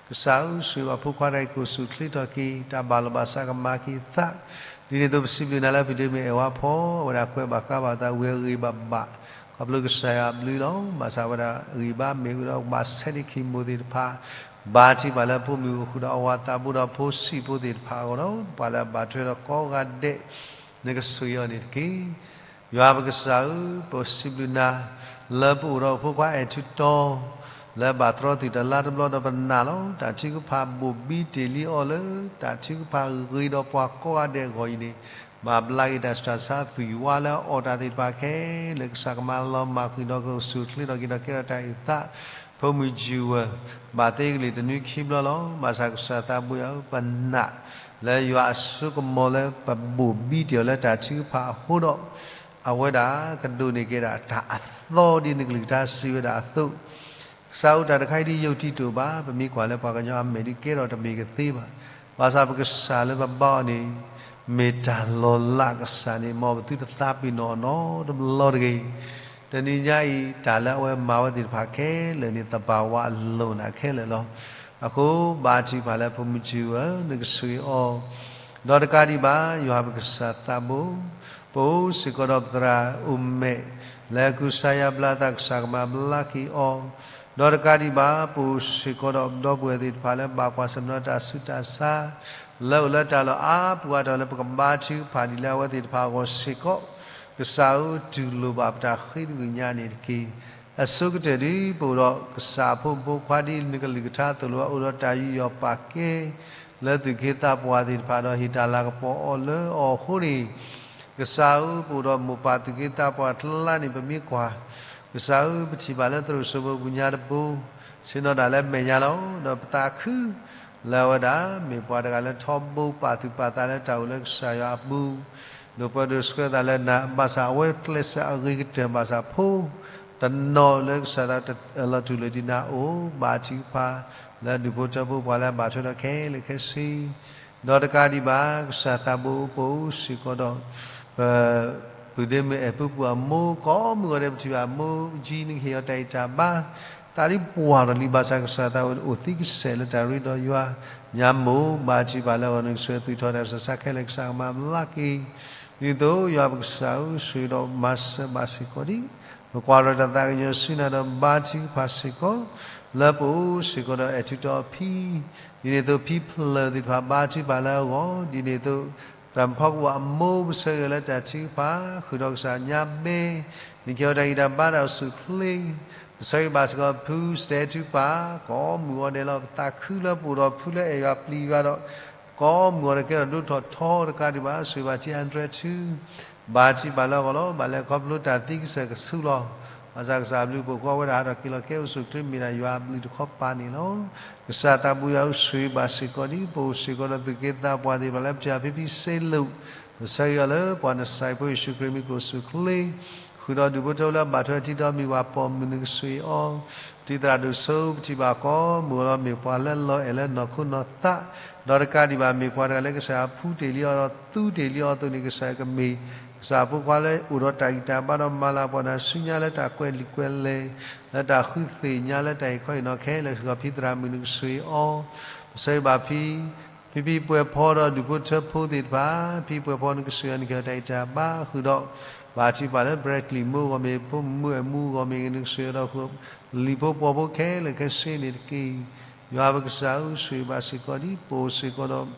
ကစၢ်ဧၢ, ဆိၣ်ဂ့ၤဘၣ်ဖိခွါတၢ်အံၤ ကိးဆူၣ်ချ့ထီၣ်က့ၤ တၢ်ဘၣ်လီၤဘၣ်စးကမၤက့ၤအသး, ဒ်န့ၣ်အသိး ပစံးဘျုးနၤလၢ ပဒ့မုၣ်အဲၣ်ဝါဖီ အဝဲဒၣ်ကွဲးဘၣ်ကါဘၣ်သး ဝံၤအဂံၢ်ဘၣ်ဘၣ် ခီဖျိကစၢ်ယွၤအဘျုးလီၤ. ဘၣ်ဆၣ်ဝဲဒၣ်ဂံၢ်ဘါမ့ၢ်ဝံၤဒီး ကဘၣ်ဆဲးန့ၢ်ခံမိၢ်သ့ၣ်တဖၣ်, ဘါထုကဖၣ်လၢဖိမုၣ်အဃုာ်ဒီး အဝၤသးဘိဒီးဖိဆံးဖိသ့ၣ်တဖၣ်အဂီၢ်ဒီး ပှၤလၢအဘၣ်ထွဲဒီးကိးဂၤဒဲး နကဆိၣ်ဂ့ၤအီၤန့ၣ်တက့ၢ်. ယွၤပကစၢ်ဧၢ, ပစံးဘျုးနၤ လၢပအိၣ်ဒီးဖိခွါအဲၣ်ထူတီ လၢဘၣ်တြီသုးတလါတဘျီဒီးပနာ်လီၤ. တၢ်ထုကဖၣ်ဘိၣ်ဘံတ့ၢ်လံအီၤလၢ တၢ်ထုကဖၣ်ဂ့ၤဒီးပှၤကိးဂၤဒဲးအဂီၢ်အံၤန့ၣ် မၤဘျါက့ၤတၢ်ဆူးတၢ်ဆါ သွံၣ်ဝါလၢအီၣ်တၢ်သ့ၣ်တဖၣ်ခဲလၢာ် ကစၢ်ကမၤလီၤမၢ်ကွံာ်ဒီးကအိၣ်ဆူၣ်အိၣ်ချ့ထီၣ်က့ၤဒီးကဲထီၣ်တၢ်အုၣ်သး ဖိမုၣ်ကၠူဝဲၢ် ဘၣ်သ့ကလံၤတနွံခံဘျီလီၤ. ဘၣ်ဆၣ်ကစၢ်သးဘိယွၤဧၢ ပနာ်လၢယွၤအစိကမီၤလၢပဘိၣ်ဘံတ့ၢ်အီၤလၢတၢ်ထုကဖၣ်အဃိဒီး အဝဲဒၣ်ကဒိးန့ၢ်က့ၤဒၣ်တၢ်အသီဒ်နကလုၢ်ကထါစံးဝဲဒၣ်အသိး ကစၢ်ဧၢ တၢ်တခါအံၤဒ်ယိးတံတိာ်ဘၣ်, ပမ့ၢ်ကွၢ်လၢပှၤကညီအမဲာ်ဒ်ကဲထီၣ်တမ့ၢ်ကသ့ဘၣ်. ဘၣ်ဆၣ်ပကစၢ်လၢပဘါအီၤန့ၣ် မ့ၢ်တၢ်လီၤလးကစၢ်န့ၣ် မ်ပသုတသးပ့ၤနီၣ်အီၤနီတဘျီတဂ့ၤ. တနံၤညါအံၤ တၢ်လၢအဝဲမၤဝဲသ့ၣ်တဖၣ်ခဲလၢာ်န့ၣ် သဘာဝအလိၤနးခဲလၢာ်လီၤ. အဃိဘါထုကဖၣ်လၢဖိမုၣ်ကၠူဝဲၢ်ဧၢ နကဆိၣ်ဂ့ၤအီၤ ဒီးတကးဒံးဘၣ် ယွၤပကစၢ်သးဘိ, ပအိၣ်စ့ၢ်ကီးဒီးပသရၣ်အိၣ်မဲာ် လၢအကူစါယါဘျါအသး ကစၢ်ကမၤဘျါက့ၤအီၤ, ဒီးတကးဒံးဘၣ် ပအိၣ်စ့ၢ်ကီးဒီးပဒီပုၢ်ဝဲၢ်သ့ၣ်တဖၣ်လၢဘၣ်ကွၢ်ဆၢၣ်မဲာ်ဒီးတၢ်ဆူးတၢ်ဆါ လၢအိၣ်လၢတၢ်လီၢ်အါပူၤအါတီၤလၢပကဘါထုကဖၣ်ဒ်လၢအဝဲသ့ၣ်တဖၣ်အဂီၢ်စ့ၢ်ကီး, ကစၢ်ဧၢ တူၢ်လိာ်ဘၣ်ပတၢ်ဃ့သကွံာ်ညါန့ၣ်တက့ၢ်. အဆိကတၢၢ်ဒ်ပအိၣ်ဒီးကစၢ်အဖိမုၣ်ဖိခွါဒ်နကလုၢ်ကထါအသိးလီၤ. အိၣ်ဒီးတၢ်ယူးယီၣ်ပာ်ကဲ လၢသူၣ်က့သးပှၢ်သ့ၣ်တဖၣ်ဒီးဟ့ၣ်တၢ်လၤကပီၤအီၤလၢအီၤအဃိန့ၣ်, ကစၢ်ဧၢ ပအိၣ်ဒီးမိၢ်ပၢ်သူၣ်က့သးပှၢ်ကျါန့ၣ် ပမ့ၢ်ကွၢ်, ကစၢ်ဧၢ ပထံၣ်ဘၣ်လၢသရိာ်စိမိၤပူၤညါတဘိ, ဆ့ၣ်နီၤတၢ်လၢမဲာ်ညါလီၤ. ဒီးပသးခု လၢအဝဲဒၣ် မ့ၢ်ပှၤတဂၤလၢထီဘိပာ်သူၣ်ပာ်သးလၢတၢ်အိၣ်လၢကစၢ်ယွၤအပူၤ, ဒိးပၢဒိးဆှၢသးလၢနၤ, ဘၣ်ဆၣ်အဝဲကျဲးစၢးအဂ့ၤကတၢၢ်ဘၣ်ဆၣ်ဖိ တနီၤလၢကစၢ်သးလီၤထူၣ်လီၤယိာ်ဒံးနၤအိၣ်, ဘါထုကဖၣ် လၢဒူၣ်ဖိထၢဖိပှၤလၢအဘၣ်ထွဲဒီးခဲလၢာ်ခဲဆ့, ဒီးတကးဒံးဘၣ် ကစၢ်သးဘိပအိၣ်စ့ၢ်ကီးဒီး ပပုၢ်ဒ့မုၣ်အဲၣ်ပူပူၤအမိၢ် ကိးမုၢ်ဂီၤဒဲး ပထံၣ်ဘၣ်မိၢ်ကၠံ နကဟ့ၣ်အီၤတၢ်ဂံၢ်တၢ်ဘါ, တၢ်ဒ်ပှၢ်ထီၣ်လံ ဘၣ်ဆၣ်ကစၢ်သးဘိအိၣ်သံကစဲးလၢတၢ်ရ့ဒီးယွၤ, ညါမိၢ် ဘါထုကဖၣ်လၢအဂီၢ် နကဆိၣ်ဂ့ၤအီၤ သွံၣ်ထီၣ်တၢ်ဆူးတၢ်ဆါခဲလၢာ် ကစၢ်ကမၤဘျါက့ၤ ဒ်သိးယွၤပကစၢ်ဧၢ ဆိၣ်ဂ့ၤဒီးမၤစၢၤဘၣ်စ့ၢ်ကီးဒံး, ပကွၢ်ထီၣ်တၢ်သးကညီၤဆူနၤဒီးဘါထုကဖၣ်စ့ၢ်ကီး, လၢပအိၣ်စ့ၢ်ကီးဒီးအဲၣ်ထုးထီၣ်အဖံ, ဒ်န့ၣ်အသိးဖံဖျၢၣ်သ့ၣ်တဖၣ်ဘါထုကဖၣ်လၢအဂီၢ်, ဒ်န့ၣ်အသိး သရၣ်မုၣ်ဖီကဝီၤအမိၢ် ပဆၢဂ့ၤလၢတၢ်ထုကဖၣ် ဃုာ်ဒီးကစၢ်ညါဘဲ, နကဟ့ၣ်အီၤတၢ်ဂံၢ်တၢ်ဘါတၢ်အိၣ်ဆူၣ်အိၣ်ချ့, ပဆၢဂ့ၤဘၣ်စ့ၢ်ကီးဖုစတဲထူပာ် ကိးမုၢ်ဂီၤဒဲးလီၤ. ပသးခုလၢပအိၣ်ဒီးဖုလၢအဲၣ်ယွၤပျံၤယွၤဒီး ကိးမုၢ်ဂီၤဒဲးကဲထီၣ်ဒိၣ်ထီၣ်ထီတကးဒံးဘၣ် ဆိၣ်ဂ့ၤဘၣ်ထံအါတြဲထူ ဘါထုကဖၣ်လၢအဂီၢ်လီၤ. ဘၣ်လဲၤခီဖျိတၢ်သံကစၢၢ်ကဆူးလီၤ. ဘၣ်ဆၣ်ကစၢ်အဘျုးအဖှိၣ်ကိးဝဲဒၣ်ဟးထီၣ်က့ၤလီၤကဲအိၣ်ဆူၣ်အိၣ်ချ့ မ့ၢ်ဒၣ်ယွၤအဘျုးတခီပၤန့ၣ်လီၤ. ကစၢ်သးဘိယွၤဧၢ ဆိၣ်ဂ့ၤဘၣ်စ့ၢ်ကီးဒံး ပအိၣ်စ့ၢ်ကီးဒီးသူၣ်က့သးပှၢ်သ့ၣ်တဖၣ်လၢပထံၣ်ဘၣ်ဖံဖံစ့လိာ်, ပဆၢဂ့ၤအီၤလၢပှၤနစၤရ့းဖိယ့ၣ်ၡူးခရံာ်မံၤ ကအိၣ်ဆူၣ်အိၣ်ချ့, ဃုာ်ဒီးဒူၣ်ဖိထၢဖိလၢအဘၣ်ထွဲထံဒီးမ့ၢ်ပှၤပိာ်မုၣ် နကဆိၣ်ဂ့ၤအီၤ, တံၤသရၣ်ဒိၣ်စိ ပထံၣ်ဘၣ်ကိးမုၢ်ဂီၤလီၤ မ့ၢ်ပှၤလၢလီၤအဲၣ်လၢနီၢ်ခိနီၢ်သး, ဒီးတကးဒံးဘၣ် မ့ၢ်ပှၤတဂၤလၢကစၢ်ယွၤဖှူတ့ၢ်လံအီၤဒီး သူတ့ၢ်လံအီၤအသိးန့ၣ် ကစၢ်ယွၤကမ့ၢ် ကစၢ်ဖိခွါလၢအိၣ်ဒီးတၢ်ဂံၢ်တၢ်ဘါဒီးမၤလၤကပီၤနၤဆူညါလၢတၢ်ကွဲးလံာ်ကွဲးလဲၢ်, လၢတၢ်ဃုသ့ၣ်ညါလၢတၢ်အံၤခီအံၤနီၢ်ခဲလၢာ်စ့ၢ်ကီး ဖံသရၣ်မုၣ်နကဆိၣ်ဂ့ၤအီၤ, ပဆၢဂ့ၤဘၣ်ဖံ ဖံဖံပှဲၤဖီဒီးဒူၣ်ဖိထၢဖိသ့ၣ်တဖၣ်, ဖံပှဲၤဖီနကဆိၣ်ဂ့ၤအီၤ နကဟ့ၣ်အီၤတၢ်ဂံၢ်တၢ်ဘါဃုာ်ဒီး ဘါထုကဖၣ်လၢ Bradley မိၢ်ဂီၢ်မ့ၢ် ဖိမုၣ်အမိၢ်ဂီၢ်မ့ၢ်ဂ့ၤ နကဆိၣ်ဂ့ၤအီၤဒီးဃုာ် လံၤဖိပှီၤဖိခဲလၢာ်ခဲဆ့န့ၣ်တက့ၢ်. ယွၤပကစၢ်ဧၢ ဆိၣ်ဂ့ၤဘၣ်စ့ၢ်ကီးဒံး ပအိၣ်စ့ၢ်ကီးဒီး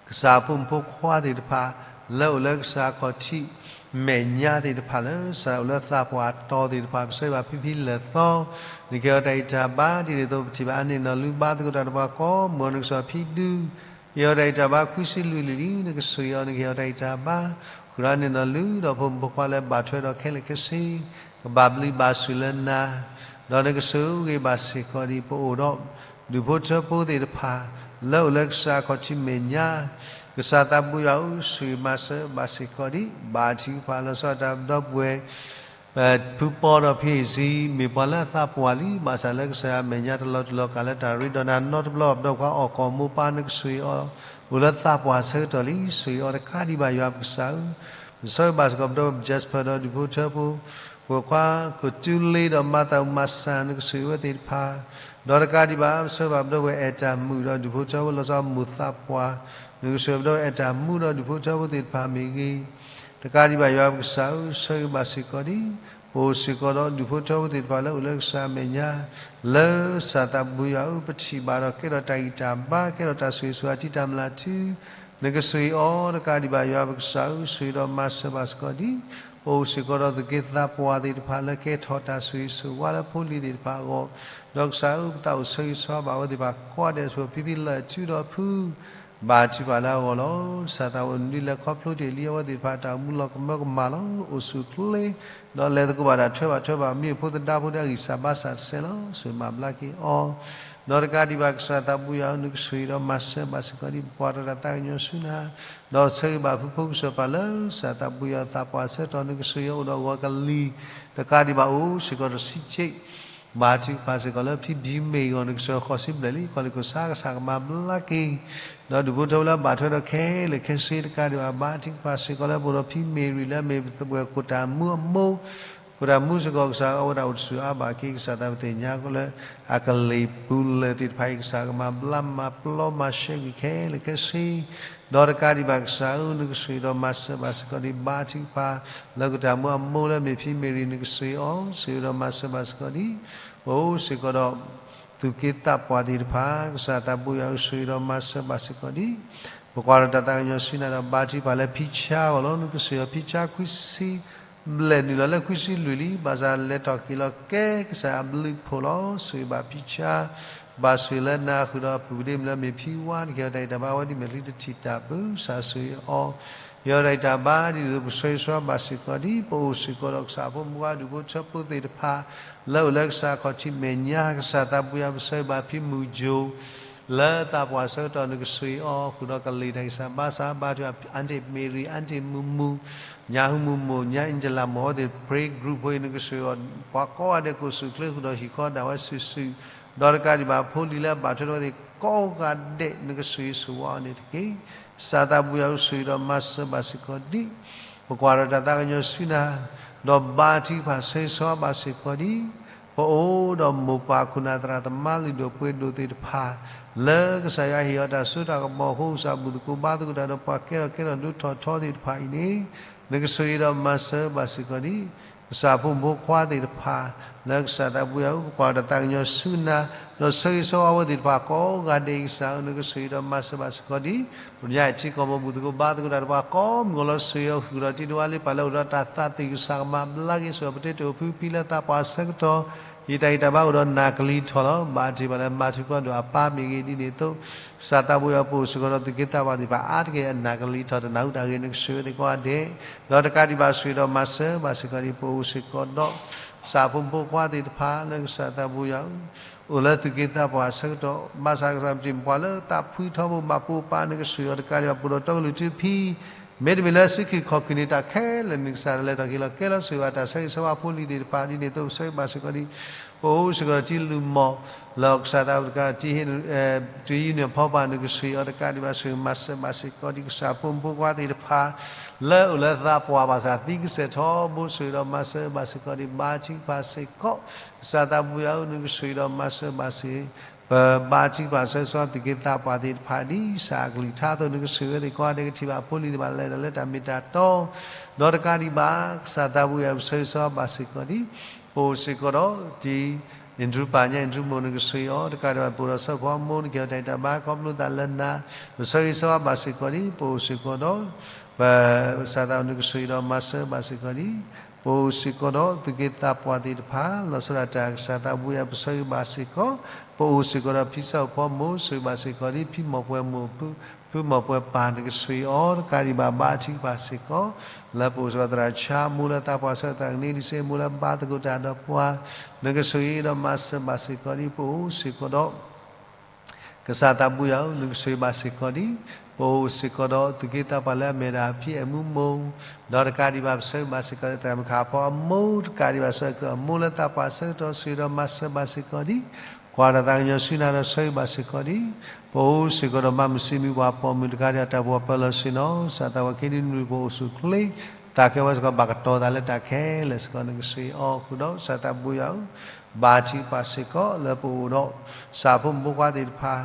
ကစၢ်အဖိမုၣ်ဖိခွါသ့ၣ်တဖၣ် လၢအိၣ်လၢကစၢ်အခီၣ်ထံးမဲာ်ညါသ့ၣ်တဖၣ်လၢ စးအိၣ်လၢသးပှၢ်အတီၤသ့ၣ်တဖၣ် ပဆၢဂ့ၤဘၣ်ဖံဖံလၢာ်သီ, နကဟ့ၣ်အီၤတၢ်ဂံၢ်တၢ်ဘါ ဒ်န့ၣ်အသိး ပထံၣ်ဘၣ်အန့ၣ်နီၢ်လုၢ်ဘါ သကိးတၢ်တပှၤကိးမုၢ်ဂီၤ နကဆိၣ်ဂ့ၤဖံဒူ ဟ့ၣ်အီၤတၢ်ဂံၢ်တၢ်ဘါ ခွံဆံလွံၢ်လံၤလံၤ နကဆိၣ်ဂ့ၤအီၤ နကဟ့ၣ်အီၤတၢ်ဂံၢ်တၢ်ဘါ ဃုာ်ဒီးအန့ၣ်နီၢ်လုၢ်ဒီးဖိမုၣ်ဖိခွါလၢဘၣ်ထွဲဒီးခဲလၢာ်ခဲဆ့ ကဘၣ်ဘျုးဘၣ်ဆိၣ်လၢနၤ, ဒီးနကဆိၣ်ဂ့ၤဘၣ်စ့ၢ်ကီးဒံး ပအိၣ်ဒီး ဒူၣ်ဖိထၢဖိသ့ၣ်တဖၣ် လၢအိၣ်လၢကစၢ်အခီၣ်ထံးမဲာ်ညါ, ကစၢ်သးဘိယွၤဧၢ ဆိၣ်ဂ့ၤမၤစၢၤဘၣ်စ့ၢ်ကီးဒံး ဘါထုကဖၣ်လီၤဆီဒၣ်တၢ်ဒီပုၢ်ဝဲၢ် ဖုပီဒီးဖံအ့ၣ်စံ မ့ၢ်ပှၤလၢအသးပှၢ်လံ ဘၣ်ဆၣ်လၢကစၢ်ယွၤအမဲာ်ညါ တလီၤတူာ်လီၤကာ်လၢတၢ်ရ့ဒီးနၤနီတဘျီ ပဒီပုၢ်ဝဲၢ်ခွါအီၣ်ကီၢ်မိၢ်ပၢ် နကဆိၣ်ဂ့ၤအီၤ အိၣ်လၢသးပှၢ်ဆၢကတီၢ်လံ ဆိၣ်ဂ့ၤအီၤတကးဒံးဘၣ် ယွၤပကစၢ်ဧၢ, ပဆၢဂ့ၤဘၣ်စ့ၢ်ကီးပဒီပုၢ်ဝဲၢ် Jasper ဒီးဒူၣ်ဖိထၢဖိ ပှၤခွါကိးတူလ့ဒီးမၤသးမၤစၢ် နကဆိၣ်ဂ့ၤဝဲသ့ၣ်တဖၣ်, ဒီးတကးဒံးဘၣ် ပဆၢဂ့ၤဘၣ်ပဒီပုၢ်ဝဲၢ်အဲၣ်တၢ်မုၣ်ဒီးဒူၣ်ဖိထၢဖိလီၤဆီမိၢ်သးပှၢ်, နကဆိၣ်ဂ့ၤပဒီပုၢ်ဝဲၢ်အဲၣ်တၢ်မုၣ်ဒီးဒူၣ်ဖိထၢဖိသ့ၣ်တဖၣ်မ့ၢ်ဂ့ၤ တကးဒံးဘၣ် ယွၤပကစၢ်ဧၢ ဆၢဂ့ၤဘၣ်စ့ၢ်ကီးဒံး ပအိၣ်စ့ၢ်ကီးဒီးဒူၣ်ဖိထၢဖိသ့ၣ်တဖၣ်လၢအိၣ်လၢကစၢ်အမဲာ်ညါ, လၢကစၢ်သးဘိယွၤဧၢ ပထံၣ်ဘၣ်ဒီးကဲထီၣ်တၢ်ဂံၢ်တၢ်ဘါ ကဲထီၣ်တၢ်ဆိၣ်ဂ့ၤဆိၣ်ဝါ တံၤတၢ်မျၢ်ထူ နကဆိၣ်ဂ့ၤအီၤတကးဒံးဘၣ် ယွၤပကစၢ်ဧၢ ဆိၣ်ဂ့ၤဒီးမၤစၢၤဘၣ်စ့ၢ်ကီးဒံး ပအိၣ်စ့ၢ်ကီးဒီးသူၣ်က့သးပှၢ်သ့ၣ်တဖၣ်လၢကဲထီၣ်တၢ်ဆိၣ်ဂ့ၤဆိၣ်ဝါလၢဖိလံၤသ့ၣ်တဖၣ်အဂီၢ်, ဒီးကစၢ်ဧၢ ပသးအိၣ်ဆၢဂ့ၤဆၢဝါဘၣ်ဝဲသ့ၣ်တဖၣ်ကိးဂၤဒဲး ဆိၣ်ဖံဖံလၢာ်ထူဒီးဖု ဘါထုကဖၣ်လၢအဂီၢ်လီၤ. ကစၢ်သးဝံၣ်နုာ်လီၤခီဖျိတ့ၢ်လံအဝဲသ့ၣ်တဖၣ်တၢ်အိၣ်မူလီၤကမၢကမၣ်လီၤ. အိၣ်ဆူၣ်အိၣ်ချ့, ဒီးလဲၤသကိးဘၣ်တၢ်ထွဲဘၣ်ထွဲဘၣ် မ့ၢ်အဖိသဒါဖိတၢ်ဂံၢ်စၢ်ဘါစၢ်တစဲးလီၤ. ဆိၣ်ဂ့ၤမၤဘျါက့ၤအီၤ, ဒီးတကးဒံးဘၣ်ကစၢ်သးဘိယွၤဧၢ နကဆိၣ်ဂ့ၤဒီးမၤစၢၤဘၣ်စ့ၢ်ကီးဒံး ပကွၢ်ထီၣ်တၢ်သးကညီၤဆူနၤ, ဒီးဆၢဂ့ၤဘၣ်ဖုဖိကစၢၢ်ပၢ်လၢ ကစၢ်သးဘိယွၤသးပှၢ်ဆၢကတီၢ် နကဆိၣ်ဂ့ၤအီၤအိၣ်ဒီးဂီၤကလံၤ, တကးဒံးဘၣ်အိၣ်စ့ၢ်ကီးဒီးစံးက့ ဘါထုကဖၣ်စ့ၢ်ကီးလၢဖံဘံမ့ၢ်ဂီၤ နကစၢ်ဃီၤစံဘျဲၣ်လံ ခီလ့ၣ်ကစၢ်ကစၢ်ကမၤဘျါက့ၤ, ဒီးဒူၣ်ဖိထၢဖိလၢအဘၣ်ထွဲဒီးခဲလၢာ်ခဲဆ့တကးဒံးဘၣ် ဘါထုကဖၣ်စ့ၢ်ကီးလၢပအိၣ်ဒီးဖံမ့ၢ်ရံၤလၢအမ့ၢ်ပဝဲၢ်ခိၣ်တၢ်မူအမိၢ်, ခိၣ်တၢ်မူစ့ၢ်ကီးကစၢ်အဝဲဒၣ်အိၣ်တဆူၣ်အါဘၣ်က့ၤ ကစၢ်သးပတဲာ်ညါကီးလၢ အကလံၤပူၤလၢာ်သ့ၣ်တဖၣ်အံၤ ကစၢ်ကမၤဘျါမၤပျီမၤရှဲက့ၤခဲလၢာ်ခဲဆ့, ဒီးတကးဒံးဘၣ်ကစၢ်ဧၢ နကဆိၣ်ဂ့ၤဒီးမၤစၢၤဘၣ်စ့ၢ်ကီးဒံး ဘါထုကဖၣ် လၢခိၣ်တၢ်မူအမိၢ်လၢအမ့ၢ်ဖံမ့ၢ်ရံၤ နကဆိၣ်ဂ့ၤအီၤ ဆိၣ်ဂ့ၤဒီးမၤစၢၤဘၣ်စ့ၢ်ကီးဒံး, ပအိၣ်စ့ၢ်ကီးဒီး သူၣ်က့သးပှၢ်သ့ၣ်တဖၣ် ကစၢ်သးဘိယွၤဧၢ ဆိၣ်ဂ့ၤဒီးမၤစၢၤဘၣ်စ့ၢ်ကီးဒံး, ပကွၢ်ထီၣ်တၢ်သးကညီၤဆူနၤဒီး ဘါထုကဖၣ်လၢဖံဆါအဂီၢ်လီၤ. နကဆိၣ်ဂ့ၤအီၤဖံဆါခွံဆံ ဘျဲၣ်နုာ်လီၤလၢခွံဆံလွံၢ်လံ ဘၣ်ဆၣ်လဲၤထီၣ်က့ၤလီၤကဲကစၢ်အဘျုးအဖှိၣ်လီၤ. ဆိၣ်ဂ့ၤဘၣ်ဖံဆါ, ဘၣ်ဆိၣ်ဂ့ၤလၢနၤဃုာ်ဒီးအပုၢ်ဒ့မုၣ်လၢအမ့ၢ်ဖံဝါ နကဟ့ၣ်အီၤတၢ်ဂံၢ်တၢ်ဘါ အဝဲဒ်အမ့ၢ်ချံတထံၣ်တၢ်ပၢ ကစၢ်ဆိၣ်ဂ့ၤအီၤ, ဟ့ၣ်အီၤတၢ်ဂံၢ်တၢ်ဘါ ဒ်သိးပဆၢဂ့ၤဆၢဝါဘၣ်စ့ၢ်ကီးဒံး ပအိၣ်စ့ၢ်ကီးဒီးကစၢ်ဖိမုၣ်ဖိခွါဒူၣ်ဖိထၢဖိသ့ၣ်တဖၣ် လၢအိၣ်လၢကစၢ်ခီၣ်ထံးမဲာ်ညါ ကစၢ်သးဘိယွၤ ပဆၢဂ့ၤဘၣ်ဖံမုၢ်ယိၤ လၢသးပှၢ်ဆၢကတီၢ် နကဆိၣ်ဂ့ၤအီၤဃုာ်ဒီးကလံၤတၢ်ဂံၢ်စၢ်ဘါစၢ် ဘါထုကဖၣ် Aunty Mary, Aunty Mumu, ညၣ်ဟူမုၢ်မိၢ်, ညၣ်အ့ၣ်ကၠလၣ်မိၢ် အဝဲသ့ၣ် prayer group ဖိအံၤ နကဆိၣ်ဂ့ၤအီၤ ပှၤကိးဂၤဒဲး ကိးဆူၣ်ချ့ဃုာ်ဒီးဟံၣ်ဃီဒၣ်ဝဲစုာ်စုာ်, ဒီးတကးဒံးဘၣ်ဖိလံၤလၢအဘၣ်ထွဲဒီးအဝဲသ့ၣ်ကိးဂၤဒဲး နကဆိၣ်ဂ့ၤဆိၣ်ဝါအီၤန့ၣ်တက့ၢ်. ကစၢ်သးဘိယွၤဧၢ ဆိၣ်ဂ့ၤဒီးမၤစၢၤဘၣ်စ့ၢ်ကီးဒံး ပကွၢ်ထီၣ်တၢ်သးကညီၤဆူနၤ, ဒီးဘါထုကဖၣ်ဆၢဂ့ၤဆၢဝါဘၣ်စ့ၢ်ကီးဒံး ပအိၣ်ဒီးမိၢ်ပၢ်ခိၣ်နၢ်သရၣ်သမါလုၢ်ဒိၣ်ပှ့ၤဒိၣ်သ့ၣ်တဖၣ် လၢကစၢ်ယွၤဟ့ၣ်အီၤတၢ်စိတၢ်ကမီၤအဃိ ကစၢ်ဘူၣ်သကိးဘါသကိးတၢ်ဒီးပှၤကဲထီၣ်ကဲထီၣ်ဒိၣ်ထီၣ်ထီသ့ၣ်တဖၣ်အံၤန့ၣ် နကဆိၣ်ဂ့ၤဒီးမၤစၢၤဘၣ်စ့ၢ်ကီးဒံး ကစၢ်ဖိမုၣ်ဖိခွါသ့ၣ်တဖၣ် လၢကစၢ်သးဘိယွၤဧၢ ပကွၢ်ထီၣ်တၢ်သးကညီၤဆူနၤ, ဒီးဆၢဂ့ၤဆၢဝါအဝဲသ့ၣ်တဖၣ်ကိးဂၤဒဲး ကစၢ်ဧၢ နကဆိၣ်ဂ့ၤဒီးမၤစၢၤဘၣ်စ့ၢ်ကီးဒံး ပညါအံၤထံကီၢ်ပူၤ ဘူၣ်သကိးဘါသကိးတၢ်ဒီးပှၤကိးမုၢ်ဂီၤလီၤ ဆိၣ်ဂ့ၤအီၤဃုာ်ဒီးတံၤတဝါလၢပှၤလၢအိၣ်ဒီးတၢ်သးသ့ၣ် ကစၢ်ကမၤဘျါက့ၤ ဆိၣ်ဂ့ၤအီၤပတဲတအိၣ်ဖုဖံလၢသးပှၢ်ဆၢကတီၢ် ဟ့ၣ်တၢ်ဂံၢ်တၢ်ဘါအိၣ်ဒီးနၢ်ကလံၤထီၣ်လီၤ. ဘါထုကဖၣ်လၢမၤထူၣ်ဖျိဒီးအပၢ်မ့ၢ်ဂ့ၤဒ်န့ၣ်အသိး ကစၢ်သးဘိယွၤပအိၣ်စ့ၢ်ကီးဒီးသူၣ်က့သးပှၢ်သ့ၣ်တဖၣ်အါတက့ၢ်အနၢ်ကလံၤထီၣ် တနၢ်ဟူတၢ်ဂ့ၢ် နကဆိၣ်ဂ့ၤအဝဲသ့ၣ်ကိးဂၤဒဲး, ဒီးတကးဒံးဘၣ်ဆိၣ်ဂ့ၤဒီးမၤစၢၤဘၣ်စ့ၢ်ကီးဒံး ပအိၣ်စ့ၢ်ကီးဒီး ကစၢ်ဖိမုၣ်ဖိခွါသ့ၣ်တဖၣ်လၢကစၢ်သးဘိယွၤ အိၣ်လၢသူၣ်က့သးပှၢ်အဆၢကတီၢ် ဘၣ်ဆၣ်ကစၢ်ပတံၤပှၤလၢသးဖှံထီဘိ ဘၣ်ပိာ်ပာ် နကဆိၣ်ဂ့ၤအီၤတကးဒံးဘၣ် ပအိၣ်ဒီးတီကလုာ်ထူဖံ မ့တမ့ၢ်လၢစုခံခီၣ်ခံန့ၣ် တၢ်ခဲလၢာ်န့ၣ် ကစၢ်လဲၤထီၣ်က့ၤလီၤကဲလီၤ ဆိၣ်ဂ့ၤဘၣ်တၢ်ဆၢဂ့ၤဆၢဝါဖိလံၤသ့ၣ်တဖၣ် ဒ်န့ၣ်အသိးပဆၢဂ့ၤဘၣ်စ့ၢ်ကီးဒံး ပအိၣ်စ့ၢ်ကီးဒီးတံၤလူၤမီၢ် လၢကစၢ်သးဘိယွၤတကး တံၤဟ့ၣ် တံၤယုၢ်န့ၣ်ဖီပာ် နကဆိၣ်ဂ့ၤအီၤတကးဒံးဘၣ် ဆိၣ်ဂ့ၤမၤစၢၤဘၣ်စ့ၢ်ကီးဒံး ကစၢ်ဖိမုၣ်ဖိခွါသ့ၣ်တဖၣ် လၢအိၣ်လၢသးပှၢ်ဘၣ်ဆၣ်သံကစဲာ်ထီဘိ ဆိၣ်ဂ့ၤဒီးမၤစၢၤဘၣ်စ့ၢ်ကီးဒံး ဘါထုကဖၣ်စ့ၢ်ကီး ကစၢ်သးဘိယွၤဧၢ နကဆိၣ်ဂ့ၤဒီးမၤစၢၤဘၣ်စ့ၢ် ပဘါထုကဖၣ်ဆၢဂ့ၤဆၢဝါသူၣ်က့သးပှၢ်သ့ၣ်တဖၣ် ဒ်ကစၢ်အကလုၢ်ကထါအသိး နကဆိၣ်ဂ့ၤအဝဲသ့ၣ်ကိးဂၤဒဲး ကထံၣ်ဘၣ်အဖိလံၤသ့ၣ်တဖၣ် လဲၤဒီးလၢတၢ်မ့ၢ်တၢ်တီ ဒီးတကးဒံးဘၣ် ကစၢ်သးဘိယွၤ ပဆၢဂ့ၤဆၢဝါဘၣ်စ့ၢ်ကီးဒံး ပအိၣ်စ့ၢ်ကီးဒီးတံၤ အ့ၣ်ဒရူပၢ် ညါအ့ၣ်ဒရူမိၢ် နကဆိၣ်ဂ့ၤအီၤတကးဒံးဘၣ် ပအိၣ်ဒီးဆၢဖိအမိၢ် နကဟ့ၣ်အီၤတၢ်ဂံၢ်တၢ်ဘါ ခီဖျိသးလၢနၤ ပဆၢဂ့ၤဆၢဝါဘၣ်စ့ၢ်ကီးဒံး ပအိၣ်စ့ၢ်ကီးဒီး ပကစၢ်သးဘိယွၤ နကဆိၣ်ဂ့ၤဒီးမၤစၢၤဘၣ်စ့ၢ်ကီးဒံး ပအိၣ်စ့ၢ်ကီးဒီးသူၣ်က့သးပှၢ်သ့ၣ်တဖၣ် လီၤဆီဒၣ်တၢ် ကစၢ်သးဘိယွၤ ပဆၢဂ့ၤဘၣ်စ့ၢ်ကီး ပအိၣ်စ့ၢ်ကီးဒီးဖံဆၢဖိအမိၢ် ဆိၣ်ဂ့ၤဘၣ်စ့ၢ်ကီးဒံး ဖံမီၢ်ပှဲၤမိၢ် ဖံမီၢ်ပှဲၤပၢ် နကဆိၣ်ဂ့ၤအီၤတကးဒံးဘၣ် ဘါထုကဖၣ်စ့ၢ်ကီး လၢပအိၣ်စ့ၢ်ကီးသရၣ်ဆါ မိၢ်လၢသးပှၢ်ဆၢကတီၢ် သရၣ်ကန့ဒံစ့ မိၢ်လၢဘါသကိးတၢ်ဒီးပှၤ နကဆိၣ်ဂ့ၤဒီးမၤစၢၤဘၣ်စ့ၢ်ကီးဒံး ပအိၣ်စ့ၢ်ကီးဒီး ကစၢ်သးဘိယွၤဧၢ နကဆိၣ်ဂ့ၤဘၣ်စ့ၢ်ကီးဒံး ပအိၣ်စ့ၢ်ကီးဒီးသူၣ်က့သးပှၢ်လၢအမ့ၢ်ဒၣ်ဖံအဲၣ်မူမိၢ် ဒီးတကးဒံးဘၣ် ပဆၢဂ့ၤဘၣ်စ့ၢ်ကီး သရၣ်မုၣ်ခးဖီအမိၢ် တကးဒံးဘၣ် ဆၢက့ၤအမိၢ်လၢသးပှၢ်ဆၢကတီၢ် ဆိၣ်ဂ့ၤဒီးမၤစၢၤဘၣ်စ့ၢ်ကီးဒံး ကွၢ်တၢ်သးကညီၤဆူနၤဒီးဆၢဂ့ၤဘၣ်စ့ၢ်ကီးဒံး ပအိၣ်စ့ၢ်ကီးဒီးမါမုၢ်စံမုၢ်ပှၤပိာ်မုၣ်တကးဒံး တၢ်ပှီၢ်ပၢလီၤဆ့ၣ်နီၤ ကစၢ်သးဝဲခဲဒံးနုာ်ပအိၣ်ဆူၣ်ချ့ သးကဲဝဲစ့ၢ်ကီး ဘၣ်ကတီၤသးလၢတၢ်ခဲလၢာ်စ့ၢ်ကီး နကဆိၣ်ဂ့ၤအီၤဃုာ်ဒီး ကစၢ်သးဘိယွၤဧၢ ဘါထုကဖၣ်စ့ၢ်ကီး လၢပအိၣ်ဒီး ကစၢ်ဖိမုၣ်ဖိခွါသ့ၣ်တဖၣ်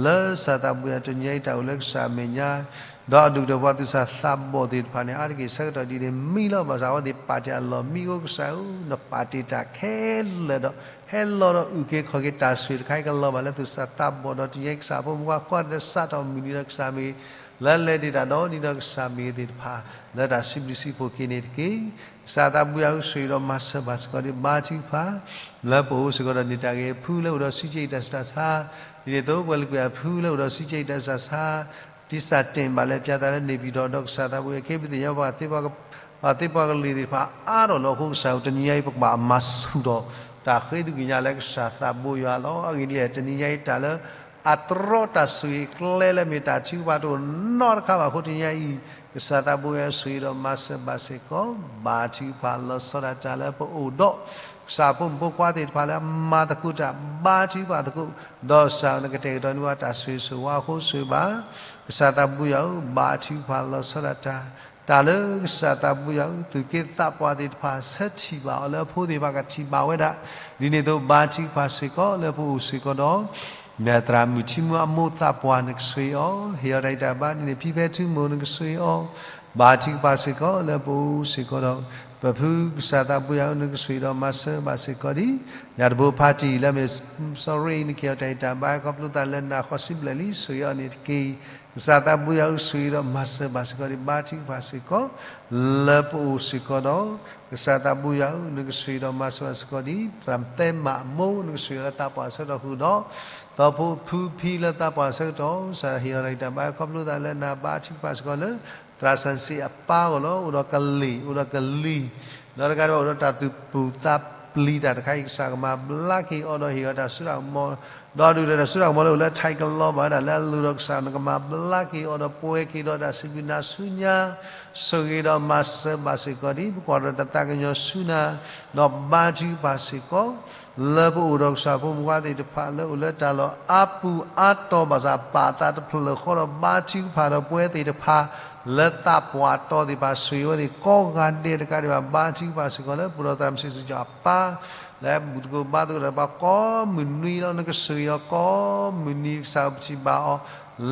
လၢကစၢ်သးဘိယွၤ တနံၤအံၤတၢ်အိၣ်လၢကစၢ်အမဲာ်ညါ ဒီးအဒိၣ်ကတၢၢ်ပှၤသူၣ်စၢ်သးဘီၣ်သ့ၣ်တဖၣ်န့ၣ် အါတက့ၢ်ဆၢကတီၢ်ဒ်န့ၣ်မံလီၤ ဘၣ်ဆၣ်အဝဲသ့ၣ်ပာ်တ့ၢ်အလီၢ်မံအဃိ ကစၢ်ဧၢ နပာ်တ့ၢ်တၢ်ခဲလၢာ်ဒီး ဟဲလီၤဒီးအုၣ်က့ၤခီၣ်က့ၤတၢ်ဆိၣ်တခါအံၤ ကလီၤဘၣ်လၢသူၣ်စၢ်သးဘီၣ်ဒီး တနံၤအံၤကစၢ်ဖိမုၣ်ဖိခွါ ကွၢ်ဒီးစးထီၣ်မုၢ်နံၤဒီးကစၢ်မ့ၢ်ဂ့ၤ လၢလဲၤဒံးတၢ်ဒီနံၤဒီးကစၢ်မ့ၢ်ဂ့ၤသ့ၣ်တဖၣ် လၢတၢ်စံးဘျုးစံးဖှိၣ်က့ၤန့ၣ်တက့ၢ်. ကစၢ်သးဘိယွၤဧၢ ဆိၣ်ဂ့ၤဒီးမၤစၢၤဘၣ်စ့ၢ်ကီးဒံး ဘါထုကဖၣ် လၢပအိၣ်စ့ၢ်ကီးဒီးန့ၢ်တၢ်ဂ့ၤအဖုလၢအိၣ်ဒီးစံးကဲအံၤတၢ်ဆူးတၢ်ဆါ ဒ်န့ၣ်အသိး ပှၤလၢကွံာ်အဖုလၢအိၣ်ဒီးစံးကဲအံၤတၢ်ဆူးတၢ်ဆါ ထံစးတ့ၣ်ဘၣ်လၢပၠးသးလၢ နေပြည်တော် ဒီးကစၢ်သးဘိယွၤ ခဲအံၤပသ့ၣ်ညါ ပှၤသ့ပှၤကလံၤသ့ၣ်တဖၣ်အါထီၣ်လီၤအဃိ ကစၢ်ဧၢ တနံၤညါအံၤ ပကဘၣ်မၤဆူၣ်ထီၣ် တၢ်ဃ့ထုကညးလၢကစၢ်သးဘိယွၤလီၤ. အဂ့ၢ်ဒ်လဲၣ် တနံၤညါအံၤ တၢ်လၢအတြီတၢ်ဆိၣ်ဂ့ၤကျဲလၢမ့ၢ်တၢ်ထုကဖၣ်တအိၣ်နီတခါဘၣ်အဃိ တနံၤညါအံၤ ကစၢ်သးဘိယွၤဆိၣ်ဂ့ၤဒီးမၤစၢၤဘၣ်စ့ၢ်ကီး, ဘါထုကဖၣ်လီၤဆီဒၣ်တၢ်လၢပအိၣ်ဒီး ကစၢ်ဖိမုၣ်ဖိခွါသ့ၣ်တဖၣ်လၢအမၤသကိးတၢ် ဘါထုကဖၣ်သကိး, ဒီးကစၢ်နကတဲာ်ကတီၤန့ၢ်ဘၣ်တၢ်ဆိၣ်ဂ့ၤဆိၣ်ဝါအဃိဆိၣ်ဂ့ၤဘၣ်, ကစၢ်သးဘိယွၤဧၢ ဘါထုကဖၣ်လီၤဆီဒၣ်တၢ်, တၢ်လၢကစၢ်သးဘိယွၤဧၢ သူၣ်က့သးပှၢ်သ့ၣ်တဖၣ်ဆၢထံၣ်ဘၣ်အီၤလၢအဖိသ့ၣ်တဖၣ်ကထံၣ်ဘၣ်ဝဲဒၣ်, ဒ်န့ၣ်အသိး ဘါထုကဖၣ်စ့ၢ်ကီးလၢပအိၣ်စ့ၢ်ကီးဒီး နသရၣ်မုၣ်ထံမူအမိၢ်သးပှၢ်နကဆိၣ်ဂ့ၤအီၤ, ဟ့ၣ်အီၤတၢ်ဂံၢ်တၢ်ဘါဒ်န့ၣ် ဖံဖဲထူမိၢ်နကဆိၣ်ဂ့ၤအီၤ, ဘါထုကဖၣ်စ့ၢ်ကီးလၢပအိၣ်စ့ၢ်ကီးဒီး ပဖုကစၢ်သးဘိယွၤဧၢ နကဆိၣ်ဂ့ၤဒီးမၤစၢၤဘၣ်စ့ၢ်ကီးဒံး, ညၣ်တဘိဖါတံၢ်လၢမ့ၢ် sorry နကဟ့ၣ်အီၤတၢ်ဂံၢ်တၢ်ဘါ ခီဖျိသးလၢနၤဃီၤစံးဘျဲၣ်လံ ဆိၣ်ဂ့ၤအီၤန့ၣ်တက့ၢ်. ကစၢ်သးဘိယွၤဧၢ ဆိၣ်ဂ့ၤဒီးမၤစၢၤဘၣ်စ့ၢ်ကီးဒံး, ဘါထုကဖၣ်စ့ၢ်ကီး လၢပအိၣ်စ့ၢ်ကီးဒီး ကစၢ်သးဘိယွၤဧၢ နကဆိၣ်ဂ့ၤဒီးမၤစၢၤဘၣ်စ့ၢ်ကီးဒံး, သရၣ်သဲမးအမိၢ် နကဆိၣ်ဂ့ၤလၢသးပှၢ်ဆၢကတီၢ်ဃုာ်ဒီး သီဖိဖုဖံလၢသးပှၢ်ဆၢကတီၢ် ကစၢ်ဟ့ၣ်အီၤတၢ်ဂံၢ်တၢ်ဘါ ခီဖျိသးလၢနၤ ဘါထုကဖၣ်စ့ၢ်ကီးလၢ သရၣ်စၣ်စံးအပၢ်အဂီၢ်လီၤ. အိၣ်ဒီးကလံၤ အိၣ်ဒီးကလံၤ ဒီးတကးဒံးဘၣ် အိၣ်ဒီးတၢ်သူၣ်ပူၤသးပျံၤတၢ်တခါအံၤ ကစၢ်ကမၤဘျါက့ၤအီၤဒီးဟ့ၣ်အီၤတၢ်စိတၢ်ကမီၤ, ဒီးဒုၣ်ဒါတၢ်စိတၢ်ကမီၤလၢအိၣ်လၢထံကလီဘၣ်ဝဲဒၣ်လၢအလိၤဒီး ကစၢ်နကမၤဘျါက့ၤအီၤဒီးပှဲၤက့ၤဒီးတၢ်စံးဘျုးနၤဆူညါ, ဆိၣ်ဂ့ၤဒီးမၤစၢၤဘၣ်စ့ၢ်ကီးဒံး, ပကွၢ်ဒီးတၢ်သးကညီၤဆူနၤ, ဒီးဘါထုကဖၣ်စ့ၢ်ကီး လၢပအိၣ်ဒီးကစၢ်ဖိမုၣ်ဖိခွါသ့ၣ်တဖၣ်လၢအိၣ်လၢတၢ်လီၢ်အါပူၤအါတီၤဘၣ်ဆၣ် ပာ်သးတဖျၢၣ်ဃီဒီးဘါထုကဖၣ်ဒီးပှဲၤသ့ၣ်တဖၣ် လၢသးပှၢ်တီၤသ့ၣ်တဖၣ် ဆိၣ်ဂ့ၤဝဲသ့ၣ်ကိးဂၤဒဲးတကးဒံးဘၣ် ဘါထုကဖၣ်စ့ၢ်ကီးလၢပအိၣ်ဒီးသရၣ်မုၣ်စံးစ့ၢ်ကီးအပၢ် လၢဘူၣ်သကိးဘါသကိးတၢ်တဖၣ်ကိးမုၢ်နွံလီၤ. နကဆိၣ်ဂ့ၤအီၤကိးမုၢ်နံၤ ကစၢ်ပထံၣ်ဘၣ်အီၤ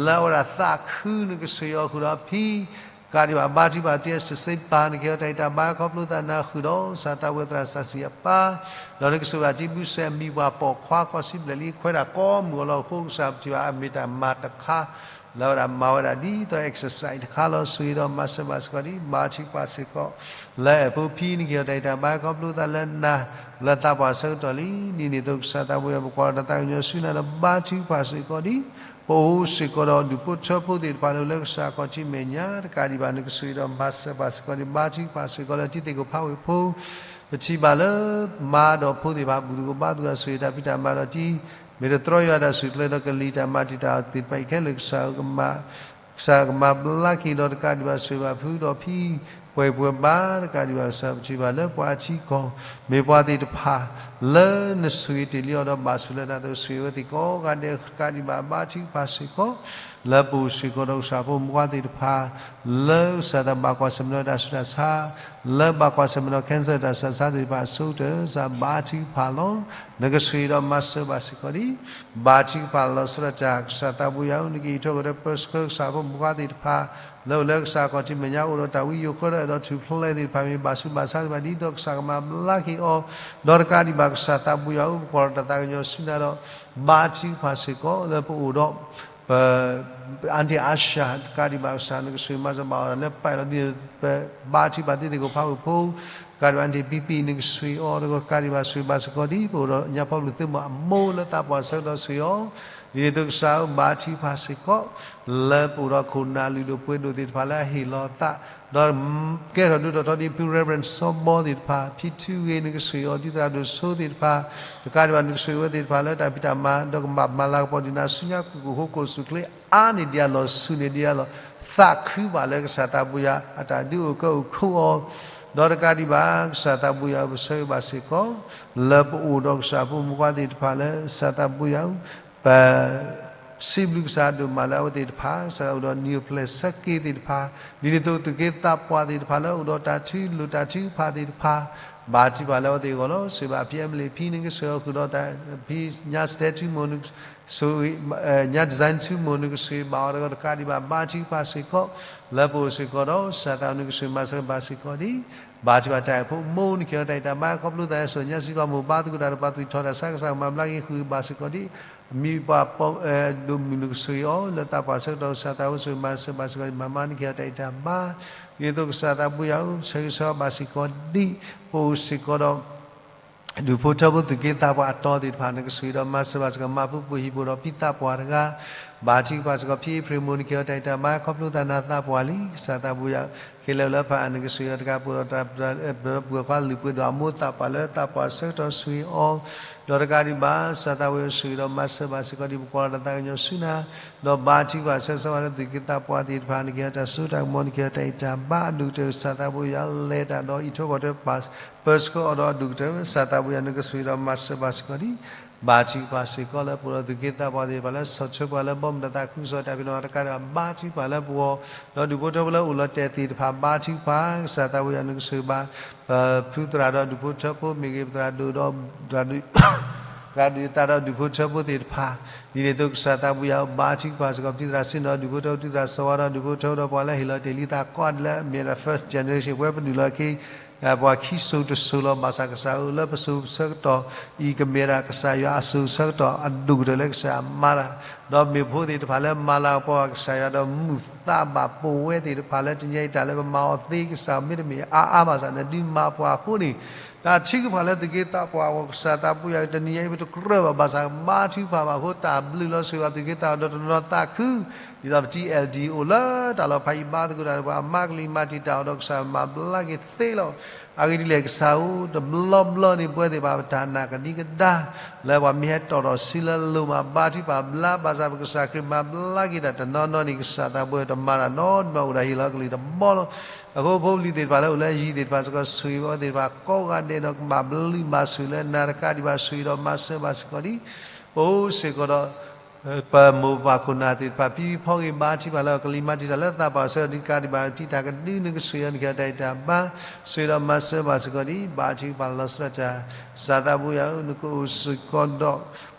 လၢအဝဲဒၣ်သးခု နကဆိၣ်ဂ့ၤအီၤဃုာ်ဒီးဖံ တကးဒံးဘၣ် ဘါထုကဖၣ်တ့ၢ်စ့ၢ်စ့ၢ်ပၢ် နကဟ့ၣ်အီၤတၢ်ဂံၢ်တၢ်ဘါခီဖျိသးနၤဃုာ်ဒီး ကစၢ်သးဝဲသရၣ်စၣ်စံးအပၢ်, ဒီးနကဆိၣ်ဂ့ၤဘၣ်တံၢ်ဘုစဲးမံၤပှၢ်ပိာ်ခွါ ခီဆံဘျဲၣ်လံ ခွဲးတၢ်ကိးမုၢ်အလီၢ်အဃိ ကစၢ်ပထံၣ်ဘၣ်အမ့ၢ်တၢ်မၤတခါ လၢအဝဲဒၣ်မၤဝဲဒၣ်ဒ်သိး exercise တခါလီၤ. ဆိၣ်ဂ့ၤဒီးမၤစၢၤဘၣ်စ့ၢ်ကီးဒံး ဘါထုကဖၣ်စ့ၢ်ကီး လၢအဲၣ်ဖိဖံ နကဟ့ၣ်အီၤတၢ်ဂံၢ်တၢ်ဘါခီဖျိသးလၢနၤ လၢသးပှၢ်ဆၢကတီၢ်လံ. ဒ်န့ၣ်အသိး ကစၢ်သးဘိယွၤ ပကွၢ်ဒီးတၢ်သးကညီၤဆူနၤဒီး ဘါထုကဖၣ်စ့ၢ်ကီးဒံး ပအိၣ်စ့ၢ်ကီးဒီးဒူၣ်ဖိထၢဖိသ့ၣ်တဖၣ်လၢအိၣ်လၢကစၢ်ခီၣ်ထံးမဲာ်ညါ တကးဒံးဘၣ် နကဆိၣ်ဂ့ၤဒီးမၤစၢၤဘၣ်စ့ၢ်ကီးဒံး ဘါထုကဖၣ်စ့ၢ်ကီးလၢတံၤသကိးဖးဝ့ၢ်ဖိ ပထံၣ်ဘၣ်လၢ မါဒီးဖိသ့ၣ်တဖၣ် ဘူၣ်သကိးဘါသကိး ဆိၣ်ဂ့ၤတၢ်ဖံးတၢ်မၤဒီးတံၤ မ့ၢ်တတြီယွၤတၢ်ဆိၣ်ကျၢၤဒီးကလံၤတၢ်မၤတံာ်တာ်သ့ၣ်တဖၣ်အံၤခဲလၢာ် ကစၢ်ကမၤဘျါက့ၤဒီးတကးဒံးဘၣ် ဆိၣ်ဂ့ၤဘၣ်ဖုဒီးဖံ ပှဲၤပှဲၤဘါတကးဒံးဘၣ် ကစၢ်ပထံၣ်ဘၣ်လၢပှၤအထံကီၢ် မ့ၢ်ပှၤသ့ၣ်တဖၣ် လၢနဆိၣ်ဂ့ၤတ့ၢ်လံအီၤဒီးဘၣ်ဆိၣ်လၢနၤအသိး ဆိၣ်ဂ့ၤဝဲသ့ၣ်ကိးဂၤဒဲးတကးဒံးဘၣ် ဘါထုကဖၣ်စ့ၢ်ကီး လၢပအိၣ်စ့ၢ်ကီးဒီးကစၢ်ဖိမုၣ်ဖိခွါသ့ၣ်တဖၣ် လၢကစၢ်သးဘၣ်ကွၢ်ဆၢၣ်မဲာ်ဒီးတၢ်ဆူးတၢ်ဆါ လၢဘၣ်ကွၢ်ဆၢၣ်မဲာ်ဒီး cancer တၢ်ဆူးတၢ်ဆါသ့ၣ်တဖၣ်အဆိကတၢၢ် ကစၢ်ဘါထုကဖၣ်လီၤ. နကဆိၣ်ဂ့ၤဒီးမၤစၢၤဘၣ်စ့ၢ်ကီးဒံး ဘါထုကဖၣ်လီၤဆီဒၣ်တၢ် ကစၢ်သးဘိယွၤဧၢ နကအံးထွဲဝဲဒီးပၢဆှၢကစၢ်ဖိမုၣ်ဖိခွါသ့ၣ်တဖၣ် လၢအိၣ်လၢကစၢ်ခီၣ်ထံးမဲာ်ညါ အိၣ်ဒီးတၢ်ဝံယိၤဃၢဒီးအဲၣ်ဒိးထူၣ်ဖျဲးသ့ၣ်တဖၣ် မ့ၢ်ဘၣ်ဆူးဘၣ်ဆါသ့ၣ်တဖၣ် ဒ်သိးကစၢ်ကမၤဘျါက့ၤအီၤ ဒီးတကးဒံးဘၣ် ကစၢ်သးဘိယွၤဧၢ ပကွၢ်ဒီးတၢ်သးကညီၤဆူနၤဒီး ဘါထုကဖၣ်စ့ၢ်ကီးလၢပအိၣ်ဒီး ပ Auntie Asha တကးဒံးဘၣ် ကစၢ်နကဆိၣ်ဂ့ၤမၤစၢၤဘၣ်အီၤလၢပာ်လီၤဒ် ပဘါထုကဖၣ်တံၤသကိးဖးဝ့ၢ်ဖိ တကးဒံးဘၣ် Auntie ပံပံ နကဆိၣ်ဂ့ၤအီၤ တကးဒံးဘၣ်ဆိၣ်ဂ့ၤဘၣ်စ့ၢ်ကီးဒံး ပအိၣ်ဒီးညါဖီဘျုးသုးမီၤအမိၢ်လၢသးပှၢ်ဆၢကတီၢ်ဆိၣ်ဂ့ၤအီၤ ဒ်န့ၣ်အသိးကစၢ်ဧၢ ဘါထုကဖၣ်စ့ၢ်ကီး လၢပအိၣ်ဒီးခိၣ်နၢ်လုၢ်ဒိၣ်ပှ့ၤဒိၣ်သ့ၣ်တဖၣ်လၢအဟ့ၣ်လီၤအသး ဒီးကဲထီၣ်ဒိၣ်ထီၣ်ထီဒ်ဖု Reverend စီၤဘီသ့ၣ်တဖၣ် ဖံထူဂ့ၤ နကဆိၣ်ဂ့ၤအီၤ ဒ်သရၣ်ဒိၣ်စိသ့ၣ်တဖၣ် တကးဒံးဘၣ် နကဆိၣ်ဂ့ၤဝဲသ့ၣ်တဖၣ်လၢတၢ်ဖံးတၢ်မၤ ဒီးကဘၣ်မၤလၤကပီၤဒုးနၤဆူညါ ကိၣ်ကိၣ်ဟိကိၣ်ဆူၣ်ချ့ အါန့ၢ်ဒံးအလီၢ် ဆူၣ်န့ၢ်ဒံးအလီၢ် သးခုဘၣ်လၢကစၢ်သးဘိယွၤ အတၢ်ဒုးအိၣ်ကၢအိၣ်ခိးအီၤ ဒီးတကးဒံးဘၣ် ကစၢ်သးဘိယွၤ ပဆၢဂ့ၤဘၣ်စ့ၢ်ကီး လၢပအိၣ်ဒီးကစၢ်ဖိမုၣ်ဖိခွါသ့ၣ်တဖၣ်လၢ ကစၢ်သးဘိယွၤ ပ စံးဘျုးကစၢ်ဒိၣ်မးလၢအဝဲသ့ၣ်တဖၣ် ကစၢ်အိၣ်ဒီး နံၤအိၣ်ဖျဲၣ်ဆၢက့ၤသ့ၣ်တဖၣ် ဒ်န့ၣ်အသိး သူၣ်က့သးပှၢ်သ့ၣ်တဖၣ်လၢအိၣ်ဒီးတၢ်ထု လိၣ်တၢ်ထုကဖၣ်သ့ၣ်တဖၣ် ဘါထုကဖၣ်လၢအဝဲသ့ၣ်အဂီၢ်လီၤ. ဆိၣ်ဂ့ၤဘၣ်ဖံအဲမလံး ဖံ နကဆိၣ်ဂ့ၤအီၤဃုာ်ဒီးတၢ် ဖံညါစတဲထူမိၢ် နကဆိၣ်ဂ့ၤ ညါ design ထူမိၢ် နကဆိၣ်ဂ့ၤဘၣ်အီၤဒီး တကးဒံးဘၣ် ဘါထုကဖၣ်စ့ၢ်ကီး လၢပအိၣ်စ့ၢ်ကီးဒီး ကစၢ်သး နကဆိၣ်ဂ့ၤမၤစၢၤဘၣ်စ့ၢ်ကီးဒံး ဘါထုကဖၣ်တၢ်အဲၣ်ဖိမိၢ် နကဟ့ၣ်အီၤတၢ်ဂံၢ်တၢ်ဘါ ခီဖျိသး ယဲၢ်စိၤညါစံးပှၤမိၢ် ဘါသကိးတၢ်ဒီးပှၤသွံၣ်ထီၣ်တၢ်ဆါ ကစၢ်ကမၤဘျါက့ၤဃုာ်ဘၣ်စ့ၢ်ကီးဒံး မံၤပှၢ်ပိာ်ဒိၣ်မုၢ် နကဆိၣ်ဂ့ၤအီၤ လၢသးပှၢ်ဆၢကတီၢ် ကစၢ်သး အိၣ်ဆိၣ်ဂ့ၤမၤစၢၤဘၣ်စ့ၢ်ကီးဒံး မၤမါ နကဟ့ၣ်အီၤတၢ်ဂံၢ်တၢ်ဘါ ဒ်သိးကစၢ်သးဘိယွၤဧၢ ဆၢဂ့ၤဆၢဝါဘၣ်စ့ၢ်ကီးဒံး ပအိၣ်စ့ၢ်ကီးဒီး ဒူၣ်ဖိထၢဖိ သူၣ်က့သးပှၢ်အတီၤသ့ၣ်တဖၣ် နကဆိၣ်ဂ့ၤဒီးမၤစၢၤဘၣ်စ့ၢ်ကီး မၤပူၤပှဲၤဟံၣ်ပူၤဒီးဖံသးပှၢ်တဂၤ ဘါထုကဖၣ်စ့ၢ်ကီး ဖံဖရံမိၢ် နကဟ့ၣ်အီၤတၢ်အံၤတၢ်ဘါ ခီဖျိသးနၤသးပှၢ်လံ ကစၢ်သးဘိယွၤဧၢ, ခဲလၢာ်လၢဖးအါနကစၢ်ယွၤတကးပူၤဒီး တၢ်ပှၤကွၢ်လုၢ်ပှ့ၤဒိၣ်အမိၢ်သးပှၢ်လၢ သးပှၢ်ဆၢကတီၢ်ဆိၣ်ဂ့ၤအီၤ, ဒီးတကးဒံးဘၣ် ကစၢ်သးဘိယွၤဆိၣ်ဂ့ၤဒီးမၤစၢၤဘၣ်စ့ၢ်ကီးဒ်ပကွၢ်လီၤတၢ်သးကညီၤဆူနၤ, ဒီးဘါထုကဖၣ်ဆၢဂ့ၤဆၢဝါလၢသူၣ်က့သးပှၢ်သ့ၣ်တဖၣ် နကဟ့ၣ်အီၤတၢ်စိတၢ်ကမီၤ နကဟ့ၣ်အီၤတၢ်အံၤတၢ်ဘါအဒိၣ်ကတၢၢ် ကစၢ်သးဘိယွၤဧၢ, လဲၤတၢ်ဒီးအံးထွဲကွၢ်ထွဲ ပာ်ပၢဆှၢအီၤဒီးအဒိၣ်ကတၢၢ် ကစၢ်သးဘိယွၤ နကဆိၣ်ဂ့ၤဒီးမၤစၢၤဘၣ်စ့ၢ်ကီးဒ် ဘါထုကဖၣ်စ့ၢ်ကီးလၢပအိၣ်ဒီးသူၣ်က့သးပှၢ်သ့ၣ်တဖၣ်လၢ ဆီၣ်ထွဲပှၤလၢဘီမုၢ်ဒီးသးခုကစီၣ်တၢ်ဖံးနီၣ်တကးဒံးဘၣ် ဘါထုကဖၣ်လၢပဂီၢ်, ဒီးဒူၣ်ဖိထၢဖိလၢအိၣ်လီၤတဲာ်သ့ၣ်တဖၣ် ဘါထုကဖၣ် ကစၢ်သးဘိယွၤ နကဆိၣ်ဂ့ၤဘၣ် ပဖုသရၣ်ဒီးဒူၣ်ဖိထၢဖိ မ့ၢ်ဂ့ၤပသရၣ်ဒိၣ်ဒီး သရၣ်ဒိၣ်ယသးဒီးဒူၣ်ဖိထၢဖိသ့ၣ်တဖၣ်, ဒ်န့ၣ်အသိးကစၢ်သးဘိယွၤဧၢ ဘါထုကဖၣ်စ့ၢ်ကီး ပတံၤသရၣ်စ့နီၤ ဒူၣ်ဖိထၢဖိ တံၤသရၣ်စီၤဝါဒီးဒူၣ်ဖိထၢဖိဒီးပှၤလၢဟ့ၣ်လီၤတဲာ်လံသးကိးဂၤဒဲးလၢ မ့ၢ်ဒၣ် first generation ပဝဲပဒုးလီၤခ့ ပှၤခံစိၤတစိၤလီၤ ဘၣ်ဆၣ်ကစၢ်ဧၢ လၢပစိၤဆၢကတီၢ်အံၤ ကမ့ၢ်ဒၣ်ကစၢ်ယွၤအစိၤဆၢကတီၢ်အဒိၣ်ကတၢၢ်လၢကစၢ်ယွၤမၤတၢ်, ဒီးမ့ၢ်ဖိသ့ၣ်တဖၣ်လၢမၤလၤကပီၤကစၢ်ယွၤဒီးမုာ်သးဘၣ်ပဝဲသ့ၣ်တဖၣ်လၢတနံၤအံၤတၢ်လၢပမၤအီၤသ့ကစၢ်မ့တမ့ၢ်အါအါဘၣ်ဆၣ် နဒုးမၤပှၤအဃိန့ၣ် တၢ်ထုကဖၣ်လၢသူၣ်က့သးပှၢ်အဂီၢ် ကစၢ်သးဘိယွၤဧၢ တနံၤအံၤပတကြၢးဘၣ် ဘၣ်ဆၣ်ဘါထုကဖၣ်ဘၣ်အဃိ တၢ်ဘျုးလီၤဆိၣ်ဂ့ၤဘၣ်သူၣ်က့သးပှၢ်ဒီးတနီၤသးခု ဒ်သိးပ T L D အိၣ်လၢတၢ်လီၤဖးအံၤ ဘါသကိးတၢ်ဒီးပှၤ အမါကလံၤမၤတံာ်တာ်အီၤဒီးကစၢ်မၤဘျါက့ၤသ့လီၤ. အဂ့ၢ်ဒ်လဲၣ် ကစၢ်ဧၢ တဘျီဘျီန့ၣ် ပဝဲသ့ၣ်တဖၣ်ပတၢ်နာ်ကဒံကဒါ လၢပှၤမ့ၢ်ဟဲတီၣ်ထီၣ်ဆံလၢလိၣ်မး ဘါထုကဖၣ်ဘျါ ဘၣ်ဆၣ်ပကစၢ်ခရံာ်မၤဘျါက့ၤတၢ်တနီၤနီၤန့ၣ် ကစၢ်သးဘိယွၤတမၤတၢ်နီတမံၤ အိၣ်ဒၣ်ဟ့ၣ်လီၤကလုၢ်တဘီလီၤ. အဃိဖိပလံၤသ့ၣ်တဖၣ်လၢအိၣ်လၢယံၤသ့ၣ်တဖၣ်စ့ၢ်ကီး ဆိၣ်ဂ့ၤဘၣ်အဝဲသ့ၣ်တဖၣ်ကိးဂၤဒဲးဒီး ကဘၣ်ဘျုးဘၣ်ဆိၣ်လၢနၤတကးဒံးဘၣ် ဆိၣ်ဂ့ၤဒီးမၤစၢၤဘၣ်စ့ၢ်ကီးဒ် ပအိၣ်စ့ၢ်ကီးဒီး ပမိၢ်ပၢ်ခိၣ်နၢ်သ့ၣ်တဖၣ် ဖံဖံဖီဂ့ၤ ဘါထုကဖၣ်လၢကလံၤမၤတံာ်တာ်လၢသးပှၢ်ဆၢကတီၢ် တကးဒံးဘၣ် တံာ်တာ်ကဒုနကဆိၣ်ဂ့ၤအီၤ နကဟ့ၣ်အီၤတၢ်အံၤတၢ်ဘါ ဆိၣ်ဂ့ၤဒီးမၤစၢၤဘၣ်စ့ၢ်ကီးဒ် ဘါထုကဖၣ်လီၤဆီဒၣ်တၢ် ကစၢ်သးဘိယွၤဧၢ နကအိၣ်စ့ၢ်ကီးဒီး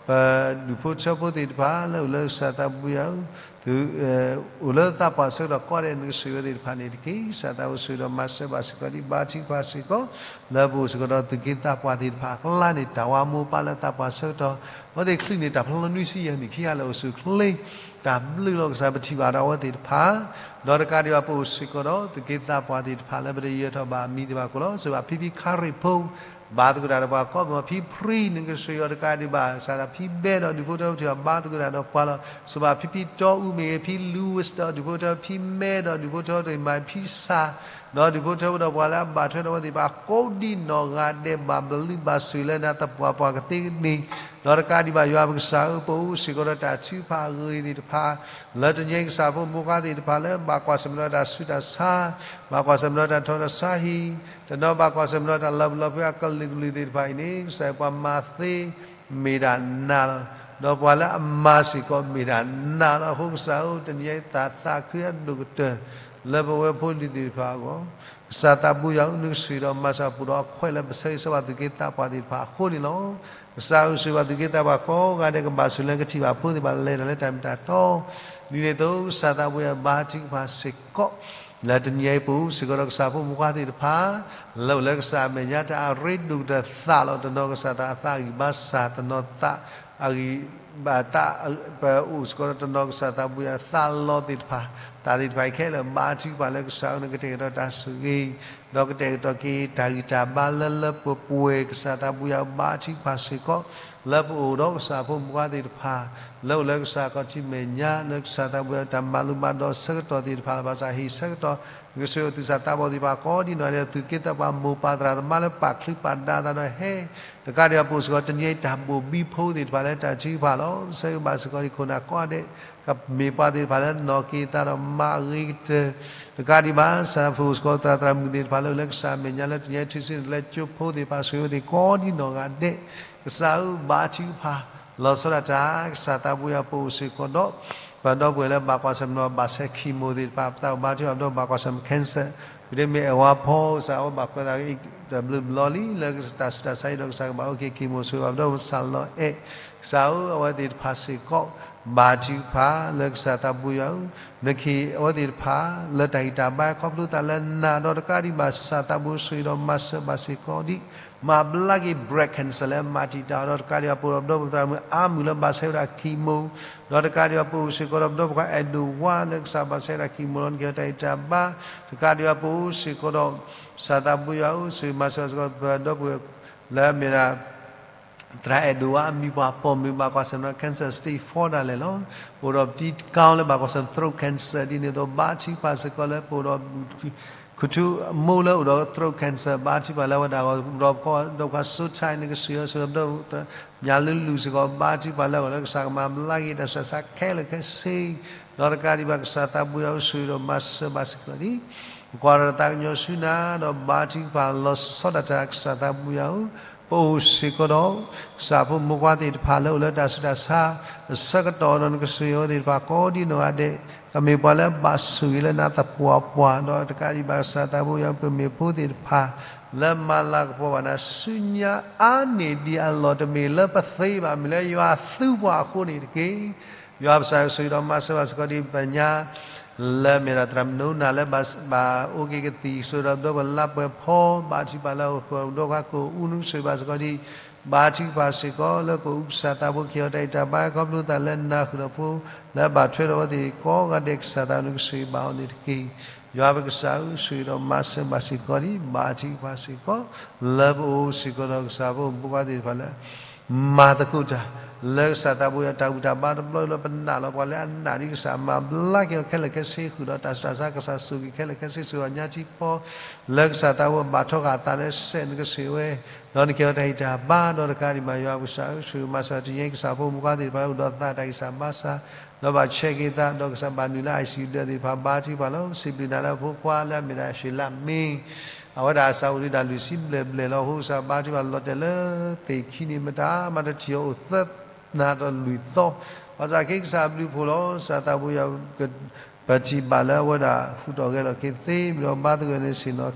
ပဒူၣ်ဖိထၢဖိသ့ၣ်တဖၣ် လၢအိၣ်လၢကစၢ်သးဘိယွၤဧၢ အိၣ်လၢသးပှၢ်ဆၢကတီၢ်ကိးဂၤဒဲး နကဆိၣ်ဂ့ၤအဝဲသ့ၣ်တဖၣ်န့ၣ်တက့ၢ်. ကစၢ်သးဘိဆိၣ်ဂ့ၤဒီးမၤစၢၤဘၣ်စ့ၢ်ကီးဒ် ဘါထုကဖၣ်စ့ၢ်ကီး လၢပအိၣ်စ့ၢ်ကီးဒီးသူၣ်က့သးပှၢ်သ့ၣ်တဖၣ်အကျါန့ၣ် တၢ်ဝါမိၢ်ပၢ်လၢသးပှၢ်ဆၢကတီၢ် အဝဲသ့ၣ်ချုးန့ၣ် တၢ်ဖျီနွံဆံယဲၢ်နံၣ်ခံဂၤလၢအိၣ်ဆူၣ်ချ့ တၢ်ဘျုးလီၤကစၢ် ပထံၣ်ဘၣ်ဒီးအဝဲသ့ၣ်တဖၣ် ဒီးတကးဒံးဘၣ် ပအိၣ်စ့ၢ်ကီးဒီးသူၣ်က့သးပှၢ်သ့ၣ်တဖၣ်လၢပတယၢၤထီၣ်ဘၣ်အမံၤသ့ၣ်တဖၣ်အဃိလီၤ. စံးဘၣ်ဖံဖံခါရံၣ်ဖိ ဘါသကိးတၢ်ဒီးပှၤကိးမုၢ် ဖံဖရံ နကဆိၣ်ဂ့ၤအီၤတကးဒံးဘၣ် ကစၢ်သးဖံဘဲဒီးဒူၣ်ဖိထၢဖိထံၣ်ဘၣ် ဘါသကိးတၢ်ဒီးပှၤလီၤ. စံးဘၣ်ဖံဖံတီအူမ့ၢ်ဂ့ၤ ဖံလူဝံၣ်ဒီးဒူၣ်ဖိထၢ ဖံမဲဒီးဒူၣ်ဖိထၢ တမၤဖံစၢ် ဒီးဒူၣ်ဖိထၢဖိဒီးပှၤလၢအဘၣ်ထွဲဒီးအဝဲသ့ၣ်တဖၣ်ကိးဒံနီၢ်ဂၤဒဲး ဘၣ်ဘျုးဘၣ်ဆိၣ်ဂ့ၤလၢနၤသးပှၢ်ပှၤကသ့ကန့ၢ် ဒီးတကးဒံးဘၣ် ယွၤပကစၢ်ဧၢ ပအိၣ်စ့ၢ်ကီးဒီးတၢ်ထုကဖၣ်အဂ့ၤသ့ၣ်တဖၣ် လၢတနံၤအံၤကစၢ်ဖိမိၢ်ပၢ်သ့ၣ်တဖၣ်လၢ ဘၣ်ကွၢ်ဆၢၣ်မဲာ်ဒီးတၢ်ဆူးတၢ်ဆါ ဘၣ်ကွၢ်ဆၢၣ်မဲာ်ဒီးတၢ်ထီၣ်တၢ်ဆါဟံၣ် တနီၤဘၣ်ကွၢ်ဆၢၣ်မဲာ်ဒီးတၢ်လီၤပလိာ်ဖိအကလုာ်ကလုာ်သ့ၣ်တဖၣ်အံၤန့ၣ် ကစၢ်ပှၤမၤသ့ မ့ၢ်ဒၣ်နၤလီၤ. ဒီးပှၤလၢအမၤစ့ၢ်ကီးမ့ၢ်ဒၣ်နၤလီၤ. အဃိကစၢ်ဧၢ တနံၤအံၤသးသးခုအဒိၣ်ကတၢၢ် လၢပဝဲဖိလံၤသ့ၣ်တဖၣ်အဂီၢ် ကစၢ်သးဘိယွၤဧၢ နကဆိၣ်ဂ့ၤဒီးမၤစၢၤပှၤဒီးအခွဲးလၢပဆၢဂ့ၤဆၢဝါ သူၣ်က့သးပှၢ်သ့ၣ်တဖၣ်အဃိန့ၣ်လီၤ. ကစၢ်ဧၢ ဆိၣ်ဂ့ၤဘၣ်သူၣ်က့သးပှၢ်ကိးဂၤဒဲး ကဘၣ်ဆိၣ်လၢကထံၣ်ဘၣ်ဖိသ့ၣ်တဖၣ် လဲၤတၢ်လၢတၢ်မ့ၢ်တၢ်တီ ဒ်န့ၣ်အသိး ကစၢ်သးဘိယွၤ ဘါထုကဖၣ်စ့ၢ်ကီး လၢတနံၤအံၤ ပအိၣ်စ့ၢ်ကီးဒီးကစၢ်ဖိမုၣ်ဖိသ့ၣ်တဖၣ် လၢအိၣ်လၢကစၢ်အမဲာ်ညါ တၢ်အရ့ဒိၣ်ကတၢၢ်သးလီၤ. တနီၤကစၢ်သးအသးအဂံၢ်ဘါစၢ် တနီၤသးအဂံၢ်ဘါ ပအိၣ်စ့ၢ်ကီးဒီးတနီၤကစၢ်သးဘိယွၤသးလီသ့ၣ်တဖၣ် တၢ်သ့ၣ်တဖၣ်အံၤခဲလၢာ် ဘါထုကဖၣ်လၢကစၢ်ဧၢ နကတဲာ်ကတီၤတၢ်ဆိၣ်ဂ့ၤ ဒီးကတဲာ်ကတီၤက့ၤတၢ်ဂံၢ်တၢ်ဘါလၢလၢပှဲၤပှဲၤ ကစၢ်သးဘိယွၤ ဘါထုကဖၣ်စ့ၢ်ကီး လၢပအိၣ်ဒီးကစၢ်ဖိမုၣ်ဖိသ့ၣ်တဖၣ် လၢအိၣ်လၢကစၢ်ခီၣ်ထံးမဲာ်ညါ လၢကစၢ်သးဘိယွၤတၢ်မၤလိမၤဒိးဆၢကတီၢ်သ့ၣ်တဖၣ်လၢ ဘၣ်ဆၣ်ဟ့ၣ်ဆၢကတီၢ် နကဆိၣ်ဂ့ၤသူၣ်စၢ်သးဘီၣ်သ့ၣ်တဖၣ်ကိးဒံနီၢ်ဂၤဒဲး သူၣ်က့သးပှၢ်မိၢ်ပၢ်သရၣ်သမါလၢပာ်ချုးပာ်ဒါသးဒီးဟဲ တကးဒံးဘၣ် ပအိၣ်စ့ၢ်ကီးတနံၤအံၤ တၢ်ဘိၣ်ဘံဖိသ့ၣ်တဖၣ်လၢတၢ်ထုကဖၣ်လီၤ. ဆၢဂ့ၤဘၣ်စ့ၢ်ကီးဒ်ခိၣ်နၢ်ကိးဂၤဒဲး ကမ့ၢ်ပှၤသ့ၣ်တဖၣ်လၢနီၢ်က့ၤသးဒီးမၤအဂ့ၤကတၢၢ် တကးဒံးဘၣ် ဆၣ်ဖိစ့ၢ်ကီးသရၣ်သရၣ်မုၣ်သ့ၣ်တဖၣ်လၢအိၣ်လၢကစၢ်အမဲာ်ညါလၢတနံၤအံၤ ထုးစုနဲၣ်တၢ်လၢကၠိဖိသ့ၣ်တဖၣ် ဆိၣ်ဂ့ၤအဝဲသ့ၣ်ကိးဒံနီၢ်ဂၤဒဲး ကစၢ်ဧၢ ဘါထုကဖၣ် လီၤဆီဒၣ်တၢ် ကစၢ်သးဘိယွၤ ပအိၣ်စ့ၢ်ကီးဒီး ပဒီပုၢ်ဝဲၢ်လၢဘၣ်ကွၢ်ဆၢၣ်မဲာ်ဒီးဘၣ်ဆဲး chemo သ့ၣ်တဖၣ် ပသးအိၣ်ဘါထုကဖၣ်ဒီးဘၣ်ကွၢ်ဆၢၣ်မဲာ် cancer ဝံၤဒ်မ့ၢ်အဲၣ်ဝါဖီ ကစၢ်အဝဲဘၣ်ကွဲးသးတဘျုးဘျီလံ လၢတၢ်ဆူးတၢ်ဆါအံၤဒီး ကစၢ်ကဘၣ်အိၣ်က့ၤ chemo ဆိၣ်ဂ့ၤဘၣ်ပဒီပုၢ်ဝဲၢ် ဆၣ်လီၤအဲၣ် ကစၢ်ဧၢ အဝဲသ့ၣ်တဖၣ်စ့ၢ်ကီး ဘါထုကဖၣ်လၢကစၢ်သးဘိယွၤဧၢ နကဟ့ၣ်အဝဲသ့ၣ်တဖၣ် လၢတၢ်ဂံၢ်တၢ်ဘါခီဖျိသးလၢနၤဒီးတကးဒံးဘၣ် ကစၢ်သးဘိဆိၣ်ဂ့ၤဒီးမၤစၢၤဘၣ်စ့ၢ်ကီးဒ် မၤဘျါက့ၤ breast cancer လၢမၤတံာ်တာ်အီၤဒီးတကးဒံးဘၣ် ပအိၣ်ဒီးပဒီပုၢ်ဝဲၢ်သရၣ်မုၣ်အါမုၢ်လၢဘၣ်ဆဲးဝဲဒၣ် chemo ဒီးတကးဒံးဘၣ် ပအိၣ်စ့ၢ်ကီးဒီးပဒီပုၢ်ဝဲၢ်ခွါအဲၣ်ဒိၣ်ဝါလၢကစၢ်ဘၣ်ဆဲးဝဲဒၣ် chemo လီၤ နကဟ့ၣ်အီၤတၢ်ဂံၢ်တၢ်ဘါ တကးဒံးဘၣ် ပအိၣ်စ့ၢ်ကီးဒီး ကစၢ်သးဘိယွၤဧၢ ဆိၣ်ဂ့ၤမၤစၢၤစ့ၢ်ကီးပဒီပုၢ်ဝဲၢ်လၢအမ့ၢ်ဒၣ် သရၣ်အဲၣ်ဒိးဝဲအမံၤပှၤပိာ်မုၣ်ဘၣ်ကွၢ်ဆၢၣ်မဲာ်ဒီး cancer stage four ဒၣ်လဲာ်လီၤ. အိၣ်ဒီးပတံတကီလၢဘၣ်ကွၢ်ဆၢၣ်မဲာ် throat cancer ဒ်န့ၣ်အသိး ဘါထုကဖၣ်စ့ၢ်ကီးလၢပအိၣ်ဒီး ခူၣ်ထူမိၢ်လၢအိၣ်ဒီး throat cancer ဘါထုကဖၣ်လၢအဝဲဒၣ်အဂီၢ် ဒီးပကီၢ်ဒီးပှၤစိထါနကဆှံအီၤဆၢဒီး ညၣ်လုၢ်လုၢ်စ့ၢ်ကီး ဘါထုကဖၣ်လၢအဂီၢ်လၢကစၢ်ကမၤဘျါက့ၤတၢ်ဆူးတၢ်ဆါခဲလၢာ်ခဲဆ့ ဒီးတကးဒံးဘၣ်ကစၢ်သးဘိယွၤအိၣ်ဆိၣ်ဂ့ၤဒီးမၤစၢၤဘၣ်စ့ၢ်ကီးဒံး ပကွၢ်ဒီးတၢ်ကညီၤဆူနၤ ဒီးဘါထုကဖၣ်လီၤဆီဒၣ်တၢ်ကစၢ်သးဘိယွၤဧၢ, ပအိၣ်စ့ၢ်ကီးဒီး ကစၢ်ဖိမုၣ်ဖိခွါသ့ၣ်တဖၣ်လၢအိၣ်လၢတၢ်ဆူးတၢ်ဆါ အဆၢကတီၢ်ဒီးနကဆိၣ်ဂ့ၤအဝဲသ့ၣ်တဖၣ်ကိးဒံနီၢ်ဂၤဒဲး, ကမ့ၢ်ပှၤလၢအဘၣ်ဆိၣ်ဂ့ၤလၢနၤသပှၢ်ပှၢ် ဒီးတကးဒံးဘၣ်ကစၢ်သးဘိယွၤ ပမ့ၢ်ဖိသ့ၣ်တဖၣ် လၢမၤလၤကပီၤဘၣ်နၤဆူညါအါန့ၢ်ဒံးအလီၢ် တမ့ၢ်လၢပသ့ဘၣ် မ့ၢ်လၢယွၤသူပှၤအဃိန့ၣ်တက့ၢ်. ယွၤပကစၢ်ဆိၣ်ဂ့ၤဒီးမၤစၢၤဘၣ်စ့ၢ်ကီးဒံး ပညါ လၢမ့ၢ်ဒၣ်သရၣ်မုၣ်နိနၤလၢဘၣ်အိၣ်က့ၤကသံၣ် ဆိၣ်ဂ့ၤဒီးပဒီပုၢ်ဝဲၢ်လါပှဲၤဖီ ဘါထုကဖၣ်လၢအအိၣ်ဃုာ်ဒီးကအိၣ်အူ နကဆိၣ်ဂ့ၤဘၣ်စ့ၢ်ကီးဒံး ဘါထုကဖၣ်စ့ၢ်ကီးလၢကအိၣ်အူ ကစၢ်သးဘိ ကဟ့ၣ်အီၤတၢ်ဂံၢ်တၢ်ဘါ ခီဖျိသးလၢနၤဃုာ်ဒီးဖိ လၢအဘၣ်ထွဲဒီးအဝဲသ့ၣ်ကိးဂၤဒဲး ကစၢ်သးဘိ နကဆိၣ်ဂ့ၤဘၣ်အီၤန့ၣ်တက့ၢ်. ယွၤပကစၢ်ဧၢ ဆိၣ်ဂ့ၤဒီးမၤစၢၤဘၣ်စ့ၢ်ကီးဒံး ဘါထုကဖၣ်စ့ၢ်ကီး လၢပအိၣ်စ့ၢ်ကီးဒီးကစၢ်ဖိမုၣ်ဖိခွါသ့ၣ်တဖၣ်လၢ မၤသကိးတၢ် လၢကစၢ်သးဘိယွၤတၢ်ဘူၣ်တၢ်ဘါတဘျီလၢ ပနာ်လီၤပှၤလၢအနာ်ဒံး ကစၢ်မၤဘျါက့ၤအီၤခဲလၢာ်ခဲဆ့ ဃုာ်ဒီးတၢ်ဆူးတၢ်ဆါ ကစၢ်ဆိၣ်ဂ့ၤခဲလၢာ်ခဲဆ့ ဆိၣ်ဂ့ၤအီၤညါထံဖီ လၢကစၢ်သးဘိဘၣ်ထီၣ်ဃာ်အသးလၢစဲး နကဆိၣ်ဂ့ၤဝဲ ဒီးနကဟ့ၣ်အီၤတၢ်ဂံၢ်တၢ်ဘါ ဒီးတကးဒံးဘၣ် ယွၤပကစၢ်ဧၢ ဆိၣ်ဂ့ၤမၤစၢၤတနံၤအံၤ ကစၢ်ဖိမုၣ်ဖိခွါသ့ၣ်တဖၣ်လၢအိၣ်ဒီးသးတၢ်ဂံၢ်စၢ်ဘါစၢ် ဒီးဘၣ်ဆဲးက့ၤသး ဒီးကစၢ်ဘၣ်နုာ်လၢ ICU ဒၢးသ့ၣ်တဖၣ် ဘါထုကဖၣ်လီၤ. စံးဘျုးနၤလၢအဖိခွါလၢအမ့ၢ်ဒၣ်ရွှ့လးမ့ အဝဲဒၣ်စးအိၣ်ဒံးတၢ်လွံၢ်ဆံဘျဲၣ်ဘျဲၣ်လီၤ. အဃိကစၢ်ဘါထုကဖၣ်လီၤတဲာ်လၢသ့ၣ်ခံန့ၣ် မတၤမၤတထံၣ်အီၤအိၣ်သၢနၤဒီးလွံၢ်သီ ဘၣ်ဆၣ်က့ၤကစၢ်ဘျုးဖှိၣ်လီၤ. ကစၢ်သးဘိယွၤ ပထံၣ်ဘၣ်လၢအဝဲဒၣ်ဟူးထီၣ်ဂဲၤထီၣ်က့ၤသ့ မ့ၢ်ဒီးဘါသဂၢၢ်န့ၣ်ဆ့ၣ်နီၤ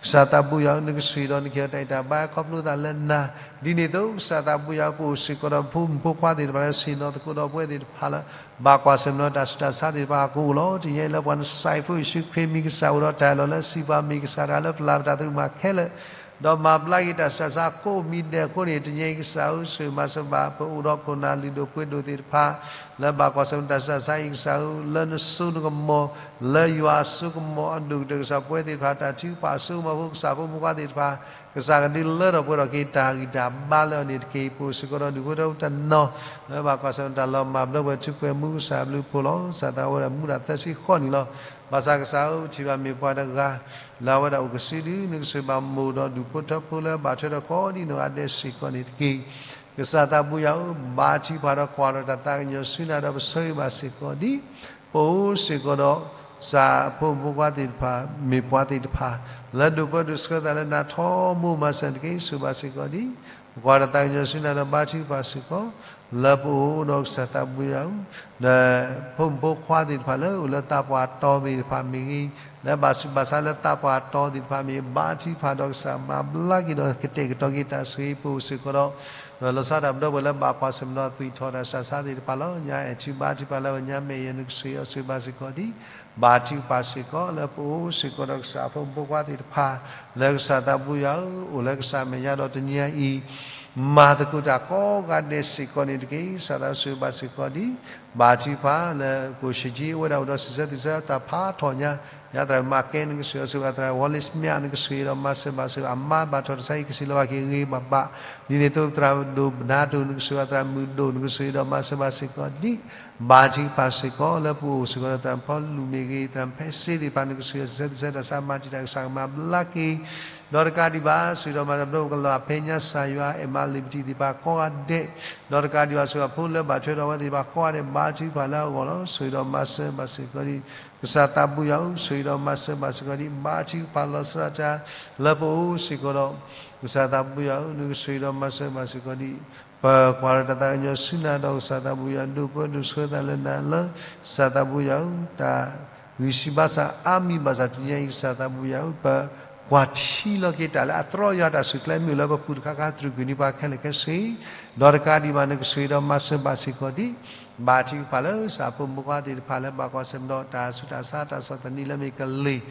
ကစၢ်သးဘိယွၤဧၢ နကဆိၣ်ဂ့ၤဒီးနကဟ့ၣ်အီၤတၢ်ဂံၢ်တၢ်ဘါ ခီဖျိသးလၢနၤ ဒ်န့ၣ်အသိး ကစၢ်သးဘိယွၤဧၢ ပအိၣ်စ့ၢ်ကီးဒီးပဖိမုၣ်ဖိခွါသ့ၣ်တဖၣ်လၢဆ့ၣ်နီၤသကိးဒီးပဝဲသ့ၣ်တဖၣ်လၢ ဘၣ်ကွၢ်ဆၢၣ်မဲာ်ဒီးတၢ်ဆူးတၢ်ဆါသ့ၣ်တဖၣ်အကအိၣ်လီၤ. တနံၤအံၤလၢပှၤနစၢ်ဖိယ့ၣ်ၡူးခရံာ်မံၤ ကစၢ်အိၣ်ဒီးတၢ်အၢၣ်လီၤလၢစံးပာ်မ့ၢ်ကစၢ်တဂၤလၢပျၢ်ပတၢ်သရူးမးခဲလၢာ် ဒီးမၤဘျါက့ၤတၢ်ဆူးတၢ်ဆါကိးမံၤဒဲးအဃိန့ၣ် တနံၤအံၤကစၢ်ဧၢ ဆိၣ်ဂ့ၤမၤစၢၤဘၣ် ပအိၣ်ဒီးခိၣ်နၢ်လုၢ်ဒိၣ်ပှ့ၤဒိၣ်သ့ၣ်တဖၣ် လၢဘၣ်ကွၢ်ဆၢၣ်မဲာ်တၢ်ဆူးတၢ်ဆါအံၤ ကစၢ်ဧၢ လၢနစိနကမီၤ လၢယွၤအစိကမီၤအဒိၣ်ကတၢၢ် ကစၢ်ပဝဲသ့ၣ်တဖၣ် တၢ်ထုကဖၣ်အစိကမီၤအဃိ ကစၢ်ဖိမုၣ်ဖိခွါသ့ၣ်တဖၣ် ကစၢ်ကဒုးလၢထီၣ်ပှဲၤထီၣ်က့ၤတၢ်ဂံၢ်တၢ်ဘါလၢအီၤန့ၣ်တက့ၢ်. ပအိၣ်စ့ၢ်ကီးဒီးဒူၣ်ဖိထၢဖိတနီၤ လၢဘၣ်ကွၢ်ဆၢၣ်မဲာ်တၢ်လီၤမၢ်ဘျီပှဲၤထူးပှဲၤမူ ကစၢ်ဘျုးဖှိၣ်လီၤ. ကစၢ်သးဝဲဒၣ်မူဒၣ်သၢဆံဃိးနံၣ်လီၤ. ဘၣ်ဆၣ်ကစၢ်ဧၢ ပထံၣ်ဘၣ်မ့ၢ်ပှၤတဂၤ လၢအဝဲဒၣ်အိၣ်ကစုဒု နကဆိၣ်ဂ့ၤဘၣ်မိၢ်ဒီးဒူၣ်ဖိထၢဖိလၢဘၣ်ထွဲဒီးကိးဒံနီၢ်ဂၤဒဲးစ့ၢ်ကီးန့ၣ်တက့ၢ်. ကစၢ်သးဘိယွၤဧၢ ဘါထုကဖၣ်ဒီးကွၢ်ဒီးတၢ်သးကညီၤဆူနၤဒီး ပဆိၣ်ဂ့ၤဘၣ်စ့ၢ်ကီးဒံး ပအိၣ်စ့ၢ်ကီးဒီး ကစၢ်ဖိမုၣ်ဖိခွါသ့ၣ်တဖၣ် မ့ၢ်ပှၤသ့ၣ်တဖၣ် လၢဒိးပၢဒိးဆှၢသးလၢနၤထီဘိမၤစၢၤတက့ၢ်. ဆိၣ်ဂ့ၤဘၣ်စ့ၢ်ကီးဒံး ပကွၢ်ဒီးသးကညီၤဆူနၤဒီးဘါထုကဖၣ်စ့ၢ်ကီး လၢပအိၣ်ဒီးကစၢ်သးဘိယွၤဧၢ ဒီးဖိမုၣ်ဖိခွါသ့ၣ်တဖၣ်လၢအိၣ်လၢသးပှၢ်တီၤသ့ၣ်တဖၣ်မ့ၢ်ဂ့ၤ, လၢဘၣ်ဆူးဘၣ်ဆါလၢသးပှၢ်တီၤသ့ၣ်တဖၣ်မ့ၢ်ဂ့ၤ, ဘါထုကဖၣ်ဒီးကစၢ်မၤဘျါက့ၤဒီးကတဲာ်ကတီၤက့ၤတၢ်ဆိၣ်ဂ့ၤ ပအိၣ်စ့ၢ်ကီးဒီး လီၤဆီဒၣ်တၢ်ပဒီပုၢ်ဝဲၢ်လၢဘၣ်ကွၢ်ဆၢၣ်မဲာ်ဒီးသွံၣ်ထီၣ်တၢ်ဆူးတၢ်ဆါသ့ၣ်တဖၣ်လီၤ. ညါအဲၣ်ထုဘါထုကဖၣ်လၢပညါမဲာ်ယဲၢ်နကဆိၣ်ဂ့ၤအီၤဆိၣ်ဂ့ၤဘၣ်စ့ၢ်ကီးဒံး ဘါထုကဖၣ်စ့ၢ်ကီးလၢပအိၣ်စ့ၢ်ကီးဒီးကစၢ်ဖိမုၣ်ဖိခွါသ့ၣ်တဖၣ် လၢကစၢ်သးဘိယွၤဧၢ အိၣ်လၢကစၢ်မဲာ်ညါဒီးတနံၤအံၤ မၤသကိးတၢ်ကိးဂၤဒဲးစ့ၢ်ကီးန့ၣ်တက့ၢ်. ကစၢ်သးဆိၣ်ဂ့ၤဘၣ်စ့ၢ်ကီးဒံး ဘါထုကဖၣ်လၢကိၣ်ဆံးကၠံ အဝဲဒၣ်အိၣ်ဒီးစံးဆၢသုးဆၢတၢ်ဖးထီၣ်ညါ ညါသရၣ်မၤကဲနကဆိၣ်ဂ့ၤအီၤဆိၣ်ဂ့ၤဘၣ် သရၣ် ဝီလ့ၣ်မၠး နကဆိၣ်ဂ့ၤဒီးမၤစၢၤဘၣ်စ့ၢ်ကီး အမါဘၣ်ထီၣ်တစါအံၤ ကစံးလီၤဘၣ်က့ၤဂ့ၤဂ့ၤဘၣ်ဘၣ် ဒ်န့ၣ်အသိးသရၣ်ဒိၣ်ဘနါတိၢ် နကဆိၣ်ဂ့ၤသရၣ်မုၣ်ဒိၣ် နကဆိၣ်ဂ့ၤဒီးမၤစၢၤဘၣ်စ့ၢ်ကီးဒံး ဘါထုကဖၣ်စ့ၢ်ကီးလၢပအိၣ်စ့ၢ်ကီးဒီးသရၣ်ဖီလူၤမ့ၢ်ဂ့ၤ သရၣ်ဖဲစ့သ့ၣ်တဖၣ် နကဆိၣ်ဂ့ၤစံးဆၢသုးဆၢတၢ်ဆါမၤတံာ်တာ် ကစၢ်ကမၤဘျါက့ၤ ဒီးတကးဒံးဘၣ် ဆိၣ်ဂ့ၤဒီးမၤစၢၤပဒီပုၢ်ဝဲၢ်ကလီၤဖဲညါစၢ်ယွၤ အဲၣ်မးလံာ်ပတံၢ်သ့ၣ်တဖၣ်ကိးဂၤဒဲး ဒီးတကးဒံးဘၣ် ဆိၣ်ဂ့ၤဖိလၢဘၣ်ထွဲဒီးအဝဲသ့ၣ်တဖၣ်ကိးဂၤဒဲး ဘါထုကဖၣ်လၢအဂီၢ်လီၤ. ဆိၣ်ဂ့ၤဒီးမၤစၢၤဘၣ်စ့ၢ်ကီးဒံး ကစၢ်သးဘိယွၤဧၢ ဆိၣ်ဂ့ၤဒီးမၤစၢၤဘၣ်စ့ၢ်ကီးဒံး ဘါထုကဖၣ်လီၤဆီဒၣ်တၢ် လၢပအိၣ်စ့ၢ်ကီးဒီး ကစၢ်သးဘိယွၤဧၢ နကဆိၣ်ဂ့ၤဒီးမၤစၢၤဘၣ်စ့ၢ်ကီးဒံး ပကွၢ်ဒီးတၢ်သးကညီၤဆူနၤဒီးကစၢ်သးဘိယွၤ ဒိးပၢဒိးဆှၢသးလၢနၤလၢ ကစၢ်သးဘိယွၤဧၢ တၢ်ဂံၢ်စၢ်ဘါစၢ်အါမံၤဘၣ်ဆၣ်တနံၤအံၤ ကစၢ်သးဘိယွၤဧၢ ပကွၢ်ထံလီၤက့ၤတၢ်လၢအတြီယွၤတၢ်ဆူးကျဲမ့ၢ်အိၣ်လၢပပူၤတခါခါ တြူာ်ကွံာ်န့ၢ်ပှၤခဲလၢာ်ခဲဆ့ ဒီးတကးဒံးဘၣ် နကဆိၣ်ဂ့ၤဒီးမၤစၢၤဘၣ်စ့ၢ်ကီးဒံး ဘါထုကဖၣ်လၢကစၢ်ဖိမုၣ်ဖိခွါသ့ၣ်တဖၣ်လၢဘၣ်ကွၢ်ဆၢၣ်မဲာ်ဒီးတၢ်ဆူးတၢ်ဆါတၢ်ဆီၣ်သနံးလၢမ့ၢ်ကလ့ၢ်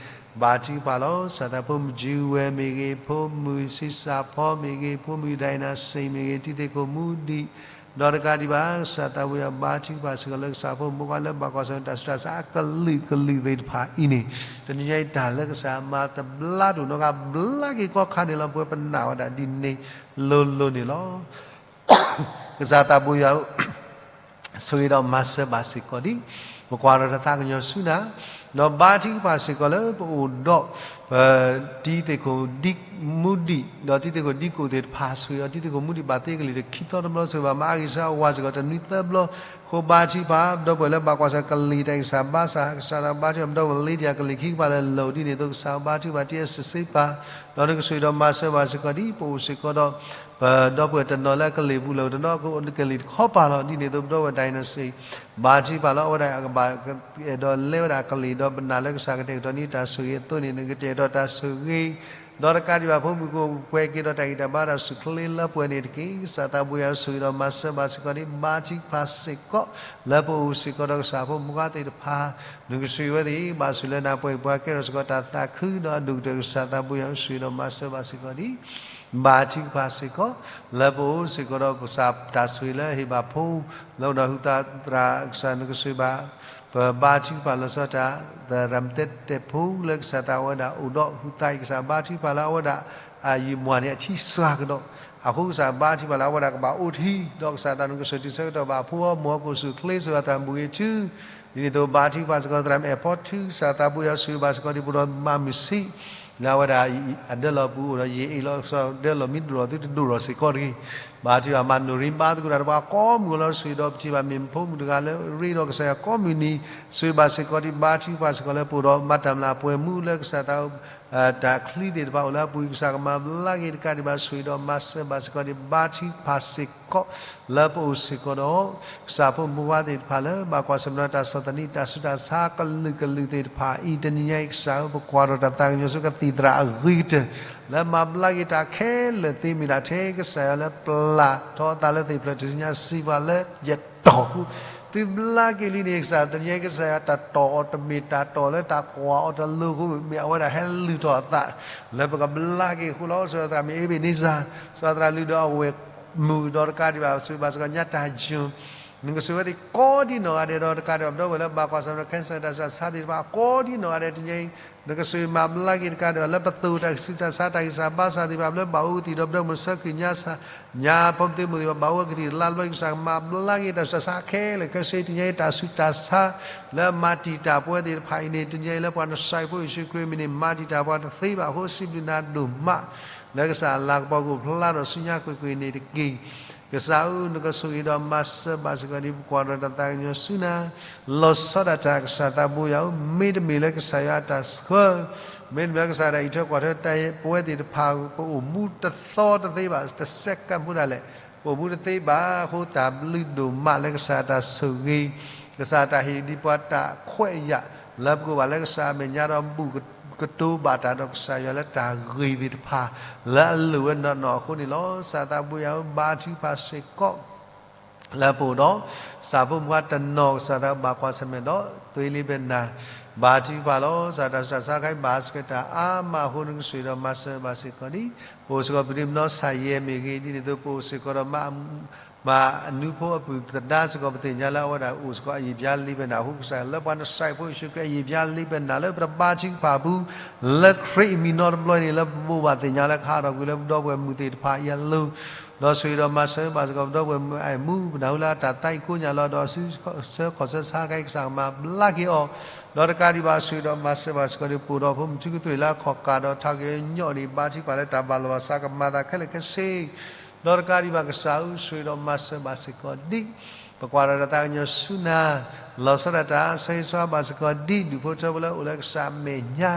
ဘါထုကဖၣ်လီၤ. ကစၢ်သးဖိမုၣ်ကၠူဝဲမ့ၢ်ဂ့ၤ ဖိမုၣ်ဆံးစၢ်ဖီမ့ၢ်ဂ့ၤ ဖိမုၣ်ဒိၣ်နၤစ့ၣ်မ့ၢ်ဂ့ၤ တံၤသကိးမူဒံး ဒီးတကးဒံးဘၣ် ကစၢ်သးဘိယွၤဘါထုကဖၣ်စ့ၢ်ကီးလၢကစၢ်ဖိမုၣ်ဖိခွါ လၢဘၣ်ကွၢ်ဆၢၣ်မဲာ်တၢ်ဆူးတၢ်ဆါအကလုာ်ကလုာ်သ့ၣ်တဖၣ်အံၤန့ၣ် တနံၤညါအံၤတၢ်လၢကစၢ်မၤတဘျါတအိၣ်နီတဂၤဘျါက့ၤကိးခါန့ၣ်လီၤ. ပဝဲပနာ်ဝဲဒၣ်ဒ်န့ၣ်လိၤလိၤန့ၣ်လီၤ. ကစၢ်သးဘိယွၤ ဆိၣ်ဂ့ၤဒီးမၤစၢၤဘၣ်စ့ၢ်ကီးဒံး, ပကွၢ်ဒီးတၢ်သးကညီၤဆူနၤ, ဒီးဘါထုကဖၣ်စ့ၢ်ကီးလၢပအိၣ်ဒီး ပတံၤသကိၣ်ဒံမူဒံး ဒီးတံၤသကိၣ်ဒံကိၣ်သ့ၣ်တဖၣ်ဆိၣ်ဂ့ၤဒီး တံၤသကိၣ်မူဒံးဘၣ်သ့ကလံၤတခံသီတဘျီ ဆိၣ်ဂ့ၤဘၣ်မၤအဂံၢ်စၢ်အဝၤစ့ၢ်ကီး တနွံသၢဘျီ, အဃိဘါထုကဖၣ် ဒီပုၢ်ဝဲၢ်လၢဘၣ်ကွၢ်ဆၢကလံၤတၢ်ဂံၢ်စၢ်ဘါစၢ် ကစၢ်သးဘါထုကဖၣ် ဒီပုၢ်ဝဲၢ်လ့ဒံယၤကလံၤခံကပၤလၢအလိၤဒ်န့ၣ်အသိး ကစၢ်ဘါထုကဖၣ်တံၤအစ့ၣ်စ့ပၤ ဒီးနကဆိၣ်ဂ့ၤဒီးမၤစၢၤဘၣ်စ့ၢ်ကီးဒံး ပအိၣ်စ့ၢ်ကီးဒီး ပဒီပုၢ်ဝဲၢ်တနီၤလၢအကလံၤပူၤလၢတနီၤ ကလံၤတခီပၤလီၤ ဒ်န့ၣ်အသိး ပဒီပုၢ်ဝဲၢ်ဒၣ်အံၤနီၤစ့ၢ် ဘါထုကဖၣ်လၢအဝဲဒၣ်ကဘၣ်အဲၣ်ဒိးလဲဝဲဒၣ်အကလံၤ ဒီးပနာ်လၢကစၢ်ကတဲာ်ကတီၤန့ၢ်တၢ်ဆိၣ်ဂ့ၤအသိးန့ၣ် နကတဲာ်ကတီၤတၢ်ဆိၣ်ဂ့ၤ ဒီးတကးဒံးဘၣ်ဖိမုၣ်ဖိပှဲၤက့ၤဒီးတၢ်ဂံၢ်တၢ်ဘါတၢ်ဆူၣ်ချ့လၢပှဲၤန့ၣ်တက့ၢ်. ကစၢ်သးဘိယွၤဆိၣ်ဂ့ၤဒီးမၤစၢၤဘၣ်စ့ၢ်ကီးဒံး ဘါထုကဖၣ်စ့ၢ်ကီး လၢပအိၣ်စ့ၢ်ကီးဒီးကစၢ်ဖိမုၣ်ဖိသ့ၣ်တဖၣ် နကဆိၣ်ဂ့ၤဝဲသ့ၣ် ဘၣ်ဆိၣ်လၢနၤပှဲၤပှၤကဲထီၣ်စ့ၢ်ကီးတၢ်သးခုဒီးအဒိၣ်ကတၢၢ် ကစၢ်သးဘိယွၤဆိၣ်ဂ့ၤဒီးမၤစၢၤဘၣ်စ့ၢ်ကီးဒံး ဘါထုကဖၣ်စ့ၢ်ကီး လၢပအိၣ်စ့ၢ်ကီးဒီးကစၢ်တၢ်ဆိၣ်ဂ့ၤလၢဟ့ၣ်ဘၣ်ဖိ လၢအိၣ်ဒီးဟုသးသရၣ် ကစၢ်နကဆိၣ်ဂ့ၤဘၣ် ပဘါထုကဖၣ်လီၤဆီဒၣ်တၢ် သရၣ်မုၢ်တဲတဲာ်ဖိလၢကစၢ်သးဝဲဒၣ်အိၣ်ဒီးဟုသးအံၤ ကစၢ်ဘါထုကဖၣ်လၢအဝဲဒၣ် အယံာ်မွၤန့ၣ်အထံစှၤကဒီး အဃိကစၢ်ဘါထုကဖၣ်လၢအဝဲဒၣ်ကဘၣ်အိၣ်တ့ၢ် ဒီးကစၢ်သးနကဆိၣ်ဂ့ၤတုၤဆၢကတီၢ်ဘၣ်ဖိအီၤ မိၢ်အီၤကိၣ်ဆူၣ်ချ့ ဆိၣ်ဂ့ၤသရၣ်မုၢ်ဂ့ၤဆူ ဒ်န့ၣ်အသိးဘါထုကဖၣ်စ့ၢ်ကီး သရၣ်မုၢ်အဲၣ်ဖီထု ကစၢ်သးဘိယွၤဆိၣ်ဂ့ၤဘၣ်စ့ၢ်ကီးဒံး ပအိၣ်ဒီးမၤမုၢ်ဆ့ၣ် လၢအဝဲဒၣ်အဒၢလီၤပူၤအိၣ်ဒီးယံာ်အ့ၣ်လီၤ ကစၢ်ဒၢလီၤမ့ၢ်ဒိၣ်ထီၣ်သုတဒိၣ်ထီၣ်စ့ၢ်ကီးတဂ့ၤ ဘါထုကဖၣ်မၤနိၣ်ရံဘါသကိးတၢ်ဒီးပှၤကိးမုၢ်လီၤ ဆိၣ်ဂ့ၤဒီးပထံၣ်ဘၣ်မ့ၢ်ဖိမုၣ်တဂၤလၢရ့ဒီးကစၢ်ယွၤကိးမုၢ်နံၤ ဆိၣ်ဂ့ၤဘၣ်စ့ၢ်ကီးဒံး ဘါထုကဖၣ်စ့ၢ်ကီးလၢပအိၣ်ဒီးမၤတၢ်မျၢ်ပှဲၤမူလၢကစၢ်သး တၢ်ချံသ့ၣ်တဖၣ်အိၣ်လၢအပူၤ ကစၢ်ကမၤဘျါက့ၤတကးဒံးဘၣ် ဆိၣ်ဂ့ၤဒီးမၤစၢၤဘၣ်စ့ၢ်ကီးဒံး ဘါထုကဖၣ်စ့ၢ်ကီး လၢပအိၣ်စ့ၢ်ကီးဒီး ကစၢ်ဖိမုၢ်ဖိသ့ၣ်တဖၣ်လၢ ဘၣ်ကွၢ်ဆၢၣ်မဲာ်ဒီးတၢ်ဆီၣ်သနံး တၢ်ဆူးတၢ်ဆါကလုာ်ကလုာ်သ့ၣ်တဖၣ်အံၤ တနံၤညါအံၤကစၢ်ဧၢ ပကွၢ်ထီၣ်တၢ်သးကညီၤဆူကသံၣ်သရၣ်အဂ့ၤကတၢၢ် လၢမၤဘျါက့ၤတၢ်ခဲလၢာ်သ့ မ့ၢ်ဒၣ်ထဲကစၢ်ယွၤလၢပျၢ်ထီအသးလၢသ့ၣ်ဖျၢၣ်ထူၣ်စုညါစံးပှၤလၢယတီၢ်အဃိ သုဘျါက့ၤလံန့ၣ် ကစၢ်တနံၤညါအံၤ ကစၢ်ယွၤတၢ်တီၢ်အီၤတမ့ၢ်တၢ်တီၢ်လၢတၢ်ကွၢ်အီၤတလိၤအဃိ မ့ၢ်အဝဲဒၣ်ဟဲလုၢ်ထီၣ်အသး လၢပကဘျါက့ၤအဃိလီၤ. ဆိၣ်ဂ့ၤသရၣ်မုၢ်အ့ဘ့ၣ်န့စၢၣ် ဆိၣ်ဂ့ၤသရၣ်လုၢ်ဒီးအဝဲၢ်မုၣ်ဒီးတကးဒံးဘၣ် ဆိၣ်ဂ့ၤဘၣ်စ့ၢ်ကီးညါတၢ်ယိၤ နကဆိၣ်ဂ့ၤဝဲသ့ၣ်ကိးဒံနီၢ်ဂၤဒဲးဒီးတကးဒံးဘၣ် ပဒီပုၢ်ဝဲၢ်လၢဘၣ်ကွၢ်ဆၢၣ်မဲာ်ဒီး cancer တၢ်ဆူးတၢ်ဆါသ့ၣ်တဖၣ်ကိးဒံနီၢ်ဂၤဒဲး တနံၤညါအံၤ နကဆိၣ်ဂ့ၤမၤဘျါက့ၤတကးဒံးဘၣ် လၢပသိၣ်တၢ်ဆူးတၢ်ဆါတၢ်ဂံၢ်စၢ်ဘါစၢ်သ့ၣ်တဖၣ် လၢဘၣ်အိၣ်ကသံၣ်ဒီးပဒီပုၢ်ဝဲၢ်မုၣ်ဆၢကုၢ်ညါစၢ် ညါဖိမုၣ်သ့ၣ်မုၣ်သ့ၣ်ဘၣ် ဘၣ်အိၣ်ကသံၣ်လါတဘျီ ကစၢ်ကမၤဘျါက့ၤတၢ်ဆူးတၢ်ဆါခဲလၢာ်ခဲဆ့ တနံၤညါအံၤ တၢ်ဆူးတၢ်ဆါ လၢအမၤတံာ်တာ်ပဝဲသ့ၣ်တဖၣ်အံၤန့ၣ် တနံၤညါအံၤလၢပှၤနစၢ်ဖိယ့ၣ်ၡူးခရံာ်အမံၤန့ၣ် မၤတံာ်တာ်ပှၤတသ့ဘၣ်အဃိ စံးဘျုးနၤဒိၣ်မး လၢကစၢ်အလၤကပီၤကအိၣ်ဖျါထီၣ်ဆူညါကွ့ၢ်ကွ့ၢ်န့ၣ်တက့ၢ်. ကစၢ်ဧၢ နကဆိၣ်ဂ့ၤဒီးမၤစၢၤဘၣ်စ့ၢ်ကီးဒံး ပကွၢ်ထီၣ်တၢ်သးကညီၤဆူနၤ လီၤဆီဒၣ်တၢ် ကစၢ်သးဘိယွၤဧၢ မ့တမ့ၢ်လၢကစၢ်ယွၤအတၢ်ဆှၢ မ့တမ့ၢ်လၢကစၢ်ဒၣ်အံးထွဲကွၢ်ထွဲတၢ် ပဝဲသ့ၣ်တဖၣ် ပအိၣ်မူတသီတသ့ဘၣ် တစဲးကၢ်မူဒၣ်လဲာ် ပအိၣ်မူတသ့ဘၣ်အဃိ တၢ်ဘျုးဒိၣ်မးလၢကစၢ်တၢ်ဆိၣ်ဂ့ၤ ကစၢ်တၢ်ဟ့ၣ်ဒံးပှၤတၢ်ခွဲးယာ် လၢပကအိၣ်ဘၣ်လၢကစၢ်အမဲာ်ညါဒီး ဘူၣ်ကတိၤဘၣ်တၢ်ဒီးကစၢ်ယွၤလၢတၢ်ဂ့ၤသ့ၣ်တဖၣ် လၢအလိၣ်ဝဲနီၢ်နီၢ်အဃိန့ၣ်လီၤ. ကစၢ်သးဘိယွၤဧၢ ဘါထုကဖၣ်စ့ၢ်ကီး လၢပအိၣ်ဒီး ကစၢ်ဖိမုၣ်ဖိတနီၤ ကစၢ်သးဘၣ်ကွၢ်ဆၢၣ်မဲာ်ဒီး သွ့လ့ဘဲနၤ ဘါထုကဖၣ်လီၤ. ကစၢ်တၢ်ဆူးတၢ်ဆါခါအံၤ ဘၣ်စကတၢၢ်အါမးအဃိ နကဆိၣ်ဂ့ၤဒီးမၤစၢၤဘၣ်စ့ၢ်ကီးဒံး ပအိၣ်စ့ၢ်ကီးပဒုးမနီစၢ်ယဲၢ်မ့ၢ်ဂ့ၤ ဒ်န့ၣ်အသိး ပအိၣ်စ့ၢ်ကီးဒီး မၤအနူဖိအပုၢ်သဒါစ့ၢ်ကီး ပသ့ၣ်ညါလၢအဝဲဒၣ်အိၣ်စ့ၢ်ကီးအယံာ်ပျါလ့ဘဲနၤအဃိ ကစၢ်လၢပှၤနစၢ်ဖိယ့ၣ်ၡူးခရံာ်အယံာ်ပျါလ့ဘဲနၤလၢပတဘါထုကဖၣ်အပူၤ လၢခရံာ်အမံၤနီတဘျီန့ၣ် လၢပဘိးဘၣ်သ့ၣ်ညါလၢကဟးထီၣ်ကွံာ်လၢပဒီပုၢ်ဝဲၢ်မုၣ်သ့ၣ်တဖၣ်အံၤအလိၤ ဒီးဆိၣ်ဂ့ၤဒီးမၤစၢၤဘၣ်စ့ၢ်ကီးပဒီပုၢ်ဝဲၢ်မုၣ်အအဲၣ်မူ ပနၢ်ဟူလၢအတၢ်သးအံၤကိးညါလီၤ ဒီးဆူဆၢခီၣ်ဆၢဆါခါအံၤ ကစၢ်ကမၤဘျါက့ၤအီၤ ဒီးတကးဒံးဘၣ်ဆိၣ်ဂ့ၤဒီးမၤစၢၤဘၣ်စ့ၢ်ကီးဒံး ပအိၣ်ဒီးဖိမုၣ်ထူကသွ့ၣ်လၢအခီၣ်ကးဒီးထးက့ၤညီၣ်န့ၣ် ဘါထုကဖၣ်လၢတၢ်ဘၣ်လီၤဘၣ်စးကမၤသးခဲလၢာ်ခဲဆ့ ဒီးတကးဒံးဘၣ်ကစၢ်ဧၢ ဆိၣ်ဂ့ၤဒီးမၤစၢၤဘၣ်စ့ၢ်ကီးဒံး ပကွၢ်ဒီးတၢ်သးကညီၤဆူနၤ လီၤဆီဒၣ်တၢ် ဆၢဂ့ၤဆၢဝါဘၣ်စ့ၢ်ကီးဒံး ဒူၣ်ဖိထၢဖိလၢအိၣ်လၢကစၢ်အမဲာ်ညါ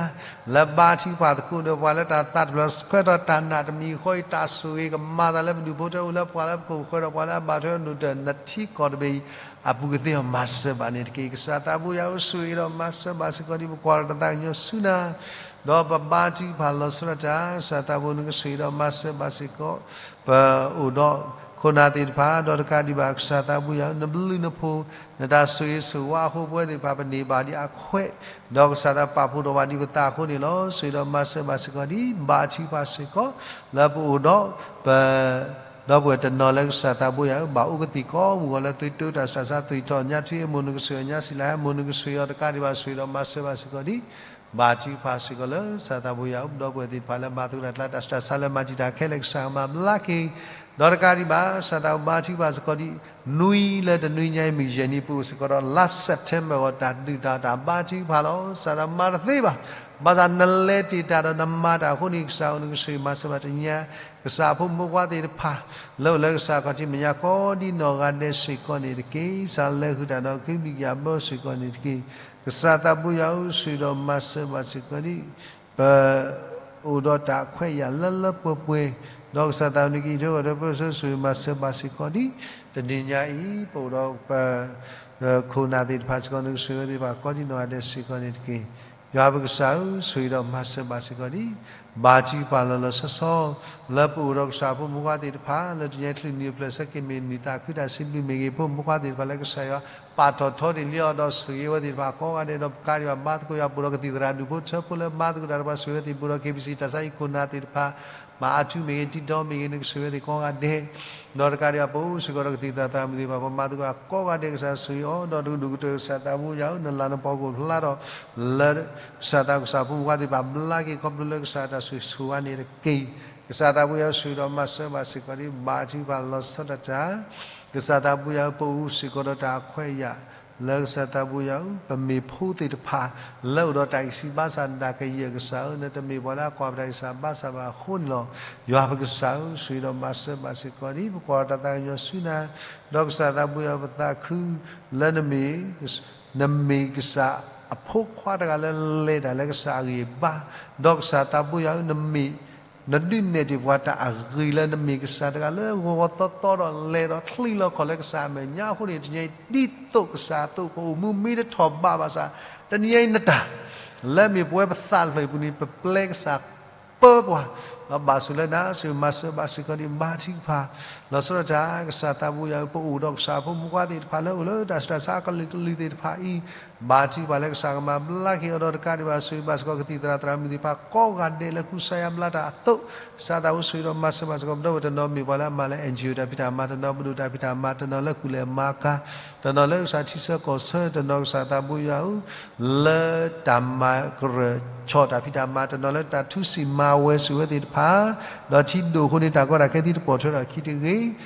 လၢဘါထုကဖၣ်သကိးဒီးပှၤလၢတၢ်သးတဖျၢၣ်ဆှၢထီၣ်တၢ်နာ်တမံၤအဃိအံၤ တၢ်ဆိၣ်ဂ့ၤကမၤသးလၢပဒူၣ်ဖိထၢဖိလၢပှၤလၢပခိၣ်ပဃၢၤဒီးပှၤလၢအဘၣ်ထွဲနုာ်တၢ်နထံကီၢ်တဘ့ၣ်အံၤ အပူၤကသ့အီၤမၤစၢၤဘၣ်န့ၣ်တက့ၢ်. ကစၢ်သးဘိယွၤဧၢ ဆိၣ်ဂ့ၤဒီးမၤစၢၤဘၣ်စ့ၢ်ကီးဒံး ပကွၢ်ဒီးတၢ်သးကညီၤဆူနၤ ဒီးပဘါထုကဖၣ်လီၤဆီဒၣ်တၢ် ကစၢ်သးဘိ နကဆိၣ်ဂ့ၤဒီးမၤစၢၤဘၣ်စ့ၢ်ကီး ပအိၣ်ဒီးခိၣ်နၢ်သ့ၣ်တဖၣ် ဒီးတကးဒံးဘၣ်ကစၢ်သးဘိယွၤ နဘျုးနဖှိၣ် နတၢ်ဆိၣ်ဂ့ၤဆိၣ်ဝါအဃိ ပဝဲသ့ၣ်တဖၣ်ပန့ၢ်ဘၣ်ဒံးအခွဲး ဒီးကစၢ်သးပာ်ဖှိၣ်ထီၣ်ဘၣ်ဒံးပသးအဃိန့ၣ်လီၤ. ဆိၣ်ဂ့ၤဒီးမၤစၢၤဘၣ်စ့ၢ်ကီးဒံး ဘါထုကဖၣ်စ့ၢ်ကီး လၢပအိၣ်ဒီးပ ဒီပုၢ်ဝဲၢ်တနီၤလၢကစၢ်သးဘိယွၤဧၢ ဘၣ်အိၣ်ကသံၣ်ကိးမုၢ်ဂီၤလၢသုတိတၢ်ဆူးတၢ်ဆါ သွံၣ်ထီၣ်ညါထွံၣ်အမိၢ် နကဆိၣ်ဂ့ၤညါစံးလၢဟဲမိၢ် နကဆိၣ်ဂ့ၤအီၤတကးဒံးဘၣ် ဆိၣ်ဂ့ၤဒီးမၤစၢၤဘၣ်စ့ၢ်ကီးဒံး ဘါထုကဖၣ်စ့ၢ်ကီးလၢကစၢ်သးဘိယွၤဧၢ ပဒီပုၢ်ဝဲၢ်သ့ၣ်တဖၣ်လၢမၤသကိးတၢ်ကျါ တၢ်ဆူးတၢ်ဆါလၢမၤတံာ်တာ်ခဲလၢာ် ကစၢ်မၤဘျါက့ၤ ဒီးတကးဒံးဘၣ် ကစၢ်သးဘိယွၤဧၢ ဘါထုကဖၣ်စ့ၢ်ကီးဒံး နွံလၢတနွံညါအံၤ မုၢ်ယဲၢ်နံၤ ပအိၣ်စ့ၢ်ကီးဒီး လါစဲးပထ့ဘၢၣ်အဂီၢ် တၢ်ဒုၣ်တၢ် တၢ်ဘါထုကဖၣ်လီၤ. ကစၢ်သးမၤတသ့ဘၣ်. ဘၣ်ဆၣ်နလဲၤတ့ၢ်တၢ်ဒီးနမၤတၢ်အဃိန့ၣ် ကစၢ်ဧၢ နကဆိၣ်ဂ့ၤမၤစၢၤဘၣ်တနံၤညါ ကစၢ်အဖိမုၣ်ဖိခွါသ့ၣ်တဖၣ် လၢအိၣ်လၢကစၢ်ခီၣ်ထံးမဲာ်ညါကိးဒ်နီၢ်ဂၤဒဲးစ့ၢ်ကီးန့ၣ်တက့ၢ်. ကစၢ်လဲၤဃုာ်တၢ်ဒီးခ့ဘံၣ်ကယၣ်ဘၢစ့ၢ်ကီးန့ၣ်တက့ၢ်. ကစၢ်သးဘိယွၤဧၢ ဆိၣ်ဂ့ၤဒီးမၤစၢၤဘၣ်စ့ၢ်ကီးဒံး ပ အိၣ်ဒီးတၢ်ခွဲးယာ်လၢလၢပှဲၤပှဲၤ, ဒီးကစၢ်သးဘိယွၤနကအံးထွဲကွၢ်ထွဲပၢဆှၢ ဆိၣ်ဂ့ၤမၤစၢၤဘၣ်စ့ၢ်ကီးဒံး တနံၤညါအံၤ ပအိၣ်ဒီးပ ခိၣ်နၢ်သ့ၣ်တဖၣ်စ့ၢ်ကီး နကဆိၣ်ဂ့ၤသ့ၣ်တဖၣ်ကိးဒ်နီၢ်ဂၤဒဲးစ့ၢ်ကီးန့ၣ်တက့ၢ်. ယွၤပကစၢ်ဧၢ ဆိၣ်ဂ့ၤဒီးမၤစၢၤဘၣ်စ့ၢ်ကီးဒံး ဘါထုကဖၣ်လီၤလီၤဆီဆီ လၢပအိၣ်ဒီးကစၢ်ဖိမုၣ်ဖိခွါသ့ၣ်တဖၣ် လၢတနံၤညါအံၤ ချုးနံၤအဖျၢၣ်ဆၢက့ၤမ့ၢ်နံၣ်သးခုတၢ်စံးဘျုးမ့ၢ်ဂ့ၤ ဖိမုၣ်ဖိခွါသ့ၣ်တဖၣ်လၢကစၢ်ယွၤ ပာ်ထီၣ်ထီတ့ၢ်လံအီၤဒီးဆိၣ်ဂ့ၤဝဲသ့ၣ်တဖၣ်ကိးဂၤဒဲး ဒီးပကးဒံးဘၣ် ဘါသကိးယွၤ ပအိၣ်ဒီးကသံၣ်သရၣ်ဒူၣ်ဖိထၢဖိလၢမၤသကိးတၢ်တဖၣ် ဆိၣ်ဂ့ၤဝဲသ့ၣ် ပအိၣ်ဒီး KBC တၢ်ဆါဟံၣ်ခိၣ်နၢ်သ့ၣ်တဖၣ် မၤအါထူမ့ၢ်ဂ့ၤ တံၤတီမ့ၢ်ဂ့ၤ နကဆိၣ်ဂ့ၤဝဲသ့ၣ်ကိးဂၤဒဲး ဒီးတကးဒံးဘၣ် ပအိၣ်စ့ၢ်ကီးဒီးကသံၣ်သရၣ်သရၣ်မုၣ်သ့ၣ်တဖၣ် ပမၤသကိးကိးဂၤဒဲး ကစၢ်ဆိၣ်ဂ့ၤအီၤ ဒီးတကဒူၣ်ကတၢၢ် ကစၢ်သးဘိယွၤဧၢ နလၤနပီကအိၣ်ဖျါထီၣ် လၢ ကစၢ်သးကစၢ်ဖိမုၣ်ဖိခွါသ့ၣ်တဖၣ် ဘျါက့ၤခီဖျိလၢကစၢ်တၢ်ဆိၣ်ဂ့ၤဆိၣ်ဝါန့ၣ်တက့ၢ်. ကစၢ်သးဘိယွၤဧၢ ဆိၣ်ဂ့ၤဒီးမၤစၢၤဘၣ်စ့ၢ်ကီးဒံး ဘါထုကဖၣ်လီၤဆီဒၣ်တၢ် ကစၢ်သးဘိယွၤဧၢ ပအိၣ်စ့ၢ်ကီးဒီးတၢ်ခွဲးယာ် လၢကစၢ်သးဘိယွၤဧၢ ပမ့ၢ်ဖိသ့ၣ်တဖၣ် လၢအိၣ်ဒီးတၢ်ဂံၢ်စၢ်ဘါစၢ် နတၢ်ကယဲၢ် ကစၢ်ဧၢ နတမ့ၢ်ပှၤလၢအကွၢ်ပတၢ်ဂံၢ်စၢ်ဘါစၢ်ဘၣ်အဃိန့ၣ်လီၤ. ယွၤပကစၢ်ဧၢ ဆိၣ်ဂ့ၤဒီးမၤစၢၤဘၣ်စ့ၢ်ကီးဒံး ပကွၢ်တၢ်သးကညီၤဆူနၤ ဒီးကစၢ်သးဘိယွၤဧၢ ပသးခု လၢနမ့ၢ် နမ့ၢ်ကစၢ်အဖိခွါတဂၤလၢလဲၤတၢ်လၢကစၢ်အဂံၢ်အဘါ, ဒီးကစၢ်သးဘိယွၤဧၢ နမ့ၢ် နဒုးနဲၣ်တ့ၢ်ပှၤတၢ်အဂ့ၤလၢနမ့ၢ်ကစၢ်တဂၤလၢဂီၤဂီၤသီသီဒီးလဲၤဒီးချံးလီၤခီၣ်လၢကစၢ်အမဲာ်ညါအဃိန့ၣ် တနံၤအံၤ ဒ်သိးကစၢ်အသိးကအိၣ်မူမ့ၢ်တထီၣ်ဘးဘၣ်ဆၣ် တနံၤအံၤနတၢ် လၢမ့ၢ်ပဝဲပသးလၢအပူၤန့ၣ် ပပျဲကစၢ် ပၢပှၤ ဒီးဘၣ်ဆိၣ်လၢနၤ ဆိၣ်ဂ့ၤမၤစၢၤဘၣ်စ့ၢ်ကီးဒံး ဘါထုကဖၣ် လီၤဆီဒၣ်တၢ် ကစၢ်သးဘိယွၤဧၢ ပအိၣ်ဒီးကစၢ်ဖိမုၣ်ဖိခွါသ့ၣ်တဖၣ်လၢအိၣ်လၢတၢ်ဆူးတၢ်ဆါအကလုာ်ကလုာ်သ့ၣ်တဖၣ်အံၤ ဘါထုကဖၣ်လၢကစၢ်ကမၤဘျါက့ၤအီၤဒီးတကးဒံးဘၣ် ဆိၣ်ဂ့ၤဘၣ်စ့ၢ်ကီးကသံၣ်သရၣ်သရၣ်မုၣ်သ့ၣ်တဖၣ်ကိးဂၤဒဲးလၢဃုကစၢ်ယွၤဘျါတၢ်အသိး ကစၢ်သးဘိဆိၣ်ဂ့ၤဒီးမၤစၢၤဘၣ်စ့ၢ်ကီး ပဒီပုၢ်ဝဲၢ်တနီၤမ့ၢ်ပှၤလၢအမၤလၢ NGO တၢ်ဖံးတၢ်မၤ တနီၤပဒိၣ်တၢ်ဖံးတၢ်မၤ တနီၤလၢကူၣ်လဲၤမၤကၤ တနီၤလၢကစၢ်ထံဆၢကီၢ်ဆၢ တနီၤကစၢ်သးဘိယွၤဧၢ လၢတၢ်မၤကရၢၢ်ဆီၣ်တၢ်ဖံးတၢ်မၤ တနီၤလၢတၢ်ထူစံၣ်မၤဝဲၤဆိၣ်ဝဲသ့ၣ်တဖၣ် ဒီးထံဒိၣ်အဃိန့ၣ်တၢ်ကီတၢ်ခဲသံတပိာ်ထွဲထီၣ်အခံတဂ့ၤ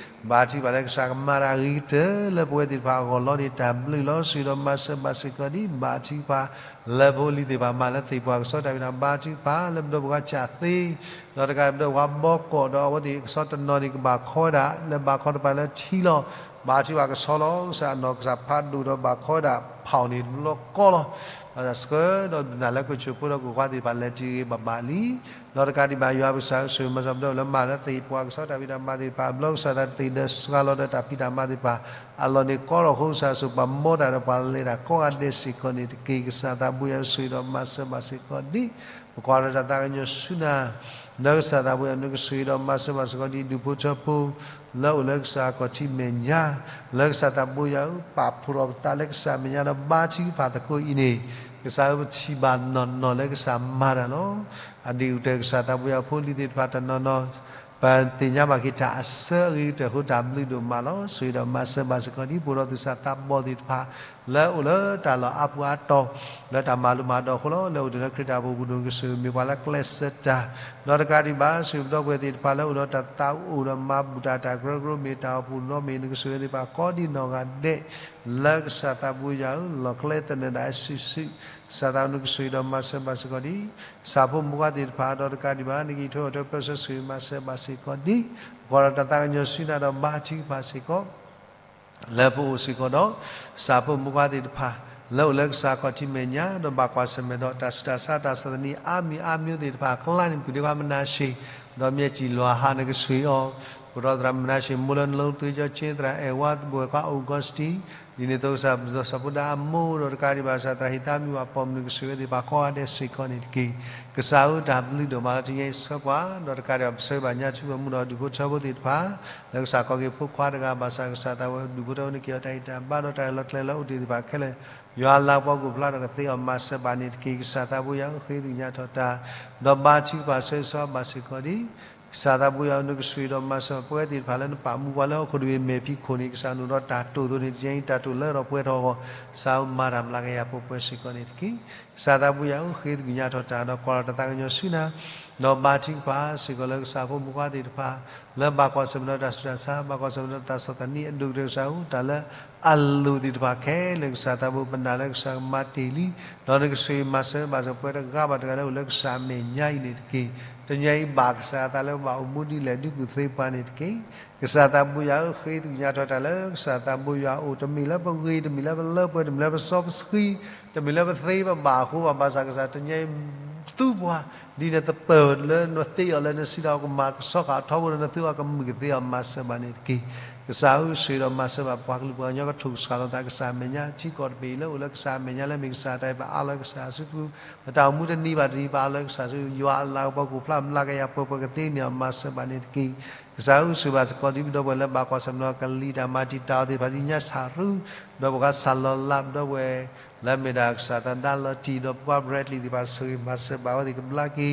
ဘါထုကဖၣ်လၢကစၢ်ကမၤတၢ်အဂ့ၤကတၢၢ်လၢပဝဲသ့ၣ်တဖၣ်အဂီၢ်လီၤန့ၣ် တၢ်ဘျုးလီၤ ဆိၣ်ဂ့ၤဒီးမၤစၢၤဘၣ်စ့ၢ်ကီးဒံး ဘါထုကဖၣ် လၢပဝဲလံၤသ့ၣ်တဖၣ်မၤလၢသ့ၣ်ပှၤကဆီတၢ်ဖံးတၢ်မၤ ဘါထုကဖၣ် လၢပဒီပုၢ်ဝဲၢ်ကၠၣ်သ့ ဒီးတကးဒီးပဒီပုၢ်ဝဲၢ်ဘီကီး ဒီးအဝဲသ့ၣ်ကဆီတနီၤန့ၣ် ကဘၣ်ခီဝဲဒၣ် လၢဘၣ်ခီတပၤလၢထံလီၤ ဘါထုကဖၣ်ကဆီလီၤ ကစၢ်နီၢ်ကစၢ်ဖးဒိၣ်ဒီးဘၣ်ခီဝဲဒၣ်ဖးအီၤန့ၣ် တဘျီကီလီၤ ဘၣ်ဆၣ်ဆှၢဒီးဒုးနၢ်လၢကစိၤဖိဒီးကဝီၤသ့ၣ်တဖၣ်လဲၤတ့ၢ်ဂ့ၤဘၣ်မးလံ ဒီးတကးဒံးဘၣ် ယွၤပကစၢ်ဧၢ ဆိၣ်ဂ့ၤမၤစၢၤပဒီပုၢ်ဝဲၢ်လၢမၤလၢသ့ၣ်ပှၤကဆီတၢ်ဖံးတၢ်မၤသ့ၣ်တဖၣ် ဘျီကစၢ်သးတသ့ၣ်ဒၢစှၤလီၤဒီးတၢ်ဖံးတၢ်မၤသ့ၣ်တဖၣ် အလီၢ်န့ၣ်ကီထီၣ်အဃိ ကစၢ်ဆိၣ်ပှၤမီတၢ်ဒီးပှၤလဲၤတၢ်ကိးဂၤဒဲးစ့ၢ်ကီးန့ၣ်တက့ၢ်. ကစၢ်သးဘိယွၤဧၢ ဆိၣ်ဂ့ၤဒီးမၤစၢၤဘၣ်စ့ၢ်ကီးဒံး ပကွၢ်ဒီးတၢ်သးကညီၤဆူနၤ လၢကစၢ်သးဘိယွၤ နကဆိၣ်ဂ့ၤဒီးမၤစၢၤဘၣ်စ့ၢ်ကီးဒံး ဒူၣ်ဖိထၢဖိ လၢအိၣ်လၢကစၢ်ခီၣ်ထံးမဲာ်ညါ လၢကစၢ်သးဘိယွၤဧၢ ပာ်ဖှိၣ်ထီၣ်ပသးလၢကစၢ်မဲာ်ညါဒီးဘါထုကဖၣ်သကိးအံၤန့ၣ် ကစၢ်ဧၢ ပထံၣ်ဘၣ်နီၢ်နီၢ်လၢကစၢ်မၤတၢ်လီၤ. အဒ့ၣ်ကတၢၢ် ကစၢ်သးဘိယွၤဖိလံၤသ့ၣ်တဖၣ်တနီၤနီၤ ပသ့ၣ်ညါဘၣ်က့ၤတၢ်အစၢအဂ့ၤကတၢၢ်အဃိ တၢ်ဘျုးဒိၣ်မးလီၤ. ဆိၣ်ဂ့ၤဒီးမၤစၢၤဘၣ်စ့ၢ်ကီးဒံး ပအိၣ်ဒီးသူၣ်စၢ်သးဘီၣ်သ့ၣ်တဖၣ် လၢအိၣ်လၢတၢ်လီၢ်အါပူၤအါတီၤ လၢတၢ်မၤလိမၤဒိးအဃိလီၤ. လၢအိၣ်တ့ၢ်လၢခရံာ်တၢ်အိၣ်ဖှိၣ်ပူၤ နကဆိၣ်ဂ့ၤမ့ၢ်ပှၤလၢကျဲးစၢးတၢ် ဒီးတကးဒံးဘၣ် ဆိၣ်ဂ့ၤပဒီပုၢ်ဝဲၢ်သ့ၣ်တဖၣ်လၢအိၣ်ဒီးတၢ်သးအိၣ်ဒီးမၤဘူၣ်တၢ်တၢ်ကရၢကရိမ့ၢ်တၢ်အိၣ်ဖှိၣ်နီမ့ၢ် နကဆိၣ်ဂ့ၤသ့ၣ်တဖၣ်ကိးဒ်နီၢ်ဂၤဒဲး လၢကစၢ်သးဘိယွၤဧၢ လီၢ်ကျဲသနၢၣ်ဒၣ်အစုာ်စုာ် ကစၢ်သးဧၢ နကဆိၣ်ဂ့ၤဒီးမၤစၢၤဘၣ်စ့ၢ်ကီးဒံး ကစၢ်ဖိမုၣ်ဖိခွါသ့ၣ်တဖၣ် ဒီးတကးဒံးဘၣ် နကအံးထွဲကွၢ်ထွဲပၢဆှၢ ဆိၣ်ဂ့ၤမၤစၢၤဘၣ်စ့ၢ်ကီးဒံး ပကွၢ်ဒီးတၢ်သးကညီၤဆူနၤဒီးဘါထုကဖၣ်စ့ၢ်ကီး လၢပအိၣ်စ့ၢ်ကီးဒီး ကစၢ်ဖိမုၣ်ဖိခွါသ့ၣ်တဖၣ် လၢအိၣ်လၢကစၢ်ခီၣ်ထံးမဲာ်ညါ ဒီးဘၣ်ကွၢ်ဆၢၣ်မဲာ်ဒီးတၢ်ဆူးတၢ်ဆါတၢ်ဆီၣ်သနံးအါမံၤအါမံၤသ့ၣ်တဖၣ်အကျါန့ၣ် ပုၢ်ဒ့ခွါမနၤၡ့ ဒီးမၠဲၢ်စံၣ်လီၤဟး နကဆိၣ်ဂ့ၤအီၤ ပဒိၣ်သရၣ်မနၤၡ့ မိၢ်လၢနလိ သွ့ကၠီကၠ့ သရၣ်အဲၣ်ဝါ သဘိၣ်ဝဲၢ်ခွါ Augustine ဒ်န့ၣ်အသိးကစၢ်စီၤဖိဒါအမိၢ် ဒီးတကးဒံးဘၣ် ကစၢ်သရၣ်ဟံးသါမံၤ ပှၤပိာ်မုၣ် နကဆိၣ်ဂ့ၤသ့ၣ်တဖၣ်ကိးဂၤဒဲးစ့ၢ်ကီးန့ၣ်တက့ၢ်. ကစၢ်ဧၢ တၢ်ဘျုးဒိၣ်မးလီၤ တနံၤအံၤဆှၢကွၢ် ဒီးတကးဒံးဘၣ် ပဆၢဂ့ၤဘၣ်ညါဆူပှၤမုၢ်ဒီးဒူၣ်ဖိထၢဖိသ့ၣ်တဖၣ် လၢကစၢ်ခီၣ်က့ၤဖိခွါတဂၤဘၣ်ဆၣ် ကစၢ်သးဝဲဒူၣ်ဖိထၢဖိန့ၣ် က့ၤအီၤတၢ်ဂံၢ်တၢ်ဘါဒီးတၢ်လီၤကျဲၤလၢအိၣ်တ့ၢ်သ့ၣ်တဖၣ်ခဲလၢာ် ယွၤလၤပှၤကအိၣ်ဖျါထီၣ်ကသ့အီၤ မၤစၢၤဘၣ်န့ၣ်တက့ၢ်. ကစၢ်သးဘိယွၤဧၢ ဃ့ကညးထီၣ်တၢ် ဒီးဘါထုကဖၣ်ဆၢဂ့ၤဆၢဝါဘၣ်စ့ၢ်ကီးဒံး ကစၢ်သးဘိယွၤဧၢ နကဆိၣ်ဂ့ၤဒီးမၤစၢၤပဝဲသ့ၣ်တဖၣ်လၢနပာ်မူပှၤလၢဟီၣ်ခိၣ်တဘ့ၣ်မဲာ်ဖံးခိၣ်န့ၣ် ကစၢ်နအိၣ်ဒီးတၢ်တိာ်အသိးန့ၣ် တနံၤအံၤတၢ်တိာ်လၢထီၣ်ပှဲၤထီၣ်အဂီၢ် ကစၢ်ဧၢ မၤတၢ်မျးကယၤပှဲၤပှဲၤစ့ၢ်ကီးန့ၣ်တက့ၢ်. ကစၢ်သးဘိယွၤဧၢ ဃ့ကညးထီၣ်တၢ်ဒီးကွၢ်ထီၣ်တၢ်သးကညီၤဆူနၤ ဒီးဘါထုကဖၣ်စ့ၢ်ကီးလၢကစၢ်ဖိမုၣ်ဖိခွါသ့ၣ်တဖၣ် လၢဘၣ်ကွၢ်ဆၢၣ်မဲာ်ဒီးတၢ်ဆူးတၢ်ဆါ, ဘၣ်ကွၢ်ဆၢၣ်မဲာ်ဒီးတၢ်ဆီၣ်သနံးအဒိၣ်ကတၢၢ်ကစၢ်ဧၢ, တၢ်လၢအလိၣ်သ့ၣ်တဖၣ်ခဲလၢာ်ကစၢ်သးဘိ ပနာ်လၢကစၢ်ကမၤတ့ၢ်လံ, ဒီးနကဆိၣ်ဂ့ၤမၤစၢၤဘၣ်စၢၤပှၤတဂၤဘၣ်တဂၤလၢအိၣ်လၢကစၢ်အမဲာ်ညါအံၤန့ၣ်တက့ၢ်. တနံၤအံၤဘၣ်ကစၢ်အသးလၢပဘၣ်အိၣ်မူဒ်လဲၣ်ဒ်ကူၣ်သ့ပှၤန့ၣ်တက့ၢ်. ကစၢ်သးဘိယွၤဧၢ, ဃ့သကွံာ်ညါထီၣ်တၢ်လၢကစၢ်သးဘိယွၤအအိၣ်, တမ့ၢ်လၢပဂ့ၤ, တမ့ၢ်လၢပလၢပှဲၤ, တမ့ၢ်လၢပစီပဆှံ, တမ့ၢ်လၢပသ့ပဘၣ်အဃိဘၣ်, ဘၣ်ဆၣ်ကစၢ်တနံၤအံၤ သူပှၤ ဒ်နသပၢၤလၢနသ့အီၤလၢနစံးဒီးကမၤကဆှီဃာ်အီၤထီဘိဒီး နသူအီၤကမုာ်ကသ့အီၤ မၤစၢၤဘၣ်န့ၣ်တက့ၢ်. ကစၢ်ဧၢ, ဆိၣ်ဂ့ၤဒီးမၤစၢၤဘၣ်ပှၤကလုာ်ပှၤကညီကထိၣ်ကစှၤလိာ်သး ကစၢ်အမဲာ်ညါ ထံကီၢ်တဘ့ၣ်အံၤလၢအိၣ်လၢကစၢ်အမဲာ်ညါလၢမ့ၢ်ကစၢ်တၢ်အံၤ ပအါလီၤကစၢ်စုပူၤ, ပတၢ်အိၣ်မူတနံၤဘၣ်တနံၤ ပအါလီၤကစၢ်စုပူၤ, ယွၤအလၤကပီၤကအိၣ်ဖျါမျးကယၤပှဲၤပှဲၤကသ့န့ၢ်အီၤ မၤစၢၤဘၣ်န့ၣ်တက့ၢ်. ကစၢ်ဧၢ, ဆိၣ်ဂ့ၤဘၣ်စ့ၢ်ကီးဒ်ပဒီပုၢ်ဝဲၢ်လၢဘၣ်ကွၢ်ဆၢၣ်မဲာ်ဒီးကလံၤတၢ်မၤတံာ်တာ်အီၤသ့ၣ်တဖၣ် ဒ်ညါဆၣ်ရူ, ဒီးပှၤဆၣ်လီၤလး ပဒီပုၢ်ဝဲၢ် လၢအမ့ၢ်ဒၣ်ကစၢ်သဒါလီၤတံၢ် ဒီးပှၤ Bradley သ့ၣ်တဖၣ် ဆိၣ်ဂ့ၤမၤစၢၤဘၣ်အဝဲသ့ၣ်ကဘျါက့ၤ,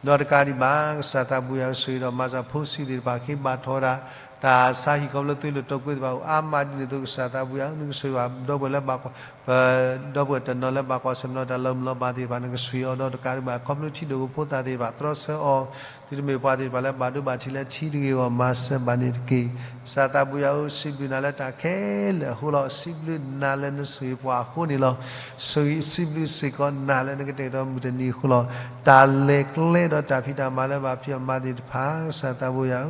ဒီးတကးဒံးဘၣ် ကစၢ်သးဘိယွၤဧၢ, ဆိၣ်ဂ့ၤဒီးမၤစၢၤဖိဆံးသ့ၣ်တဖၣ် က့ၤဘၣ်ထီၣ်ဝဲဒၣ် တၢ်ဆါဟံၣ်ခီဖျိသွံၣ်လိာ်တီၢ်ကွဲသ့ၣ်တဖၣ် အိၣ်အါမးဒ်န့ၣ်အသိး ကစၢ်သးဘိယွၤဧၢ, နကဆိၣ်ဂ့ၤဘၣ်ပဒီပုၢ်ဝဲၢ်လၢဘၣ်ကွၢ်, ပဒီပုၢ်ဝဲၢ်တနီၤလၢဘၣ်ကွၢ်ဆၢၣ်မဲာ်ဒီးတၢ်လီၤမုၢ်လီၤဘၣ်သ့ၣ်တဖၣ် နကဆိၣ်ဂ့ၤအီၤ, ဒီးတကးဒံးဘၣ် ခီဖျိထံဒိၣ်ကဖိသၣ်သ့ၣ်တဖၣ် သြီဆၢအီၤ, သုတမ့ၢ်ပှၤသ့ၣ်တဖၣ်လၢဘၣ်ဒိဘၣ်ထံးလၢထံတဂ့ၤအဂီၢ် မၤစၢၤဘၣ်န့ၣ်တက့ၢ်. ကစၢ်သးဘိယွၤဧၢ, စံးဘျုးနၤလၢတၢ်ခဲလၢာ်အဃိလီၤ. စံးဘျုးနၤလၢနဆိၣ်ဂ့ၤပှၤအဃိန့ၣ်လီၤ. စံးဘျုးစ့ၢ်ကီးနၤလၢနကတဲာ်ကတီၤမုၢ်တနံၤအဃိလီၤ. တၢ်လဲၤကျဲဒီးတၢ်ဖံးတၢ်မၤလၢဘၣ်ဖံးအီၣ်မၤသ့ၣ်တဖၣ် ကစၢ်သးဘိယွၤဧၢ,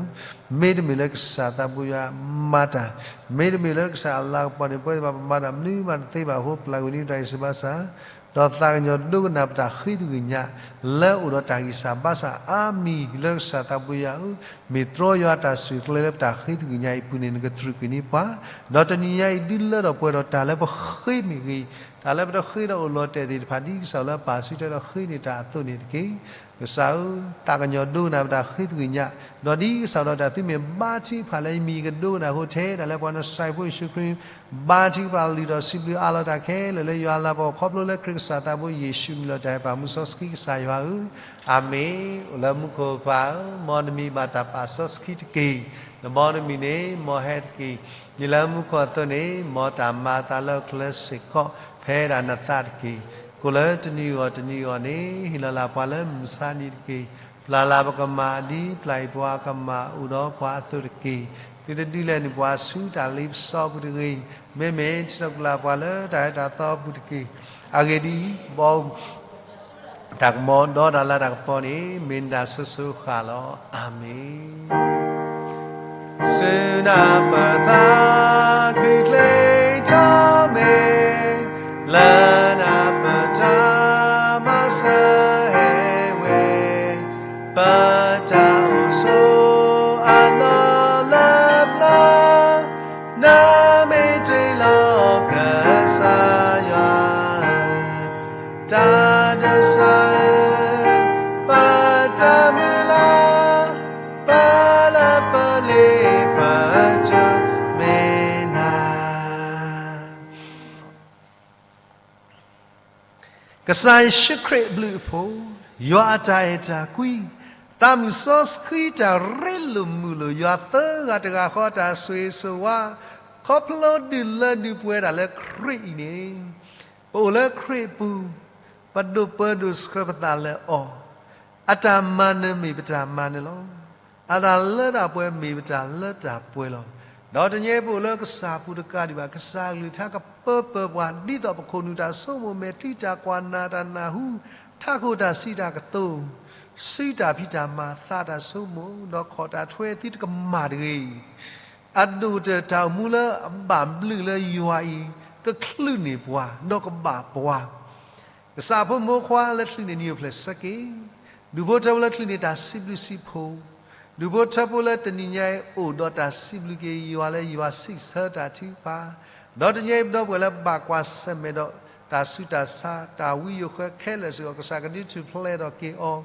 မ့တမ့ၢ်လၢကစၢ်သးဘိယွၤမၤတၢ်, မ့တမ့ၢ်လၢကစၢ်အလၤကပီၤန့ၣ် ပဝဲသ့ၣ်တဖၣ်ပမၤတၢ်မနုၤမးတသ့ဘၣ်အဃိ ပျၢ်ကွံာ်န့ၢ်ပတၢ်ဂံၢ်စၢ်ဘါစၢ် ဒီးသးကညီၤဒိကနၣ်ပတၢ်ဃ့သကွံာ်ညါ လၢအိၣ်ဒီးတၢ်ဂံၢ်စၢ်ဘါစၢ်အါမံၤ လၢကစၢ်သးဘိယွၤဧၢ, မ့ၢ်သြီယွၤတၢ်ဆုၣ်ကျဲလၢပတၢ်ဃ့သကွံာ်ညါအံၤအပူၤန့ၣ် နကတြူာ်ကွံာ်န့ၢ်ပှၤ, ဒီးတနံၤညါအံၤ ဒုးလၢထီၣ်ပှဲၤထီၣ်တၢ်လၢပဃ့မ့ၢ်ဂ့ၤ, တၢ်လၢပတဃ့ဒီးအိၣ်လီၤတဲာ်သ့ၣ်တဖၣ် ဒ်ကစၢ်လၢပာ်စုထွဲဒီးဃ့န့ၢ်တၢ်အသိးန့ၣ်တက့ၢ်. ကစၢ်ဧၢ, သးကညီၤဒိကနၣ်ပတၢ်ဃ့သကွံာ်ညါ, ဒီးဒ်ကစၢ်ဒီးတၢ်သုမ့ၢ်ဘါထုကဖၣ်လၢယမံၤကဒိကနၣ်အဃိ ထဲဒၣ်လၢပှၤနစဲးဖိယ့ၣ်ၡူးခရံာ် ဘါထုကဖၣ်လုၢ်ထီၣ်စံးဘျုးအးလီၤတၢ်ခဲလၢာ်လၢယွၤအလၤကပီၤခီဖျိလၢခရံာ်ကစၢ်သးဘိယ့ၣ်ၡူးအမံၤလီၤတၢ်အဲၣ်ပာ်မူစီဆှံကစၢ်ယွၤဧၢ, အၤမ့ၣ်. အိၣ်လၢမူခိၣ်ပၢ်ဧၢ, မ်နမံၤဘၣ်တၢ်ပာ်စီဆှံတက့ၢ်. နမ်နမံၤန့ၣ် မ်ဟဲတက့ၢ်. ဒ်လၢမူခိၣ်အသိးန့ၣ် မ်တၢ်မၤအသးလၢဟီၣ်ခိၣ်ချၢစ့ၢ်ကီး ဖဲဒၣ်နသးတက့ၢ်. ကိၣ်လၢတနံၤအဂီၢ်တနံၤအဂီၢ်န့ၣ် ဟ့ၣ်လီၤလၢပှၤလၢမုၢ်မဆါနံၤတက့ၢ်. ပျၢ်လၢ်ပကမၣ် ဒ်ပျၢ်အံၤပှၤကမၣ်အိၣ်ဒီးပှၤအသိးတက့ၢ်. သုတဒုးလဲန့ၢ်ပှၤဆူတၢ်လ့ပစီအပူၤတဂ့ၤ, မ့မ့ၢ်တံၤသကိးပှၤလၢတၢ်အဲၣ်တၢ်သီအပူၤတက့ၢ်. အဂ့ၢ်ဒ်အံၤ, ဘီ တၢ်ကမီၤဒီးတၢ်လၤတၢ်ကပီၤန့ၣ် မ့ၢ်နတၢ်ဆိၣ်ဂ့ၤဃၣ်လီၤ. အၤမ့ၣ်. ဆူနၢ်ပၢၢ်သးခုချ့ထီၣ်မ့ၢ်, လၢနၢ်ပၢၢ်တၢ်မၤစၢၤဟဲဝဲ, ပတၢ်အိၣ်ဆိးအလီၢ်လၢပျၢၤ, နမ့ၢ်တ့လီၤကစၢ်ယွၤဧၢ, တၢ်ဒိးစၢ်ဧၢ, ပတၢ်မုၢ်လၢ်, ပလၢပလ့ပတၢ်မ့ၢ်နၤ ကစၢ်ယ့ၣ်ၡူးခရံာ်အဘျုးအဖှိၣ်, ယွၤအတၢ်အဲၣ်တၢ်ကွံ, သးမုၢ်စီဆှံတၢ်ရ့လိာ်မုာ်လိာ် ယွၤသၢဂၤတဂၤဃီအတၢ်ဆိၣ်ဂ့ၤဆိၣ်ဝါ, ခီဖျိဒုးလၢဒုးပှဲၤဒၣ်လၢခရံာ်အံၤန့ၣ်, ပအိၣ်လၢခရံာ်အပူၤ, ပဒိၣ်ပၢဒိၣ်ဆှၢပသးလၢအီၤ, အတၢ်မၤနၢၤမ့ၢ်ပတၢ်မၤနၢၤလီၤ. အတၢ်လၢတၢ်ပှဲၤမ့ၢ်ပတၢ်လၢတၢ်ပှဲၤလီၤ. ဒီးတနံၤအံၤပအိၣ်လၢကစၢ်အပူၤတကးဒံးဘၣ် ကစၢ်အကလုၢ်ကထါကပၢပၢၤပှၤ ဒ်သိးပခိၣ်နူာ်တၢ်ဆိကမိၣ် မဲာ်ထံတၢ်ကွၢ် နၢ်တၢ်နၢ်ဟူ, ထးခိၣ်တၢ်စံးတၢ်ကတိၤ, စုတၢ်ဖံးတၢ်မၤ သးတၢ်ဆိကမိၣ် ဒီးခီၣ်တၢ်ထွဲသုတကမၣ်တဂ့ၤ. အဒိၣ်ကတၢၢ်တၢ်အိၣ်မူလၢအဘၣ်ဘျုးလၢယွၤအံၤ ကချုးန့ၢ်ပှၤ ဒီးကဘၣ်ပှၤ ကစၢ်ဖိမုၣ်ဖိခွါလၢချုးန့ၢ်နံၣ်အိၣ်ဖျဲၣ်ဆၢက့ၤ, ဒူၣ်ဖိထၢဖိလၢချုးန့ၢ်တၢ်စံးဘျုးစံးဖှိၣ်, ဒူၣ်ဖိထၢဖိလၢတနံၤညါအံၤအိၣ်ဒီးတၢ်စံးဘျုးက့ၤယွၤလၢယွၤစံးဆၢတၢ်ထုကဖၣ်, ဒီးတနံၤအံၤပဒီပုၢ်ဝဲၢ်လၢဘၣ်ကွၢ်ဆၢၣ်မဲာ်ဒီးတၢ်ဆူးတၢ်ဆါ တၢ်ဝံယိၤဃၢခဲလၢာ်စ့ၢ်ကီး ကစၢ်ကဒုးထူၣ်ဖျဲးထီၣ်က့ၤအီၤ,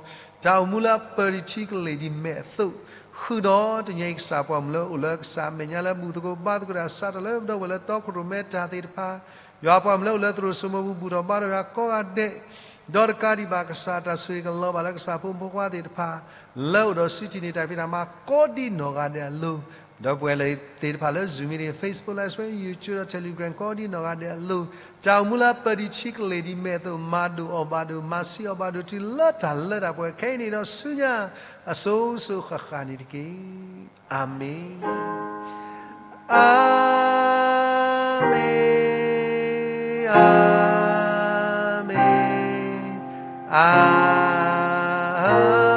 တၢ်အိၣ်မူလၢအပၢၤဒံးထံကလ့ၢ်ဒံးမဲာ်အသိး, ဃုာ်ဒီးတနံၤအံၤကစၢ်ပှၤမုၣ်လၢအိၣ်လၢကစၢ်အမဲာ်ညါလၢဘူၣ်သကိးဘါသကိးတၢ်ဆါတၢ်လၢပဒီပုၢ်ဝဲၢ်လၢတီခိၣ်ရိၣ်မဲတၢ်သ့ၣ်တဖၣ် ယွၤပှၤမုၣ်လၢအိၣ်လၢသရိာ်စိမိၤပူၤ ဘူၣ်ထီၣ်ဘါထီၣ်ယွၤကိးဂၤဒဲး, ဒီးတကးဒံးဘၣ်ကစၢ်တၢ်ဆိၣ်ဂ့ၤကလီၤဘၣ်လၢကစၢ်ဖိမုၣ်ဖိခွါသ့ၣ်တဖၣ်, လၢအိၣ်ဒီးစုထံၣ်န့ၢ်တၢ်ဖံးတၢ်မၤကိးဒံးနီၢ်ဂၤဒဲးအလိၤ, ဒီပုၢ်ဝဲၢ်လၢသ့ၣ်တဖၣ်လၢ Zoom meeting, Facebook Live Stream, YouTube ဒီး Telegram ကိးဒံနီၢ်ဂၤဒဲးအလိၤ, တၢ်အိၣ်မူလၢအပၢၢ်ဒံးဆံးကလ့ၢ်ဒံး မ့ၢ်အသိး မၤဒိၣ်အီၣ်ဘၣ်ဒိၣ် မၤဆံးအီၣ်ဘၣ်ဒိၣ် တုၤလၢတၢ်လၢတၢ်ပှဲၤခဲအံၤန့ၣ်ဒီးဆူညါ အစိၤစိၤဃၣ်ဃၣ်န့ၣ်တက့ၢ်. အၤမ့ၣ်, အၤမ့ၣ်, အၤမ့ၣ်, အၤမ့ၣ်.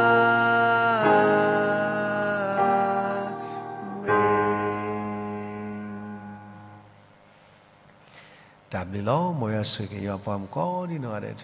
တၢ်ဘျုးလီၤ. မ်ယွၤဆိၣ်ဂ့ၤက့ၤယွၤပှၤမုၣ်ကိးဒံနီၢ်ဂၤဒဲး